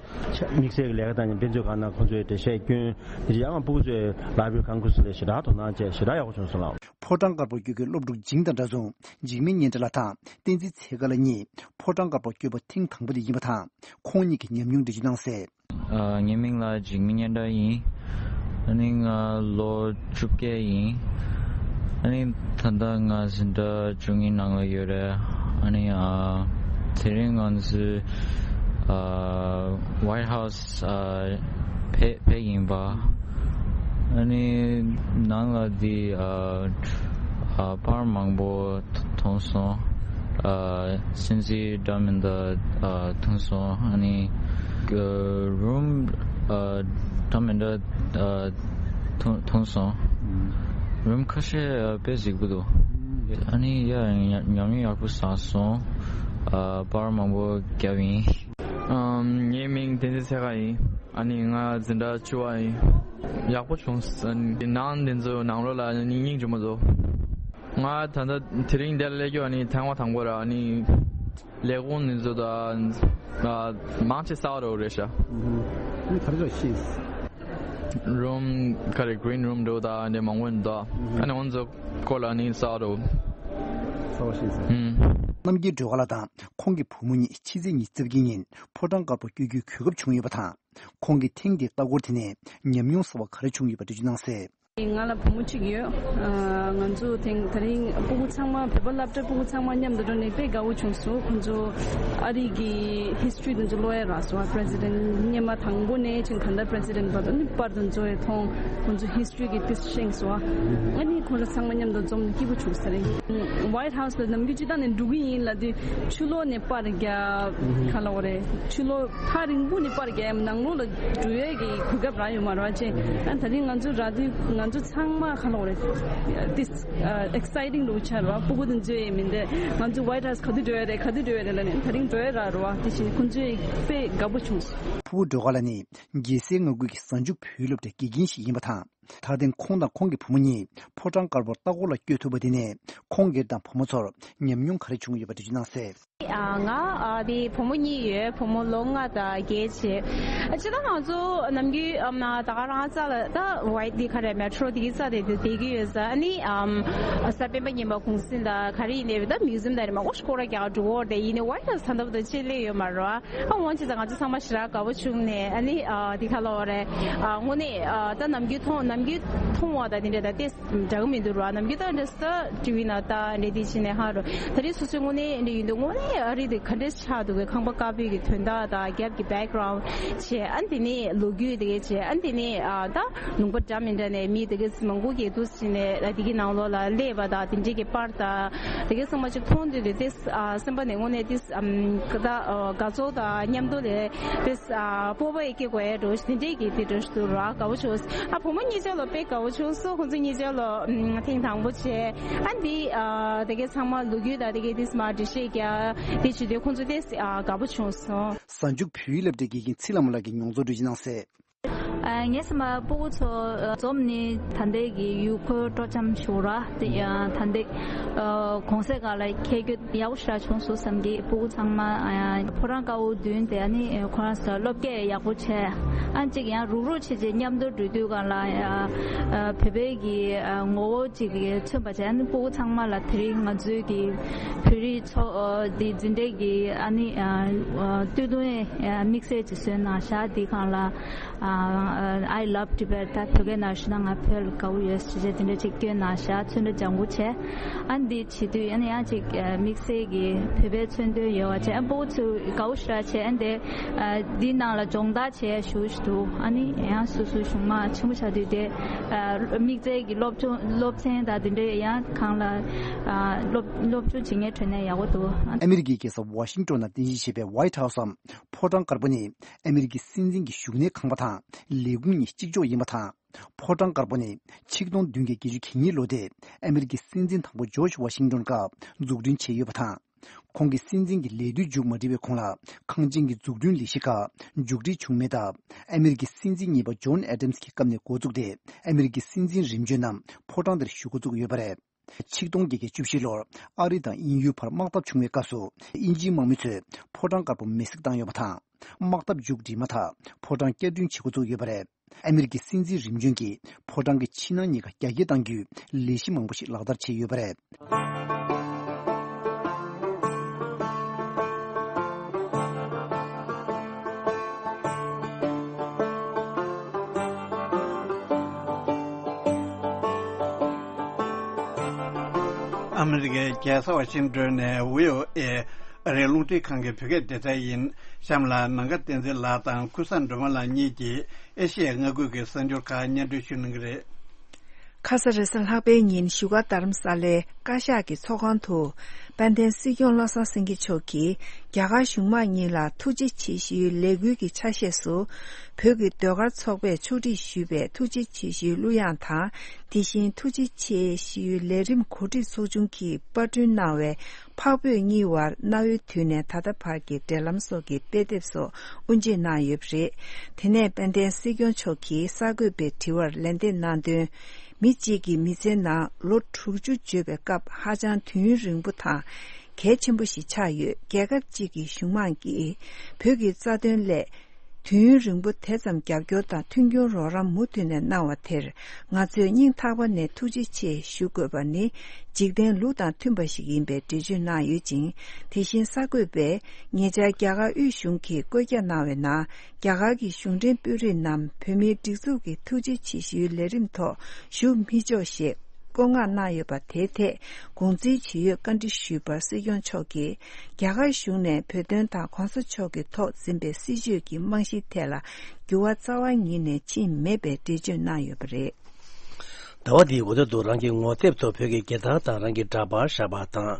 དམིགས་བསལ་གྱི་ལས་ཀ་དང་དཔེ་མཛོད་ཁང་ནང་ཁོང་ཚོས་འགྲེལ་བཤད་བསྐྱོན། དེ་རྗེས་ཨང་སྤུ་གུ་ཚོས་Library of Congress ལ་ཞེ་དྲག་དོ་སྣང་བྱས་ཞེ་དྲག་ཡག་པོ་བྱུང་སོང་ལགས། ཕོ་བྲང་དཀར་པོར་བསྐྱོད་མཁན་སློབ་ཕྲུག་སྦྱིན་དང་སྒྲ་བཟུང་འཇིགས་མེད་སྙན་གྲགས་ལགས་དང་བསྟན་འཛིན་ཚེ་དཀར་ལགས་གཉིས་ཕོ་བྲང་དཀར་པོར་བསྐྱོད་པ་ཐེངས་དང་པོ་དེ་ཡིན་པ་དང་། ཁོང་གཉིས་ཀྱིས་ཉམས་མྱོང་འགྲེལ་བརྗོད་གནང་གསལ། ཨ། ངའི་མིང་ལ་འཇིགས་མེད་སྙན་གྲགས་ཡིན། ཨ་ནི་ང་ལོ་བཅོ་བརྒྱད་ཡིན། ཨ་ནི་ད་ལྟ་ང་འཛིན་གྲྭ་བཅུ་གཉིས་ནང་ལ་ཡོད་རེད། ཨ་ནི་ཨ། དེ་རིང་ང་ཚོས་ཨ། White House ཨ། ཕེབས་ཕེབས་ཡིན་པ། ཨ་ནི་ནང་ལ་འདི་ཨ། ཨ། པར་མང་པོ་མཐོང་སོང་། ཨ། སྲིད་འཛིན་འདྲ་མི་འདྲ་ཨ། མཐོང་སོང་། ཨ་ནི་ཨ། རུམ་ཨ། འདྲ་མི་འདྲ་ཨ། མཐོང་མཐོང་སོང་། རུམ་ཁ་ཤས་ཨ། དཔེ་གཟིགས་པོ་འདུག་ཨ་ནི་ཡ་ཉམས་མྱོང་ཡག་པོ་བསགས་སོང་། ཨ། པར་མང་པོ་བརྒྱབ་ཡིན། ཨམ། ངའི་མིང་བསྟན་འཛིན་ཚེ་དཀར་ཡིན། ཨ་ནི་ང་འཛིན་གྲྭ་བཅུ་པ་ཡིན། ཡག་པོ་བྱུང་། ཨ་ནི་ནང་འདི་ཚོ་ནང་ལོགས་ལ་ཨ་ནི་སྙིང་རྗེ་མོ་བཟོ། ང་ད་ལྟ་དེ་རིང་འདིར་སླེབས་རྒྱུ་ཨ་ནི་ཐེངས་མ་དང་པོ་རེད། ཨ་ནི་ལས་ཁུངས་འདི་ཚོ་ད་ཨ་མང་ཆེ་གསར་པ་རེད་ཤག་ཨ་ནི་ག་རེ་ཚོ་ཤེས། རུམ་ག་རེ་green room འདྲ་བོ་ད་འདི་མང་པོ་འདུག་ཨ་ནི་ང་ཚོ་སྐོར་ལ་ཨ་ནི་གསར་པ་རེད། གསར་པ་ཤེས་སོང་། རྣམ་རྒྱལ་སྒྲོལ་དཀར་ལགས་དང་ཁོང་གི་བུ་མོ་གཉིས་ཕྱི་ཚེས་ཉི་ཤུ་རྩ་བརྒྱད་ཉིན་ཕོ་བྲང་དཀར་པོར་བསྐྱོད་རྒྱུའི་གོ་སྐབས་བྱུང་ཡོད་པ་དང་། ཁོང་གིས་ཐེངས་འདིའི་ལྟ་སྐོར་དེ་ནས་ཉམས་མྱོང་གསར་པ་ག་རེ་བྱུང་ཡོད་པ་འགྲེལ་བརྗོད་གནང་གསལ། ང་ལ་བུ་མོ་གཅིག་ཡོད། ཨ། ང་ཚོ་དེང་དེ་རིང་སྤུ་གུ་ཚང་མ་བོད་པ་སློབ་གྲྭའི་སྤུ་གུ་ཚང་མ་མཉམ་དུ་འགྲོ་ནས་དཔེ་དགའ་བོ་བྱུང་སོང་། ཁོང་ཚོ་ཨ་རི་གི་ཧི་སི་ཊོ་རི་དེ་ཚོ་ཀློག་ཡ་རག་སོང་། ཨ། པི་རེ་སི་ཌེན་ཊི་སྔོན་མ་དང་པོ་ནས་ཅིག་ད་ལྟ་པི་རེ་སི་ཌེན་ཊི་བར་དུ་ནི་པར་དུ་འཛུལ་ཡ་མཐོང་། ཁོང་ཚོ་ཧི་སི་ཊོ་རི་གི་དེ་ཤེས་སོང་། ཨ་ནི་ཁོང་ཚོ་ཚང་མ་མཉམ་དུ་འཛོམས་ནས་སྐྱིད་པོ་བྱུང་ས་རེད། ཝའིཊ་ཧའུ་སི་ལ་ནམ་རྒྱུན་སྤྱིར་བཏང་ནས་འགྲོ་གི་ཡིན་ལབ་དུས་ཕྱི་ལོགས་ནས་པར་རྒྱག་ག་ལབ་དགོས་རེད། ཕྱི་ལོགས་ཐག་རིང་པོ་ནས་པར་རྒྱག་ཡ་མིན། ནང་ལོགས་ལ་འགྲོ་ཡས་ཀྱི་གོ་སྐབས་རག་ཡོད་མ་རེད་བ། ཅེ། ཨ། ད་རིང་ང་ཚོ་རག་དུས་ང་ཚོ་ཚང་མ་ག་ལབ་དགོས་རེད། ཏིས། ཨ། ཨེག་སའི་ཊིང་འདྲ་བོ་ཆགས་རེད་བ། སྤུ་གུ་དེ་ཚོ་ཡིན་མིན་དེ། ང་ཚོ་ཝའིཊ་ཧའུ་སི་ག་དུས་འགྲོ་ཡ་རེད། ག་དུས་འགྲོ་ཡ་རེད་ལབ་ནས། ད་རིང་འགྲོ་ཡ་རག་རེད་བ། དེ་བཞིན་ཁོང་ཚོ་དཔེ་དགའ་པོ་བྱུང་སོང་། ཕུར་བུ་སྒྲོལ་དཀར་ལགས་ནི་རྒྱལ་སའི་མངའ་ཁུལ་གྱི་གཟའ་མཇུག་བོད་ཡིག་སློབ་གྲྭའི་དགེ་རྒན་ཞིག་ཡིན་པ་དང་། མཐར་དོན་ཁོང་དང་ཁོང་གི་བུ་མོ་གཉིས་ཕོ་བྲང་དཀར་པོར་ལྟ་སྐོར་ལ་བསྐྱོད་ཐུབ་པ་དེ་ནས་ཁོང་སྒེར་དང་བུ་མོ་ཚོར་ཉམས་མྱོང་ག་རེ་བྱུང་ཡོད་པ་འགྲེལ་བརྗོད་གནང་གསལ། ཨ། ང་ཨ་དེ་བུ་མོ་གཉིས་ཡོད། བུ་མོ་ལོ་ལྔ་དང་བརྒྱད་བྱས། ཨ། སྤྱིར་བཏང་ང་ཚོ་ནམ་རྒྱུན་ཨམ་ད་ག་རང་ས་ལ་ད་ཝའིཊ་དེ་ག་རེ་མེ་ཊོ་རོ་དེ་གི་ས་དེ་དེ་བསྡད་ཀྱི་ཡོད་ས། ཨ་ནི་ཨམ་གཟའ་སྤེན་པ་ཉིན་མ་གུང་སེང་དང་ག་རེ་ཡིན་ནའི་ད་མིའུ་ཛི་ཡམ་དང་རེད་མ་གོ་ཤ་སྐོར་ར་རྒྱག་འགྲོ་གི་ཡོད་རེད། ཡིན་ནའི་ཝའིཊ་ཧའུ་སི་ད་ལྟ་བར་དུ་ཆེད་ལས་ཡོད་མ་རེད་བ། ཨ། འོན་ཅི་ཙང་ང་ཚོ་ཚང་མ་ཞེ་དྲག་དགའ་པོ་བྱུང་ནས། ཨ་ནི་ཨ་དེ་ག་ལབ་དགོས་རེད། ཨ། དངོས་གནས་ཨ་ད་ནམ་རྒྱུན་མཐོང་ནམ་རྒྱུན་མཐོང་བ་དང་དེ་འདྲ་ད་ཏེ་འདྲ་གི་མི་འདུག་ར། ནམ་རྒྱུན་ད་འདྲ་ས་ཊི་ཝི་ནང་ལྟ་འདྲ་དེ་བྱས་ནས་ཧ་རོ། ད་རེས་སོ་སོའི་དངོས་གནས་འདྲ་ཡིན་དུས་དངོས་གནས་ཨ་རི་དེ་ག་འདྲ་ཆགས་འདུག་གི། ཁང་པ་དཀར་པོའི་གི་དོན་དག་དང་རྒྱབ་ཀྱི་བེག་གྷ་རའུན་ཌི་བྱས། ཨ་ནི་དེ་ནས་ལོ་རྒྱུས་དེ་གས་བྱས། ཨ་ནི་དེ་ནས་ཨ་ད་ལུང་པ་འདྲ་མི་འདྲ་ནས་མི་དེ་གས་མང་པོ་གི་འདུག་བྱས་ནས་ཨ་དེ་གི་ནང་ལོགས་ལ་སླེབས་པ་དང་དེ་འདྲའི་གི་པར་དང་དེ་གས་ཚང་མ་ཅིག་མཐོང་དུས་དེ་ཏེ་ཨ་སེམས་པ་ནས་དངོས་གནས་ཏེ་ཨམ་ད་ཨ་དགའ་ཚོར་དང་མཉམ་དུ་ལས་ཏེ་ཨ་སྤོབས་པ་ཡི་སྐྱེ་དགོས་ཡ་འགྲོ་དེ་འདྲས་ཀྱི་དེ་འགྲོ་ཞིག་འདུག་ར། དགའ་བོ་བྱུང་། ཨ་བུ་མོ་གཉིས་ཆ་ལ་དཔེ་དགའ་བོ་བྱུང་སོང་། ཁོང་ཚོ་གཉིས་ཆ་ལ་ཨམ་ཐེངས་དང་པོ་བྱས། ཨ་འདི་ཨ་དེ་གའི་ཚང་མ་ལོ་རྒྱུས་དང་དེ་གའི་ཏེ་མར་འགྲེལ་བཤད་རྒྱག་དེ་བྱེད་དུས་ཁོང་ཚོ་ཏེ་ཨ་དགའ་བོ་བྱུང་སོང་། གཟའ་མཇུག་བོད་ཡིག་སློབ་གྲྭའི་དགེ་རྒན་ཚེ་ལྷ་མོ་ལགས་ཀྱིས་མྱོང་ཚོར་འགྲེལ་བརྗོད་གནང་གསལ། ཨ། ངས་བསམ་པ་སྤུ་གུ་ཚོ་འཛོམས་ནས་ད་ལྟའི་གི་ཡུལ་སྐོར་སྤྲོ་འཆམ་ཞུ་ར་དེ་ཡང་ད་ལྟའི་ཨ་གུང་སེང་སྒང་ལ་ཁྱད་གོས་ཡག་པོ་ཞེ་དྲག་བྱུང་སོང་བསམ་གི། སྤུ་གུ་ཚང་མ་ཨ་ཕོ་བྲང་དཀར་པོ་མདུན་དེ་ཨ་ནི་ཁོ་རང་ཚོ་སློབ་སྐྱེལ་ཡག་པོ་བྱས། ཨ་གཅིག་ཡང་རུག་རུག་བྱས་བྱས་མཉམ་དུ་འགྲོ་དུས་སྒང་ལ་ཨ་བོད་པའི་གི་ཨ་ངོ་བོ་གཅིག་གི་མཚོན་པ་བྱས། ཨ་ནི་སྤུ་གུ་ཚང་མ་ལ་དེ་རིང་ང་ཚོའི་གི་བོད་རིགས་ཚོགས་འདི་འཛིན་གྲྭའི་གི་ཨ་ནི་ཨ་སྟོད་ཐུང་དམིགས་བསལ་གྱི་བཟོས་གནང་ཤག་འདི་སྒང་ལ། ཨ། I love Tibet། ད་བོད་སྐད་ནང་ཞུས་ན་ང་བོད་ལ་དགའ་པོ་ཡོད་ཟེར་བྱས་དེ་འདྲ་ཅིག་བསྐྱོན་གནང་ཤག་ཚོན་ཁྲ་ལྗང་གུ་བྱས། ཨ་འདི་བྱེད་དུས་ཨ་ནི་ཡང་ཅིག་དམིགས་བསལ་གྱི་བོད་པའི་མཚོན་དོན་ཡོད་པ་བྱས། ཨ་སྤུ་གུ་ཚོ་དགའ་པོ་ཞེ་དྲག་བྱས། ཨ་འདི་ཨ་འདི་ནང་ལ་སྦྱོང་བརྡར་བྱས་ཞུ་ཞུ་འདུག་ཨ་ནི་ཡང་སོ་སོའི་གཞུང་མང་ཆེན་པོ་ཆགས་དུས་དེ་ཨ་དམིགས་བསལ་གྱི་སློབ་སྦྱོང་སློབ་ཚན་དང་དེ་འདྲའི་ཡང་གང་ལ་ཨ་སློབ་སློབ་སྦྱོང་བྱེད་མཁན་ཁྲོད་ནས་ཡག་པོ་འདུག་ཨ། ཨ་མི་རི་ཀའི་རྒྱལ་ས་ཝ་ཤིང་ཏོན་ན་རྟེན་གཞི་བྱས་པའི་ཝའིཊ་ཧའུ་སི་འམ་ཕོ་བྲང་དཀར་པོ་ནི་ཨ་མི་རི་ཀའི་སྲིད་འཛིན་གྱི་བཞུགས་གནས་ཁང་པ་དང་ལས་ཁུངས་གཉིས་གཅིག་ལྕོགས་ཡིན་པ་དང་། ཕོ་བྲང་དཀར་པོ་ནི་ཆིག་སྟོང་བདུན་བརྒྱ་བརྒྱད་ཅུ་གྱ་གཉིས་ལོ་དེ་ཨ་མི་རི་ཀའི་སྲིད་འཛིན་དང་པོ་ཇོརྗ་ཝ་ཤིང་ཏོན་སྐབས་འཛུགས་སྐྲུན་བྱས་ཡོད་པ་དང་། ཁོང་གི་སྲིད་འཛིན་གྱི་ལས་དུས་མཇུག་མ་སྒྲིལ་བའི་གོང་ལ་ཁང་ཆེན་གྱི་འཛུགས་སྐྲུན་ལས་གཞི་ཁག་མཇུག་སྒྲིལ་བྱུང་མེད་སྟབས། ཨ་མི་རི་ཀའི་སྲིད་འཛིན་གཉིས་པ་ཇོན་ཨེ་ཌམ་སི་གི་སྐབས་ནས་འགོ་བཙུགས་ཏེ་ཨ་མི་རི་ཀའི་སྲིད་འཛིན་རིམ་བྱོན་རྣམས་ཕོ་བྲང་དེར་བཞུགས་འགོ་བཙུགས་ཡོད་པ་རེད། ཆིག་སྟོང་བརྒྱད་བརྒྱ་བཅུ་བཞི་ལོར་ཨ་རི་དང་དབྱིན་ཡུལ་བར་དམག་འཐབ་བྱུང་བའི་སྐབས་སུ་དབྱིན་ཇིའི་དམག་མི་ཚོས་ཕོ་བྲང་དཀར་པོ་མེ་བསྲེགས་བཏང་ཡོད་པ་དང་། དམག་འཐབ་མཇུག་སྒྲིལ་མ་ཐག་ཕོ་བྲང་བསྐྱར་སྐྲུན་བྱེད་འགོ་བཙུགས་ཡོད་པ་རེད། ཨ་མི་རི་ཀའི་སྲིད་འཛིན་རིམ་བྱོན་གྱིས་ཕོ་བྲང་གི་ཕྱི་ནང་གཉིས་ཀ་རྒྱ་སྐྱེད་གཏང་རྒྱུའི་ལས་གཞི་མང་པོ་ཞིག་ལག་བསྟར་བྱས་ཡོད་པ་རེད། ཨ་མི་རི་ཀའི་རྒྱལ་ས་ཝ་ཤིང་ཏོན་ནས་བྷི་ཨོ་ཨེ་ཨ་རིའི་རླུང་འཕྲིན་ཁང་གི་བོད་སྐད་སྡེ་ཚན་ཡིན། གཤམ་ལ་ནམ་མཁའ་བསྟན་འཛིན་ལགས་དང་ཀུན་བཟང་སྒྲོལ་མ་ལགས་གཉིས་ཀྱིས་ཨེ་ཤི་ཡའི་མངའ་ཁུལ་གྱི་གསར་འགྱུར་ཁག་སྙན་སྒྲོན་ཞུ་གནང་གི་རེད། ཁ་ས་རེས་གཟའ་ལྷག་པའི་ཉིན་བཞུགས་སྒར་རྡ་རམ་ས་ལའི་བཀའ་ཤག་གི་ཚོགས་ཁང་དུ། དཔལ་ལྡན་སྲིད་སྐྱོང་བློ་བཟང་སེང་གེ་མཆོག་གིས་རྒྱ་གར་གཞུང་མང་གཉིས་ལ་ཐུགས་རྗེ་ཆེ་ཞུའི་ལས་འགུལ་གྱི་ཆ་ཤས་སུ། བོད་ཀྱི་ཟློས་གར་ཚོགས་པས་ཕྱོགས་སྒྲིག་ཞུས་པའི་ཐུགས་རྗེ་ཆེ་ཞུའི་གླུ་དབྱངས་དང་། དེ་བཞིན་ཐུགས་རྗེ་ཆེ་ཞུའི་ལས་རིམ་གོ་སྒྲིག་ཚོགས་ཆུང་གིས་པར་སྐྲུན་གནང་བའི་འཕགས་བོད་གཉིས་བར་གནའ་བོའི་དུས་ནས་ད་ལྟ་བར་གྱི་འབྲེལ་ལམ་སོགས་ཀྱི་དཔེ་དེབ་སོགས་དབུ་འབྱེད་གནང་ཡོད་པ་རེད། དེ་ནས་དཔལ་ལྡན་སྲིད་སྐྱོང་མཆོག་གིས་གསར་འགོད་པའི་དྲི་བར་ལན་འདེབས་གནང་དོན། མི་གཅིག་གི་མི་ཚེའི་ནང་ལོ་དྲུག་ཅུ་བརྗོད་པའི་སྐབས་ཧ་ཅང་དུས་ཡུན་རིང་པོ་དང་གལ་ཆེན་པོ་ཞིག་ཆགས་ཡོད། རྒྱལ་ཁབ་གཅིག་གི་གཞུང་མང་གིས་བོད་ཀྱི་རྩ་དོན་སླད། དུས་ཡུན་རིང་པོ་དེ་ཙམ་རྒྱབ་སྐྱོར་དང་མཐུན་འགྱུར་རོགས་རམ་མུ་མཐུད་ནས་གནང་བ་དེར་ང་ཚོས་སྙིང་ཐག་པ་ནས་ཐུགས་རྗེ་ཆེ་ཞུ་དགོས་པ་ནི་འཇིག་རྟེན་ལུགས་དང་མཐུན་པ་ཞིག་ཡིན་པའི་འགྲེལ་བརྗོད་གནང་ཡོད་ཅིང་། དེ་བཞིན་གསར་འགོད་པས་ཉེ་ཆར་རྒྱ་གར་དབུས་གཞུང་གིས་བཀོད་རྒྱ་གནང་བའི་ནང་རྒྱ་གར་གྱི་གཞུང་འབྲེལ་དཔོན་རིགས་རྣམས་བོད་མིའི་སྒྲིག་འཛུགས་ཀྱི་ཐུགས་རྗེ་ཆེ་ཞུའི་ལས་རིམ་ཐོག་ཞུགས་མི་ཆོག་ཞེས་བཀོད་མངགས་གནང་ཡོད་པ་དེའི་ཐད་དགོངས་འཛིན་ཇི་ཡོད་བཀའ་འདྲི་ཞུས་པར་སྲིད་སྐྱོང་མཆོག་གིས། རྒྱ་གར་གཞུང་ནས་བོད་དོན་དང་གོང་ས་མཆོག་གི་ཐོག་འཛིན་པའི་སྲིད་བྱུས་ཀྱི་རྨང་གཞིའི་ཐད་ལ་འགྱུར་བ་རྩ་བ་ཉིད་ནས་ཕྱིན་མེད་པའི་འགྲེལ་བརྗོད་གནང་ཡོད་པ་རེད། ཟླ་བ་འདིའི་འགོ་སྟོད་དུ་རང་གི་ངོ་དེབ་ཐོག་བོད་ཀྱི་རྒྱལ་དར་དང་རང་གི་འདྲ་པར་བཞག་པ་དང་།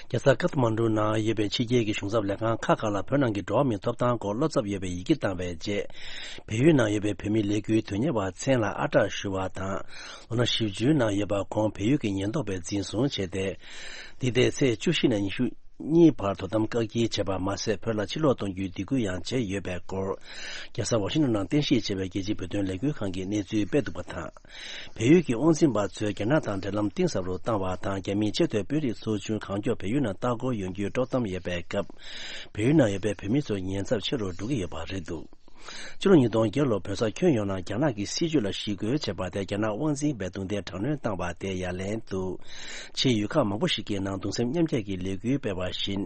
རྒྱལ་ས་ཀཏ་མན་ཌུ་ནང་ཡོད་པའི་ཕྱི་རྒྱལ་གྱི་གཞུང་ཚབ་ལས་ཁང་ཁག་ཁག་ལ་བོད་ནང་གི་འགྲོ་བ་མིའི་ཐོབ་ཐང་སྐོར་བློ་འཚབ་ཡོད་པའི་ཡི་གེ་བཏང་བའི་རྗེས། བལ་ཡུལ་ནང་ཡོད་པའི་བོད་མིའི་ལས་འགུལ་དོན་གཉེར་བ་མཚན་ལ་ཨ་གྲགས་ཞུ་བ་དང་། ལོ་ན་བཞི་བཅུའི་ནང་ཡོད་པ་ཁོང་བལ་ཡུལ་གྱི་ཉེན་རྟོག་པས་འཛིན་བཟུང་བྱས་ཏེ། འདི་ཟླའི་ཚེས་བཅུ་བཞི་ནས་ཉི་ཤུ་གཉིས་བར་དོ་དམ་བཀག་སྐྱིལ་བྱས་པ་མ་ཟད། བོད་ལ་ཕྱིར་ལོག་གཏོང་རྒྱུའི་སྡིགས་སྐུལ་ཡང་བྱས་ཡོད་པའི་སྐོར། རྒྱལ་ས་ཝ་ཤིང་ཊོན་ནང་རྟེན་གཞི་བྱས་པའི་རྒྱལ་སྤྱིའི་བོད་དོན་ལས་འགུལ་ཁང་གིས་གནས་ཚུལ་སྤེལ་འདུག་པ་དང་། བལ་ཡུལ་གྱི་དབང་འཛིན་པ་ཚོས་རྒྱ་ནག་དང་འབྲེལ་ལམ་གཏིང་ཟབ་རུ་བཏང་བ་དང་། རྒྱ་མིའི་ཆེས་མཐོའི་དཔོན་རིགས་ཚོགས་ཆུང་གང་མགྱོགས་བལ་ཡུལ་ནང་ལྟ་སྐོར་ཡོང་རྒྱུའི་དཀྲོག་གཏམ་ཡོད་པའི་སྐབས། བལ་ཡུལ་ནང་ཡོད་པའི་བོད་མི་ཚོའི་ཉེན་ཚབས་ཆེ་རུ་འགྲོ་གི་ཡོད་པ་རེད་འདུག་ཕྱི་ལོ་ཉིས་སྟོང་བརྒྱད་ལོར་བོད་ས་ཁྱོན་ཡོངས་ནང་རྒྱ་ནག་གི་སྲིད་བྱུས་ལ་ཞི་རྒོལ་བྱས་པ་དེ་རྒྱ་ནག་དབང་འཛིན་པས་རྡུང་རྡེག་དྲག་གནོན་བཏང་བ་དེ་ཡ་ལན་དུ། ཕྱིའི་ཡུལ་ཁག་མང་པོ་ཞིག་གི་ནང་གདུང་སེམས་མཉམ་སྐྱེད་ཀྱི་ལས་འགུལ་སྤེལ་བ་བཞིན།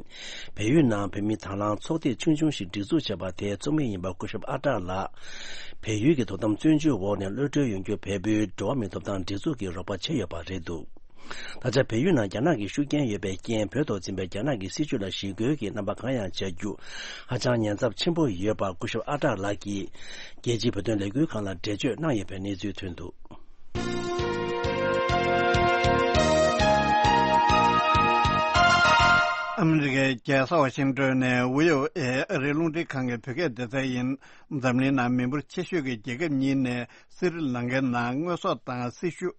བལ་ཡུལ་ནང་བོད་མི་དང་བླངས་ཚོགས་སྡེ་ཆུང་ཆུང་ཞིག་སྒྲིག་འཛུགས་བྱས་པ་དེ་བཙུགས་མིན་ཡིན་པ་སྐུ་ཞབས་ཨ་ཏྲ་ལགས། བལ་ཡུལ་གྱི་དོ་དམ་བཙོན་འཇུག་འོག་ནས་གློད་གྲོལ་ཡོང་རྒྱུར་བལ་པོའི་འགྲོ་བ་མིའི་ཐོབ་ཐང་སྒྲིག་འཛུགས་ཀྱིས་རོགས་པ་བྱས་ཡོད་པ་རེད་འདུག་ད་ཆ་བལ་ཡུལ་ནང་རྒྱ་ནག་གི་ཤུགས་རྐྱེན་ཡོད་པའི་རྐྱེན། བོད་ཐོག་འཛིན་པའི་རྒྱ་ནག་གི་སྲིད་བྱུས་ལ་ཞི་རྒོལ་གྱི་རྣམ་པ་གང་ཡང་བྱ་རྒྱུ་ཧ་ཅང་ཉེན་ཚབས་ཆེན་པོ་ཡོད་པ་སྐུ་ཞབས་ཨ་ཏྲ་ལགས་ཀྱིས་རྒྱལ་སྤྱིའི་བོད་དོན་ལས་འགུལ་ཁང་ལ་འགྲེལ་བརྗོད་གནང་ཡོད་པའི་གནས་ཚུལ་ཐོན་འདུག་ཨ་མི་རི་ཀའི་རྒྱལ་ས་ཝ་ཤིང་ཏོན་ནས་བྷི་ཨོ་ཨེ་ཨ་རིའི་རླུང་འཕྲིན་ཁང་གི་བོད་སྐད་སྡེ་ཚན་ཡིན། འཛམ་གླིང་ནང་མི་འབོར་ཆེ་ཤོས་ཀྱི་རྒྱལ་ཁབ་གཉིས་ནས་སི་རི་ལང་ཀའི་ནང་དངོས་ཟོག་དང་སེར་ཤུགས།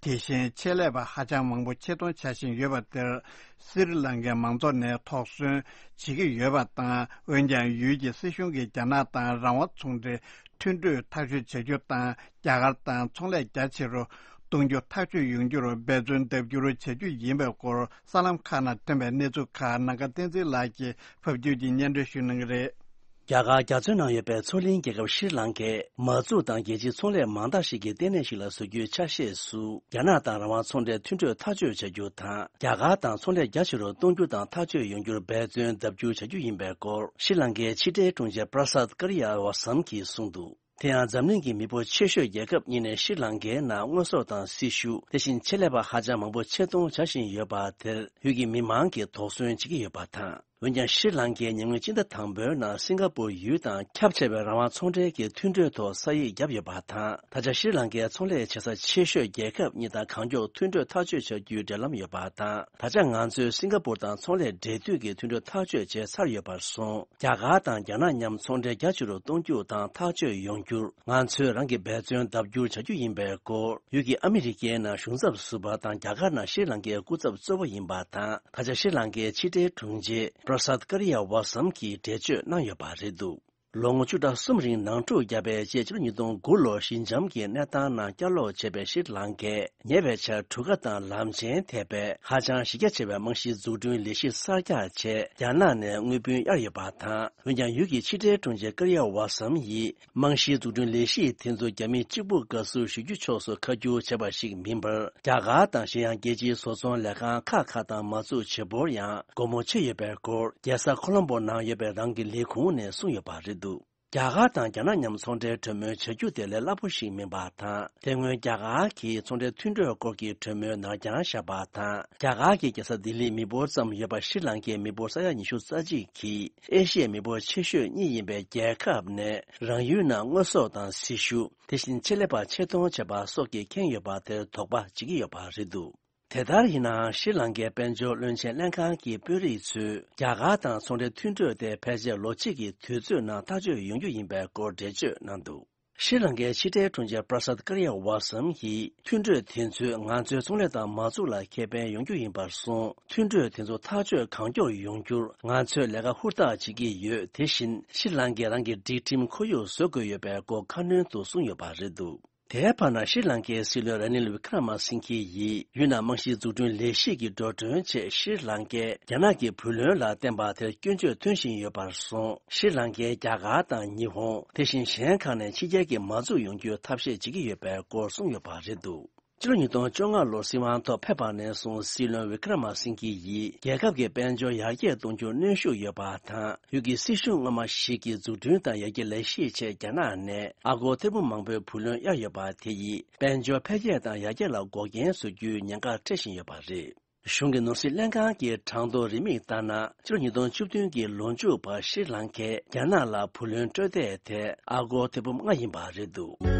དེ་བཞིན་ཆེད་ལས་པ་ཧ་ཅང་མང་པོ་ཆེད་གཏོང་བྱ་བཞིན་ཡོད་པ་དེར། སི་རི་ལང་ཀའི་མང་ཚོགས་ནས་དོགས་ཟོན་བྱེད་ཀྱི་ཡོད་པ་དང་། འོན་ཀྱང་ཡུལ་གྱི་སྲིད་གཞུང་གིས་རྒྱ་ནག་དང་རང་དབང་ཚོང་འབྲེལ་མཐུན་གྲོས་ཐག་གཅོད་བྱ་རྒྱུ་དང་། རྒྱ་གར་དང་ཚོང་ལས་རྒྱ་ཆེ་རུ་གཏོང་རྒྱུ་ཐག་གཅོད་ཡོང་རྒྱུར་འབད་བརྩོན་ལྡབ་འགྱུར་བྱ་རྒྱུ་ཡིན་པའི་སྐོར་གསར་ལམ་ཁག་ནང་ཐོན་པའི་གནས་ཚུལ་ཁག་ནམ་མཁའ་བསྟན་འཛིན་ལགས་ཀྱིས་ཕབ་སྒྱུར་གྱིས་སྙན་སྒྲོན་ཞུ་གནང་གི་རེད། རྒྱ་གར་རྒྱ་མཚོའི་ནང་ཡོད་པའི་མཚོ་གླིང་རྒྱལ་ཁབ་ཤྲི་ལང་ཀས་མ་འཛུགས་དང་རྒྱལ་སྤྱིའི་ཚོང་ལས་མང་དག་ཞིག་གི་ལྟེ་གནས་ཤིག་ལ་བཟོ་རྒྱུའི་ཆ་ཤས་སུ། རྒྱ་ནག་དང་རང་དབང་ཚོང་འབྲེལ་མཐུན་གྲོས་ཐག་གཅོད་བྱ་རྒྱུ་དང་། རྒྱ་གར་དང་ཚོང་ལས་རྒྱ་ཆེ་རུ་གཏོང་རྒྱུ་དང་ཐག་གཅོད་ཡོང་རྒྱུར་འབད་བརྩོན་ལྡབ་འགྱུར་བྱ་རྒྱུ་ཡིན་པའི་སྐོར། ཤྲི་ལང་ཀའི་ཕྱི་འབྲེལ་དྲུང་ཆེ་པྲ་སཱད་ཀར་ཡ་ཝ་སམ་གྱིས་གསུངས་འདུག་དེ་ཡང་འཛམ་གླིང་གི་མི་འབོར་ཆེ་ཤོས་རྒྱལ་ཁབ་གཉིས་ནས་ཤྲི་ལང་ཀའི་ནང་དངོས་ཟོག་དང་སེར་ཤུགས། དེ་བཞིན་ཆེད་ལས་པ་ཧ་ཅང་མང་པོ་ཆེད་གཏོང་བྱ་བཞིན་ཡོད་པ་དེར་ཡུལ་གྱི་མི་མང་གིས་དོགས་ཟོན་བྱེད་ཀྱི་ཡོད་པ་དང་། འོན་ཀྱང་ཤྲི་ལང་ཀའི་ཉེ་སྔོན་སྤྱི་ཟླ་དང་པོའི་ནང་སིང་ག་པུར་ཡུལ་དང་ཁྱབ་ཆེ་བའི་རང་དབང་ཚོང་འབྲེལ་གྱི་མཐུན་གྲོས་ཐོག་ས་ཡིག་བརྒྱབ་ཡོད་པ་དང་། ད་ཆ་ཤྲི་ལང་ཀའི་ཚོང་ལས་བྱེད་ས་ཆེ་ཤོས་རྒྱལ་ཁབ་གཉིས་དང་གང་མགྱོགས་མཐུན་གྲོས་ཐག་གཅོད་བྱ་རྒྱུའི་འབྲེལ་ལམ་ཡོད་པ་དང་། ད་ཆ་ང་ཚོས་སིང་ག་པུར་དང་ཚོང་ལས་འབྲེལ་མཐུད་ཀྱི་མཐུན་གྲོས་ཐག་གཅོད་བྱས་ཚར་ཡོད་པར་སོང་། རྒྱ་གར་དང་རྒྱ་ནག་མཉམ་ཚོང་འབྲེལ་རྒྱ་ཆེ་རུ་གཏོང་རྒྱུ་དང་ཐག་གཅོད་ཡོང་རྒྱུར་ང་ཚོས་རང་གི་འབད་བརྩོན་ལྡབ་འགྱུར་བྱ་རྒྱུ་ཡིན་པའི་སྐོར། ཡུལ་གྱི་ཨ་མི་རི་ཀའི་ནང་གཞུང་ཚབ་ཟུར་པ་དང་རྒྱ་གར་ནང་ཤྲི་ལང་ཀའི་སྐུ་ཚབ་གཙོ་བོ་ཡིན་པ་དང་། ད་ཆ་ཤྲི་ལང་ཀའི་ཕྱི་འབྲེལ་དྲུང་ཆེ་པྲ་སཱད་ཀར་ཡ་ཝ་སམ་གྱིས་འགྲེལ་བརྗོད་གནང་ཡོད་པ་རེད་འདུག་ལོ་ངོ་བཅུ་ཕྲག་གསུམ་རིང་ནང་འཁྲུག་བརྒྱབ་པའི་རྗེས། ཕྱི་ལོ་ཉིས་སྟོང་དགུ་ལོར་ཞི་འཇམ་གྱི་གནས་སྟངས་ནང་བསྐྱར་ལོག་བྱས་པའི་ཤྲི་ལང་ཀས། ཉེ་བའི་ཆར་གྲུ་ཁ་དང་ལམ་ཆེན་ཐེག་པའི་ཧ་ཅང་གཞི་རྒྱ་ཆེ་བའི་རྨང་གཞིའི་འཛུགས་སྐྲུན་ལས་གཞི་གསར་རྒྱག་ཆེད་རྒྱ་ནག་ནས་དངུལ་བུན་གཡར་ཡོད་པ་དང་། འོན་ཀྱང་ཡུལ་གྱི་ཕྱི་འབྲེལ་དྲུང་ཆེ་ཀར་ཡ་ཝ་སམ་ཡིས། རྨང་གཞིའི་འཛུགས་སྐྲུན་ལས་གཞི་དེ་ཚོ་རྒྱ་མིའི་གཅིག་པུ་དགའ་བསུ་ཞུ་རྒྱུ་ཕྱོགས་སུ་ཁ་བསྒྱུར་བྱས་པ་ཞིག་མིན་པར། རྒྱ་གར་དང་གཞན་ཡང་རྒྱལ་སྤྱིའི་བཟོ་ཚོང་ལས་ཁང་ཁག་ཁག་དང་མ་བཙུགས་བྱེད་པོར་ཡང་སྒོ་མོ་ཕྱེ་ཡོད་པའི་སྐོར། རྒྱལ་ས་ཁོ་ལོམ་པོ་ནང་ཡོད་པའི་རང་གི་ལས་ཁུངས་ནས་གསུངས་ཡོད་པ་རེད་འདུག་རྒྱ་གར་དང་རྒྱ་ནག་མཉམ་ཚོང་འབྲེལ་གྲོས་མོལ་བྱ་རྒྱུ་དེ་ལས་སླ་པོ་ཞིག་མིན་པ་དང་། དེ་སྔོན་རྒྱ་གར་གྱིས་ཚོང་འབྲེལ་མཐུན་གྲོས་སྐོར་གྱི་གྲོས་མོལ་ནར་འགྱངས་བཞག་པ་དང་། རྒྱ་གར་གྱི་རྒྱལ་ས་ལྡི་ལིར་མི་འབོར་ཙམ་ཡོད་པ་ཤྲི་ལང་ཀའི་མི་འབོར་ས་ཡ་ཉི་ཤུ་རྩ་གཅིག་གིས། ཨེ་ཤི་ཡའི་མི་འབོར་ཆེ་ཤོས་གཉིས་ཡིན་པའི་རྒྱལ་ཁབ་ནས་རང་ཡུལ་ནང་དངོས་ཟོག་དང་སེར་ཤུགས། དེ་བཞིན་ཆེད་ལས་པ་ཆེད་གཏོང་བྱས་པ་སོགས་ཀྱིས་ཁེངས་ཡོད་པ་དེར་དོགས་པ་བྱེད་ཀྱི་ཡོད་པ་རེད་འདུག་དེ་ལྟར་ཡིན་ནའང་ཤྲི་ལང་ཀའི་དཔལ་འབྱོར་བློན་ཆེན་ལྷན་ཁང་གི་དཔོན་རིགས་ཚོས་རྒྱ་གར་དང་ཚོང་འབྲེལ་མཐུན་གྲོས་དེ་ཕལ་ཆེར་ལོ་གཅིག་གི་དུས་ཚོད་ནང་ཐག་གཅོད་ཡོང་རྒྱུ་ཡིན་པའི་སྐོར་འགྲེལ་བརྗོད་གནང་འདུག་ཤྲི་ལང་ཀའི་ཕྱི་འབྲེལ་དྲུང་ཆེ་པྲ་སཱད་ཀར་ཡ་ཝ་སམ་ཡིས། མཐུན་གྲོས་དེ་ཚོས་ང་ཚོའི་ཚོང་ལས་དང་མ་འཛུགས་ལ་ཁེ་ཕན་ཡོང་རྒྱུ་ཡིན་པར་སོང་། མཐུན་གྲོས་དེ་ཚོ་ཐག་གཅོད་གང་མགྱོགས་ཡོང་རྒྱུར་ང་ཚོས་ལས་ཀ་ཧུར་ཐག་བྱེད་ཀྱི་ཡོད། དེ་བཞིན་ཤྲི་ལང་ཀས་རང་གི་སྒྲིག་ཁྲིམས་ཁོར་ཡུག་བཟོ་དགོས་ཡོད་པའི་སྐོར་ཁ་སྣོན་དུ་གསུངས་ཡོད་པ་རེད་འདུག་དེའི་བར་ན་ཤྲི་ལང་ཀའི་སྲིད་བློན་ར་ནིལ་བི་ཀྲ་མ་སིང་ཁི་ཡིས་ཡུལ་ནང་རྨང་གཞིའི་འཛུགས་སྐྲུན་ལས་གཞི་གི་འགྲོ་གྲོན་ཆེད་ཤྲི་ལང་ཀས་རྒྱ་ནག་གི་བུ་ལོན་ལ་བརྟེན་པ་དེར་སྐྱོན་བརྗོད་ཐོན་བཞིན་ཡོད་པར་སོང་། ཤྲི་ལང་ཀས་རྒྱ་གར་དང་ཉི་ཧོང་། དེ་བཞིན་གཞན་ཁག་ནས་ཕྱི་རྒྱལ་གྱི་མ་འཛུགས་ཡོང་རྒྱུའི་ཐབས་ཤེས་བྱེད་ཀྱི་ཡོད་པའི་སྐོར་གསུངས་ཡོད་པ་རེད་འདུག་ཕྱི་ལོ་ཉིས་སྟོང་བཅོ་ལྔ་ལོར་སྲིད་དབང་ཐོག་ཕེབས་པ་ནས་བཟུང་སྲིད་བློན་བི་ཀྲ་མ་སིང་ཁི་ཡིས་རྒྱལ་ཁབ་ཀྱི་དཔལ་འབྱོར་ཡར་རྒྱས་གཏོང་རྒྱུར་གནོན་ཤུགས་ཡོད་པ་དང་། ཡུལ་གྱི་སྲིད་གཞུང་སྔོན་མ་ཞིག་གི་འཛུགས་སྐྲུན་དང་ཡར་རྒྱས་ལས་གཞིའི་ཆེད་རྒྱ་ནག་ནས་ཨ་སྒོར་ཐེར་འབུམ་མང་པོའི་བུ་ལོན་གཡར་ཡོད་པ་དེ་ཡིས་དཔལ་འབྱོར་འཕེལ་རྒྱས་དང་ཡར་རྒྱས་ལ་འགོག་རྐྱེན་བཟོ་རྒྱུའི་ཉེན་ཁ་འཕྲད་བཞིན་ཡོད་པ་རེད། གཞུང་གི་ནོར་སྲིད་ལྷན་ཁང་གི་གྲངས་ཐོ་རིན་མེད་ལྟར་ན། ཕྱི་ལོ་ཉིས་སྟོང་བཅུ་བདུན་གྱི་ལོ་མཇུག་བར་ཤྲི་ལང་ཀས་རྒྱ་ནག་ལ་བུ་ལོན་སྤྲོད་བསྡད་དེ་ཨ་སྒོར་ཐེར་འབུམ་ལྔ་ཡིན་པ་རེད་འདུག་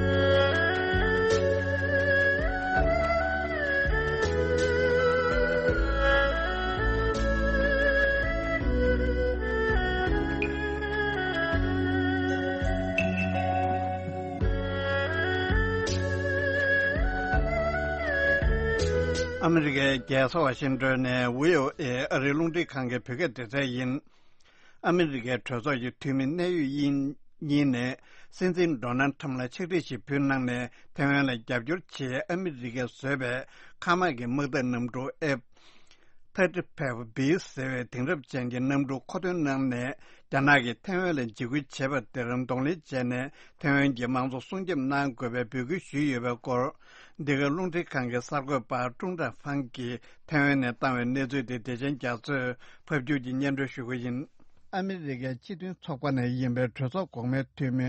ཨ་མི་རི་ཀའི་རྒྱལ་ས་ཝ་ཤིང་ཏོན་ནས་བྷི་ཨོ་ཨེ་ཨ་རིའི་རླུང་འཕྲིན་ཁང་གི་བོད་སྐད་སྡེ་ཚན་ཡིན། ཨ་མི་རི་ཀའི་གྲོས་ཚོགས་ཀྱི་འཐུས་མི་གནད་ཡོད་གཉིས་ནས་སྲིད་འཛིན་ཌོ་ནལ་ཁྲམ་ལ་ཕྱག་བྲིས་ཤིག་ཕུལ་གནང་ནས། ཐའེ་ཝན་ལ་རྒྱབ་སྐྱོར་ཆེད་ཨ་མི་རི་ཀས་བཟོས་པའི་མཁའ་དམག་གི་དམག་འཐབ་གནམ་གྲུ་ཨེཕ་ཐར་ཊི་ཕའེབ་བི་ཟེར་བའི་དེང་རབས་ཅན་གྱི་གནམ་གྲུ་མཁོ་འདོན་གནང་ནས། རྒྱ་ནག་གིས་ཐའེ་ཝན་ལ་འཇིགས་སྐུལ་བྱས་པ་དེར་གདོང་ལེན་བྱས་ནས། ཐའེ་ཝན་གྱི་དམངས་གཙོ་སྲུང་སྐྱོབ་གནང་དགོས་པའི་འབོད་སྐུལ་ཞུས་ཡོད་པའི་སྐོར། འདི་ག་རླུང་འཕྲིན་ཁང་གི་གསར་འགོད་པ་ཀྲུང་ཀྲ་ཧྥང་གིས་ཐའེ་ཝན་ནས་བཏང་བའི་གནས་ཚུལ་དེ་བདེ་ཆེན་རྒྱ་མཚོས་ཕབ་སྒྱུར་གྱིས་སྙན་སྒྲོན་ཞུ་གི་ཡིན། ཨ་མི་རི་ཀའི་སྤྱི་མཐུན་ཚོགས་པ་ནས་ཡིན་པའི་གྲོས་ཚོགས་གོང་མའི་འཐུས་མི་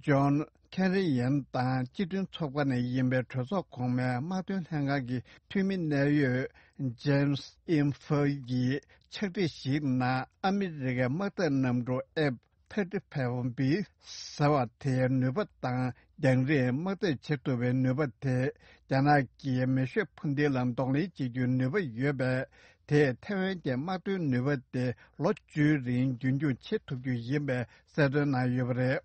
ཇོན་ཁེ་རི་ཡན་དང་། སྤྱི་མཐུན་ཚོགས་པ་ནས་ཡིན་པའི་གྲོས་ཚོགས་གོང་མའི་དམག་དོན་ལྷན་ཁང་གི་འཐུས་མི་གནད་ཡོད་ཇེམ་སི་ཨིན་ཧྥེ་ཡིས་ཕྱག་བྲིས་ཤིག་ནང་། ཨ་མི་རི་ཀའི་དམག་འཐབ་གནམ་གྲུ་ཨེཕ་ཐར་ཊི་ཕའེབ་བི་ཟེར་བ་དེའི་ནུས་པ་དང་རྒྱང་རིང་དམག་འཐབ་བྱེད་ཐུབ་པའི་ནུས་པ་དེ། རྒྱ་ནག་གིས་མེ་ཤོད་འཕུར་མདེལ་ལ་གདོང་ལེན་བྱེད་རྒྱུའི་ནུས་པ་ཡོད་པས། དེས་ཐའེ་ཝན་གྱི་དམག་དོན་ནུས་པ་དེ་ལོ་བཅུའི་རིང་རྒྱུན་འཁྱོངས་བྱེད་ཐུབ་རྒྱུ་ཡིན་པའི་གསལ་སྟོན་གནང་ཡོད་པ་རེད།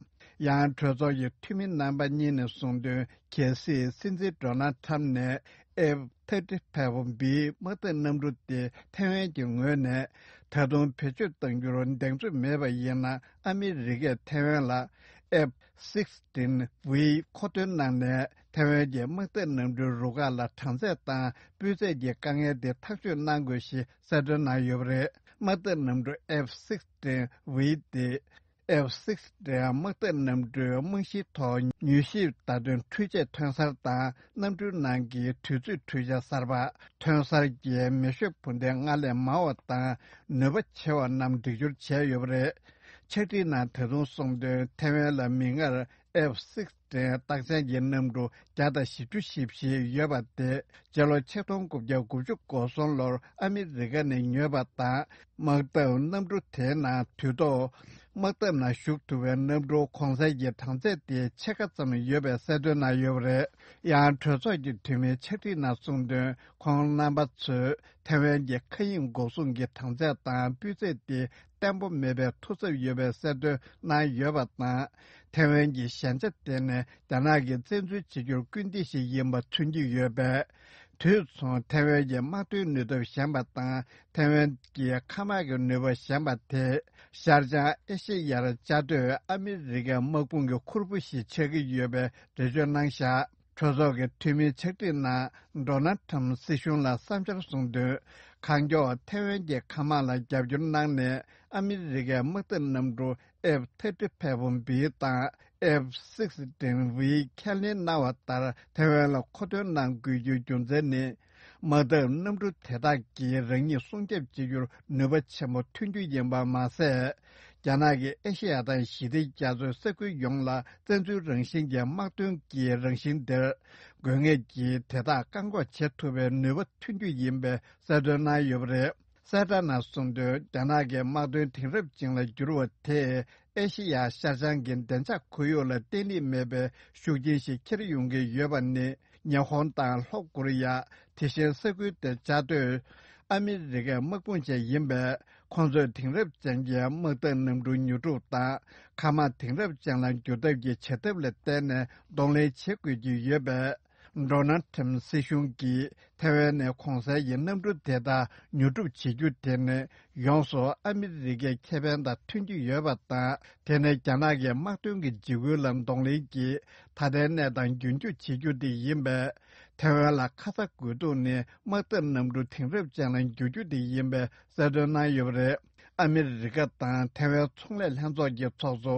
ཡང་གྲོས་ཚོགས་ཀྱི་འཐུས་མི་རྣམ་པ་གཉིས་ནས་གསུངས་དོན། གལ་སྲིད་སྲིད་འཛིན་ཌོ་ནལ་ཁྲམ་ནས་ཨེཕ་ཐར་ཊི་ཕའེབ་བི་དམག་འཐབ་གནམ་གྲུ་དེ་ཐའེ་ཝན་གྱི་ངོས་ནས་ད་དུང་བེད་སྤྱོད་གཏང་རྒྱུར་གདེང་ཚོད་མེད་པ་ཡིན་ན། ཨ་མི་རི་ཀས་ཐའེ་ཝན་ལ་ཨེཕ་སིག་སི་ཊིན་བི་མཁོ་འདོན་གནང་ནས། ཐའེ་ཝན་གྱི་དམག་འཐབ་གནམ་གྲུའི་རུ་ཁག་ལ་གྲངས་ཚད་དང་སྤུས་ཚད་ཀྱི་དཀའ་ངལ་དེ་ཐག་གཅོད་གནང་དགོས་ཞེས་གསལ་སྟོན་གནང་ཡོད་པ་རེད། དམག་འཐབ་གནམ་གྲུ་ཨེཕ་སིག་སི་ཊིན་བི་དེ། ཨེཕ་སིག་སི་ཊིན་དམག་འཐབ་གནམ་གྲུའི་རྨང་གཞིའི་ཐོག་མྱུལ་ཞིབ་བརྡ་སྟོན་འཕྲུལ་ཆས་ཐོན་གསར་དང་། གནམ་གྲུའི་ནང་གི་དུས་ཚོད་འཕྲུལ་ཆ་གསར་པ། ཐོན་གསར་གྱི་མེ་ཤོད་འཕུར་མདེལ་སྔར་ལས་མང་བ་དང་ནུས་པ་ཆེ་བ་རྣམས་སྒྲིག་སྦྱོར་བྱས་ཡོད་པ་རེད། ཕྱག་བྲིས་ནང་ད་དུང་གསུངས་དོན། ཐའེ་ཝན་ལ་མིག་སྔར་ཨེཕ་སིག་སི་ཊིན་རྟགས་ཅན་གྱི་གནམ་གྲུ་བརྒྱ་དང་བཞི་བཅུ་ཞེ་བཞི་ཡོད་པ་དེ། སྤྱི་ལོ་ཆིག་སྟོང་དགུ་བརྒྱ་དགུ་བཅུ་གོ་གསུམ་ལོར་ཨ་མི་རི་ཀ་ནས་ཉོས་པ་དང་། དམག་འཐབ་གནམ་གྲུ་དེའི་ནང་དུས་ཐོག་དམག་འཐབ་ནང་ཞུགས་ཐུབ་པའི་གནམ་གྲུ་གོང་གསལ་གྱི་གྲངས་ཚད་དེ་ཕྱེད་ཀ་ཙམ་ཡོད་པའི་གསལ་སྟོན་གནང་ཡོད་པ་རེད། ཡང་གྲོས་ཚོགས་ཀྱི་འཐུས་མིའི་ཕྱག་བྲིས་ནང་གསུངས་དོན། ཁོང་རྣམ་པ་ཚོས་ཐའེ་ཝན་གྱི་མཁའ་དབྱིངས་འགོག་སྲུང་གི་གྲངས་ཚད་དང་སྤུས་ཚད་དེ་བརྟན་པོ་མེད་པའི་ཐོ་འཚབ་ཡོད་པའི་གསལ་སྟོན་གནང་ཡོད་པ་དང་། ཐའེ་ཝན་གྱི་ཞན་ཆ་དེ་ནི་རྒྱ་ནག་གིས་བཙན་འཛུལ་བྱེད་རྒྱུར་སྐུལ་འདེད་ཞིག་ཡིན་པ་མཚོན་གྱི་ཡོད་པས། དུས་མཚུངས་ཐའེ་ཝན་གྱི་དམག་དོན་ནུས་སྟོབས་ཞན་པ་དང་། ཐའེ་ཝན་གྱི་མཁའ་དམག་གི་ནུས་པ་ཞན་པ་དེས་ཤར་བྱང་ཨེ་ཤེ་ཡར་བཅའ་སྡོད་ཨ་མི་རི་ཀའི་དམག་དཔུང་གི་ཁུར་པོ་ཞིག་ཆགས་ཀྱི་ཡོད་པའི་འགྲེལ་བརྗོད་གནང་བཞག་གྲོས་ཚོགས་ཀྱི་འཐུས་མིའི་ཕྱག་བྲིས་ནང་། ཌོ་ནལ་ཁྲམ་སྲིད་གཞུང་ལ་བསམ་འཆར་གསུངས་དོན། གང་མགྱོགས་ཐའེ་ཝན་གྱི་མཁའ་དམག་ལ་རྒྱབ་སྐྱོར་གནང་ནས། ཨ་མི་རི་ཀའི་དམག་འཐབ་གནམ་གྲུ་ཨེཕ་ཐར་ཊི་ཕའེབ་བི་དང་ཨེཕ་སིག་སི་ཊིན་བི་ཁས་ལེན་གནང་བ་ལྟར་ཐའེ་ཝན་ལ་མཁོ་འདོན་གནང་དགོས་རྒྱུའི་རྒྱུ་མཚན་ནི། དམག་འཐབ་གནམ་གྲུ་དེ་དག་གིས་རང་ཉིད་སྲུང་སྐྱོབ་བྱེད་རྒྱུར་ནུས་པ་ཆེན་པོ་ཐོན་རྒྱུ་ཡིན་པ་མ་ཟད། རྒྱ་ནག་གིས་ཨེ་ཤེ་ཡ་དང་ཞི་བདེ་རྒྱ་མཚོའི་ས་ཁུལ་ཡོངས་ལ་བཙན་འཛུལ་རང་བཞིན་གྱི་དམག་དོན་གྱི་རང་བཞིན་དེར། དགོས་ངེས་ཀྱིས་དེ་དག་བཀག་འགོག་བྱེད་ཐུབ་པའི་ནུས་པ་ཐོན་རྒྱུ་ཡིན་པའི་གསལ་སྟོན་གནང་ཡོད་པ་རེད། གསལ་བསྒྲགས་ནང་གསུངས་དོན། རྒྱ་ནག་གི་དམག་དོན་དེང་རབས་ཅན་ལ་འགྱུར་བ་དེས་ཨེ་ཤེ་ཡ་ཤར་བྱང་གི་བདེ་འཇགས་ཁོར་ཡུག་ལ་བརྟན་ལྷིང་མེད་པའི་ཤུགས་རྐྱེན་ཞིག་འཁྱེར་ཡོང་གི་ཡོད་པ་ནི། ཉི་ཧོང་དང་ལྷོ་ཀོ་རི་ཡ། དེ་བཞིན་ས་ཁུལ་དེར་བཅའ་སྡོད་ཨ་མི་རི་ཀའི་དམག་དཔུང་བཅས་ཡིན་པས། ཁོང་ཚོས་དེང་རབས་ཅན་གྱི་དམག་འཐབ་གནམ་གྲུ་མྱུར་འགྲུལ་དང་། མཁའ་དམག་དེང་རབས་ཅན་ལ་འགྱུར་ཐབས་ཀྱི་བྱ་ཐབས་ལ་བརྟེན་ནས་གདོང་ལེན་བྱེད་དགོས་ཀྱི་ཡོད་པས། ཌོ་ནལ་ཊམ་སྲིད་གཞུང་གིས་ཐའེ་ཝན་ནས་གོང་གསལ་གྱི་གནམ་གྲུ་དེ་དག་ཉོ་སྒྲུབ་བྱེད་རྒྱུ་དེ་ནི་ཡོངས་སུ་ཨ་མི་རི་ཀའི་ཁེ་ཕན་དང་མཐུན་གྱི་ཡོད་པ་དང་། དེ་ནི་རྒྱ་ནག་གི་དམག་དོན་གྱི་འཇིགས་སྐུལ་ལ་གདོང་ལེན་གྱིས་ད་ལྟའི་གནས་སྟངས་རྒྱུན་སྐྱོང་བྱེད་རྒྱུ་དེ་ཡིན་པས། ཐའེ་ཝན་ལ་ཁ་ཚ་དགོས་གཏུགས་ནི་དམག་འཐབ་གནམ་གྲུ་དེང་རབས་ཅན་ལ་འགྱུར་རྒྱུ་དེ་ཡིན་པའི་གསལ་སྟོན་གནང་ཡོད་པ་རེད། ཨ་མི་རི་ཀ་དང་ཐའེ་ཝན་ཚོང་ལས་ལྷན་ཚོགས་ཀྱི་ཚོགས་གཙོ་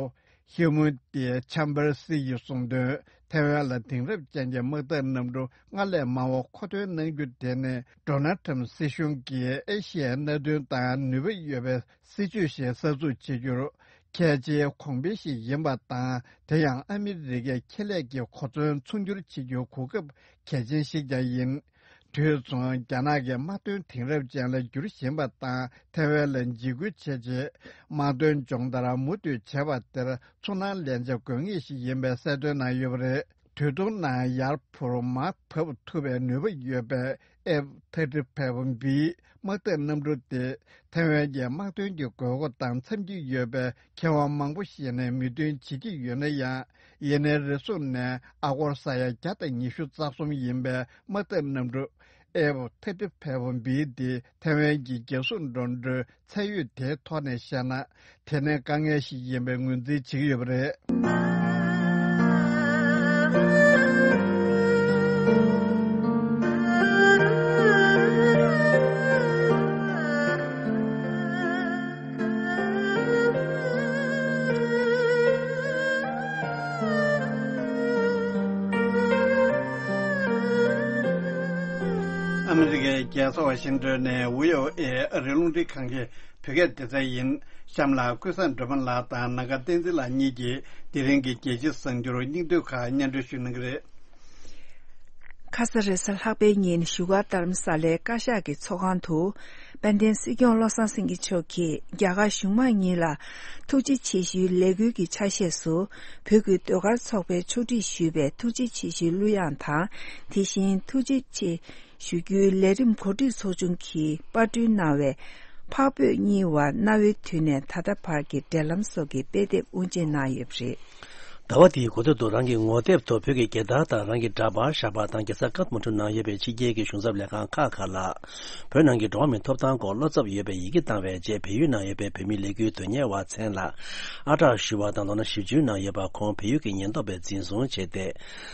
ཧིའུ་མུན་ཏེ་ཆམ་པར་སི་ཡིས་གསུངས་དོན། ཐའེ་ཝན་ལ་དེང་རབས་ཅན་གྱི་དམག་འཐབ་གནམ་གྲུ་སྔར་ལས་མང་བ་མཁོ་འདོན་གནང་རྒྱུ་དེ་ནི་ཌོ་ནལ་ཊམ་སྲིད་གཞུང་གིས་ཨེ་ཤི་ཡའི་མནའ་མཐུན་དང་ནུས་པ་ཡོད་པའི་སྲིད་ཇུས་ཤིག་གསར་འཛུགས་བྱེད་རྒྱུར་གལ་ཆེའི་གོང་འཕེལ་ཞིག་ཡིན་པ་དང་། དེ་ཡང་ཨ་མི་རི་ཀའི་ཁེ་ལས་ཀྱི་གོ་མཚོན་ཚོང་སྒྱུར་བྱེད་རྒྱུའི་གོ་སྐབས་གལ་ཆེན་ཞིག་ཀྱང་ཡིན། དུས་མཚུངས་རྒྱ་ནག་གི་དམག་དོན་དེང་རབས་ཅན་ལ་འགྱུར་བཞིན་པ་དང་། ཐའེ་ཝན་ལ་འཇིགས་སྐུལ་བྱས་རྗེས་དམག་དོན་སྦྱོང་བརྡར་མུ་མཐུད་བྱས་པ་དེར་ཚུར་སྣང་ལན་ཆ་དགོས་ངེས་ཤིག་ཡིན་པའི་གསལ་སྟོན་གནང་ཡོད་པ་རེད། དུས་ཐུང་ནང་ཡར་འཕུར་མར་བབས་ཐུབ་པའི་ནུས་པ་ཡོད་པའི་ཨེཕ་ཐར་ཊི་ཕའེ་ཝི་བི་དམག་འཐབ་གནམ་གྲུ་དེ་ཐའེ་ཝན་གྱི་དམག་དོན་གྱི་དགོས་མཁོ་དང་འཚམ་གྱི་ཡོད་པའི་མཁས་དབང་མང་པོ་ཞིག་ནས་མོས་མཐུན་བྱེད་ཀྱི་ཡོད་ན་ཡང་། ཡེ་ནན་རི་སུངས་ནས་ཨ་སྒོར་ས་ཡ་བརྒྱ་དང་ཉི་ཤུ་རྩ་གསུམ་ཡིན་པའི་དམག་འཐབ་གནམ་གྲུ་ཨེཕ་ཐར་ཊི་ཕའེ་ཝི་བི་དེ་ཐའེ་ཝན་གྱི་རྒྱལ་སྲུང་འགྲོ་གྲོན་ཚད་ཡོད་དེའི་ཐོག་ནས་བཤད་ན། དེ་ནི་དཀའ་ངལ་ཞིག་ཡིན་པའི་ངོས་འཛིན་བྱེད་ཀྱི་ཡོད་པ་རེད། ཨ་མི་རི་ཀའི་རྒྱལ་ས་ཝ་ཤིང་ཏོན་ནས་བྷི་ཨོ་ཨེ་ཨ་རིའི་རླུང་འཕྲིན་ཁང་གི་བོད་སྐད་སྡེ་ཚན་ཡིན། གཤམ་ལ་ཀུན་བཟང་སྒྲོལ་མ་ལགས་དང་ནམ་མཁའ་བསྟན་འཛིན་ལགས་གཉིས་ཀྱིས་དེ་རིང་གི་རྒྱལ་སྤྱིའི་གསར་འགྱུར་སྙིང་བསྡུས་ཁག་སྙན་སྒྲོན་ཞུ་གནང་གི་རེད། ཁ་ས་རེས་གཟའ་ལྷག་པའི་ཉིན་བཞུགས་སྒར་རྡ་རམ་ས་ལའི་བཀའ་ཤག་གི་ཚོགས་ཁང་དུ། དཔལ་ལྡན་སྲིད་སྐྱོང་བློ་བཟང་སེང་གེ་མཆོག་གིས་རྒྱ་གར་གཞུང་མང་གཉིས་ལ་ཐུགས་རྗེ་ཆེ་ཞུའི་ལས་འགུལ་གྱི་ཆ་ཤས་སུ། བོད་ཀྱི་ཟློས་གར་ཚོགས་པས་ཕྱོགས་སྒྲིག་ཞུས་པའི་ཐུགས་རྗེ་ཆེ་ཞུའི་གླུ་དབྱངས་དང་། དེ་བཞིན་ཐུགས་རྗེ་ཆེ་ཞུ་རྒྱུའི་ལས་རིམ་གོ་སྒྲིག་ཚོགས་ཆུང་གིས་པར་སྐྲུན་གནང་བའི་འཕགས་བོད་གཉིས་བར་གནའ་བོའི་དུས་ནས་ད་ལྟ་བར་གྱི་འབྲེལ་ལམ་སོགས་ཀྱི་དཔེ་དེབ་དབུ་འབྱེད་གནང་ཡོད་པ་རེད། ཟླ་བ་འདིའི་འགོ་སྟོད་དུ་རང་གི་ངོ་དེབ་ཐོག་བོད་ཀྱི་རྒྱལ་དར་དང་རང་གི་འདྲ་པར་བཞག་པ་དང་རྒྱལ་ས་ཀཐ་མན་ཌུ་ནང་ཡོད་པའི་ཕྱི་རྒྱལ་གྱི་གཞུང་ཚབ་ལས་ཁང་ཁག་ཁག་ལ། བོད་ནང་གི་འགྲོ་བ་མིའི་ཐོབ་ཐང་སྐོར་བློ་འཚབ་ཡོད་པའི་ཡི་གེ་བཏང་བའི་རྗེས་བལ་ཡུལ་ནང་ཡོད་པའི་བོད་མིའི་ལས་འགུལ་དོན་གཉེར་བ་མཚན་ལ་ཨ་གྲགས་ཞུ་བ་དང་ལོ་ན་བཞི་བཅུའི་ནང་ཡོད་པ་ཁོང་བལ་ཡུལ་གྱི་ཉེན་རྟོག་པས་འཛིན་བཟུང་བྱས་ཏེ།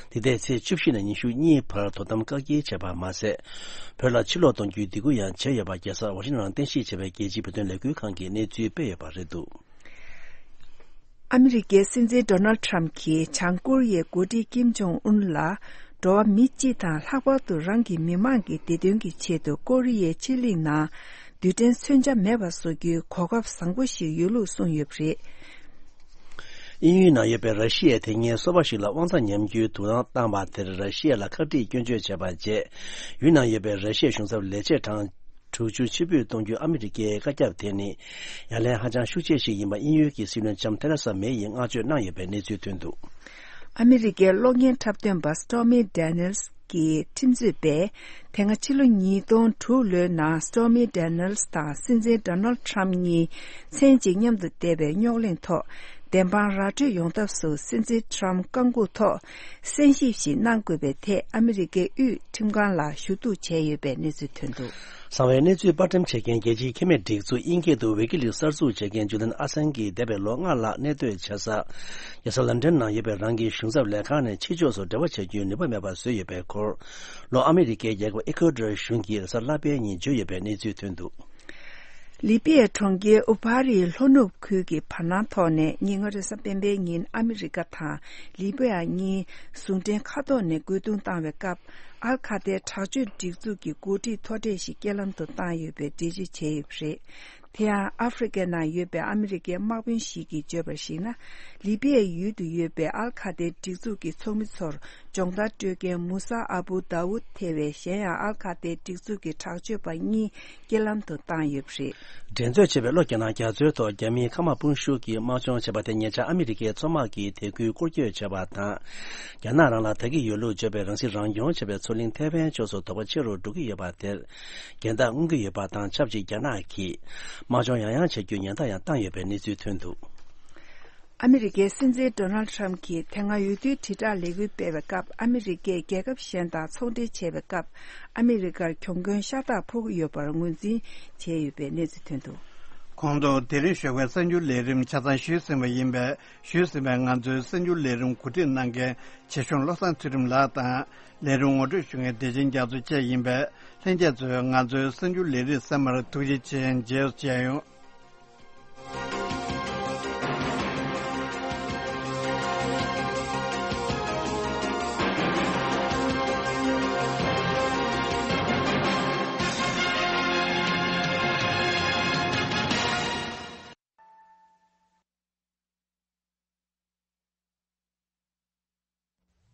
འདི་ཟླའི་ཚེས་བཅུ་བཞི་ནས་ཉི་ཤུ་གཉིས་བར་དོ་དམ་བཀག་སྐྱིལ་བྱས་པ་མ་ཟད། བོད་ལ་ཕྱིར་ལོག་གཏོང་རྒྱུའི་སྡིགས་སྐུལ་ཡང་བྱས་ཡོད་པ་རྒྱལ་ས་ཝ་ཤིང་ཊོན་ནང་རྟེན་གཞི་བྱས་པའི་རྒྱལ་སྤྱིའི་བོད་དོན་ལས་འགུལ་ཁང་གིས་གནས་ཚུལ་སྤེལ་ཡོད་པ་རེད་འདུག། ཨ་མི་རི་ཀའི་སྲིད་འཛིན་ཌོ་ནལ་ཊམ་གྱིས་བྱང་ཀོ་རི་ཡའི་འགོ་ཁྲིད་ཀིམ་ཇོང་ཨུན་ལ་འགྲོ་བ་མི་སྤྱི་དང་ལྷག་པར་དུ་རང་གི་མི་མང་གི་བདེ་དོན་གྱི་ཆེད་དུ་ཀོ་རི་ཡའི་ཕྱེད་གླིང་ནང་རྡུལ་ཕྲན་མཚོན་ཆ་མེད་པ་བཟོ་རྒྱུའི་གོ་སྐབས་བཟང་པོ་ཞིག་ཡོད་ལུགས་གསུངས་ཡོད་པ་རེད། དབྱིན་ཡུལ་ནང་ཡོད་པའི་ར་ཤི་ཡས་དེ་སྔའི་སོ་པ་ཞིག་ལ་དབང་ཐང་ཉམས་རྒྱུའི་དུག་རླངས་བཏང་བ་དེར་ར་ཤི་ཡ་ལ་ཁག་དཀྲིས་སྐྱོན་བརྗོད་བྱས་པ་རྗེས། ཡུལ་ནང་ཡོད་པའི་ར་ཤི་ཡའི་གཞུང་ཚབ་ལས་བྱེད་གྲངས་དྲུག་ཅུ་ཕྱིར་འབུད་གཏོང་རྒྱུ་ཨ་མི་རི་ཀའི་བཀའ་ཁྱབ་དེ་ནི་ཡ་ལན་ཧ་ཅང་ཤུགས་ཆེ་ཞིག་ཡིན་པ་དབྱིན་ཡུལ་གྱི་སྲིད་བློན་ལྕམ་ཐེ་རེ་ས་མེ་ཡིས་བསྔགས་བརྗོད་གནང་ཡོད་པའི་གནས་ཚུལ་ཐོན་འདུག། ཨ་མི་རི་ཀའི་གློག་བརྙན་འཁྲབ་སྟོན་པ་སི་ཊོ་མི་ཌེ་ནེལ་སི་གྱི་ཁྲིམས་རྩོད་པས། དེ་སྔ་ཕྱི་ལོ་ཉིས་སྟོང་དྲུག་ལོའི་ནང་སི་ཊོ་མི་ཌེ་ནེལ་སི་དང་སྲིད་འཛིན་ཌོ་ནལ་ཌི་ཊརམ་གཉིས་མཚན་གཅིག་མཉམ་དུ་བསྡད་པའི་རྙོག་གླེང་ཐོག་བདེན་དཔང་ར་སྤྲོད་ཡོང་ཐབས་སུ་སྲིད་འཛིན་ཊརམ་བཀག་འགོག་ཐོག་གསན་ཞིབ་ཞིག་གནང་དགོས་པའི་ཐད་ཨ་མི་རི་ཀའི་དབུས་ཁྲིམས་ཁང་ལ་ཞུ་གཏུག་བྱས་ཡོད་པའི་གནས་ཚུལ་ཐོན་འདུག། གསང་བའི་གནས་ཚུལ་དཔར་འགྲེམས་བྱེད་མཁན་རྒྱལ་སྤྱིའི་ཁེ་མེད་སྒྲིག་འཛུགས་དབྱིན་སྐད་དུ་ཝི་ཀི་ལིག་གསར་འཛུགས་བྱེད་མཁན་ཇུ་ལན་ཨ་སན་གྱིས་འདས་པའི་ལོ་ལྔ་ལྷག་གནས་སྡོད་བྱ་ས། རྒྱལ་ས་ལན་ཌན་ནང་ཡོད་པའི་རང་གི་གཞུང་ཚབ་ལས་ཁང་ནས་ཕྱི་ཕྱོགས་སུ་འབྲེལ་བ་བྱ་རྒྱུའི་ནུས་པ་མེད་པ་བཟོས་ཡོད་པའི་སྐོར། ལྷོ་ཨ་མི་རི་ཀའི་རྒྱལ་ཁབ་ཨི་ཁོ་ཌོར་གཞུང་གིས་རེས་གཟའ་ལྷག་པའི་ཉིན་བརྗོད་ཡོད་པའི་གནས་ཚུལ་ཐོན་འདུག། ལི་པི་ཡའི་གྲོང་ཁྱེར་ཨུ་ཕ་རིའི་ལྷོ་ནུབ་ཁུལ་གྱི་བར་སྣང་ཐོག་ནས་ཉེ་སྔོན་རེས་གཟའ་སྤེན་པའི་ཉིན་ཨ་མི་རི་ཀ་དང་ལི་པི་ཡ་གཉིས་ཟུང་འབྲེལ་མཁའ་ཐོག་ནས་རྒོལ་རྡུང་བཏང་བའི་སྐབས། ཨལ་ཁ་ཏའི་དྲག་སྤྱོད་སྒྲིག་འཛུགས་ཀྱི་འགོ་ཁྲིད་མཐོ་གྲས་ཤིག་རྐྱེན་ལམ་དུ་བཏང་ཡོད་པའི་འགྲེལ་བརྗོད་བྱས་ཡོད་པ་རེད། དེ་ཡང་ཨ་ཧྥེ་རི་ཁའི་ནང་ཡོད་པའི་ཨ་མི་རི་ཀའི་དམག་དཔོན་ཞིག་གིས་བརྗོད་པར་གཞིགས་ན། ལི་པི་ཡའི་ཡུལ་དུ་ཡོད་པའི་ཨལ་ཁ་ཏའི་སྒྲིག་འཛུགས་ཀྱི་ཚོགས་མི་ཚོར་སྦྱོང་བརྡར་སྤྲོད་མཁན་མུ་ས་ཨ་བུ་དཱ་ཝུད་ཐེ་བའི་གཞན་ཡང་ཨལ་ཁ་ཏའི་སྒྲིག་འཛུགས་ཀྱི་དྲག་སྤྱོད་པ་གཉིས་རྐྱེན་ལམ་དུ་བཏང་ཡོད་པ་རེད། འགྲན་རྩོད་ཆེ་བའི་ལྷོ་རྒྱ་ནག་རྒྱ་མཚོའི་ཐོག་རྒྱ་མིའི་མཁའ་དམག་དཔུང་ཤུགས་ཀྱིས་དམག་སྦྱོང་བྱས་པ་དེ་ཉེ་ཆར་ཨ་མི་རི་ཀའི་མཚོ་དམག་གིས་དད་གུས་སྐོར་སྐྱོད་བྱས་པ་དང་། རྒྱ་ནག་རང་ལ་དར་གྱི་ཡོད་ལུགས་བརྗོད་པའི་རང་སྲིད་རང་སྐྱོང་བྱེད་པའི་མཚོ་གླིང་ཐའེ་ཝན་ཕྱོགས་སུ་དོགས་པ་ཆེ་རུ་འགྲོ་གི་ཡོད་པ་དེར། རྒྱལ་དར་མངོན་གྱི་ཡོད་པ་དང་ཆབས་ཅིག་རྒྱ་ནག་གིས་དམག་སྦྱོང་ཡང་ཡང་བྱེད་རྒྱུའི་ཉེན་བརྡ་ཡང་བཏང་ཡོད་པའི་གནས་ཚུལ་ཐོན་འདུག། ཨ་མི་རི་ཀའི་སྲིད་འཛིན་ཌོ་ནལ་ཊམ་གྱིས་དེ་སྔ་འོས་བསྡུའི་དྲིལ་བསྒྲགས་ལས་འགུལ་སྤེལ་བའི་སྐབས། ཨ་མི་རི་ཀས་རྒྱལ་ཁབ་གཞན་དང་ཚོང་འབྲེལ་བྱེད་པའི་སྐབས། ཨ་མི་རི་ཀར་གྱོང་གུན་ཤ་སྟག་ཕོག་གི་ཡོད་པར་ངོས་འཛིན་བྱས་ཡོད་པའི་གནས་ཚུལ་ཐོན་འདུག། གོང་དུ་དེ་རིང་ཞོགས་པའི་གསར་འགྱུར་ལས་རིམ་ཆ་ཚང་ཞུས་ཟིན་པ་ཡིན་པས། ཞུས་ཟིན་པའི་ང་ཚོའི་གསར་འགྱུར་ལས་རིམ་གོ་སྒྲིག་གནང་མཁན་ཆེ་ཆུང་བློ་བཟང་ཚུལ་ཁྲིམས་ལགས་དང་། ལས་རིམ་ངོ་སྤྲོད་ཞུ་མཁན་བདེ་ཆེན་རྒྱ་མཚོ་བཅས་ཡིན་པས། ལྷན་རྒྱས་ཚོས་ང་ཚོའི་གསར་འགྱུར་ལས་རིམ་གསན་པར་ཐུགས་རྗེ་ཆེ། མཇལ་མཇལ་ཡོང་།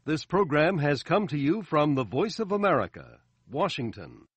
This program has come to you from the Voice of America, Washington.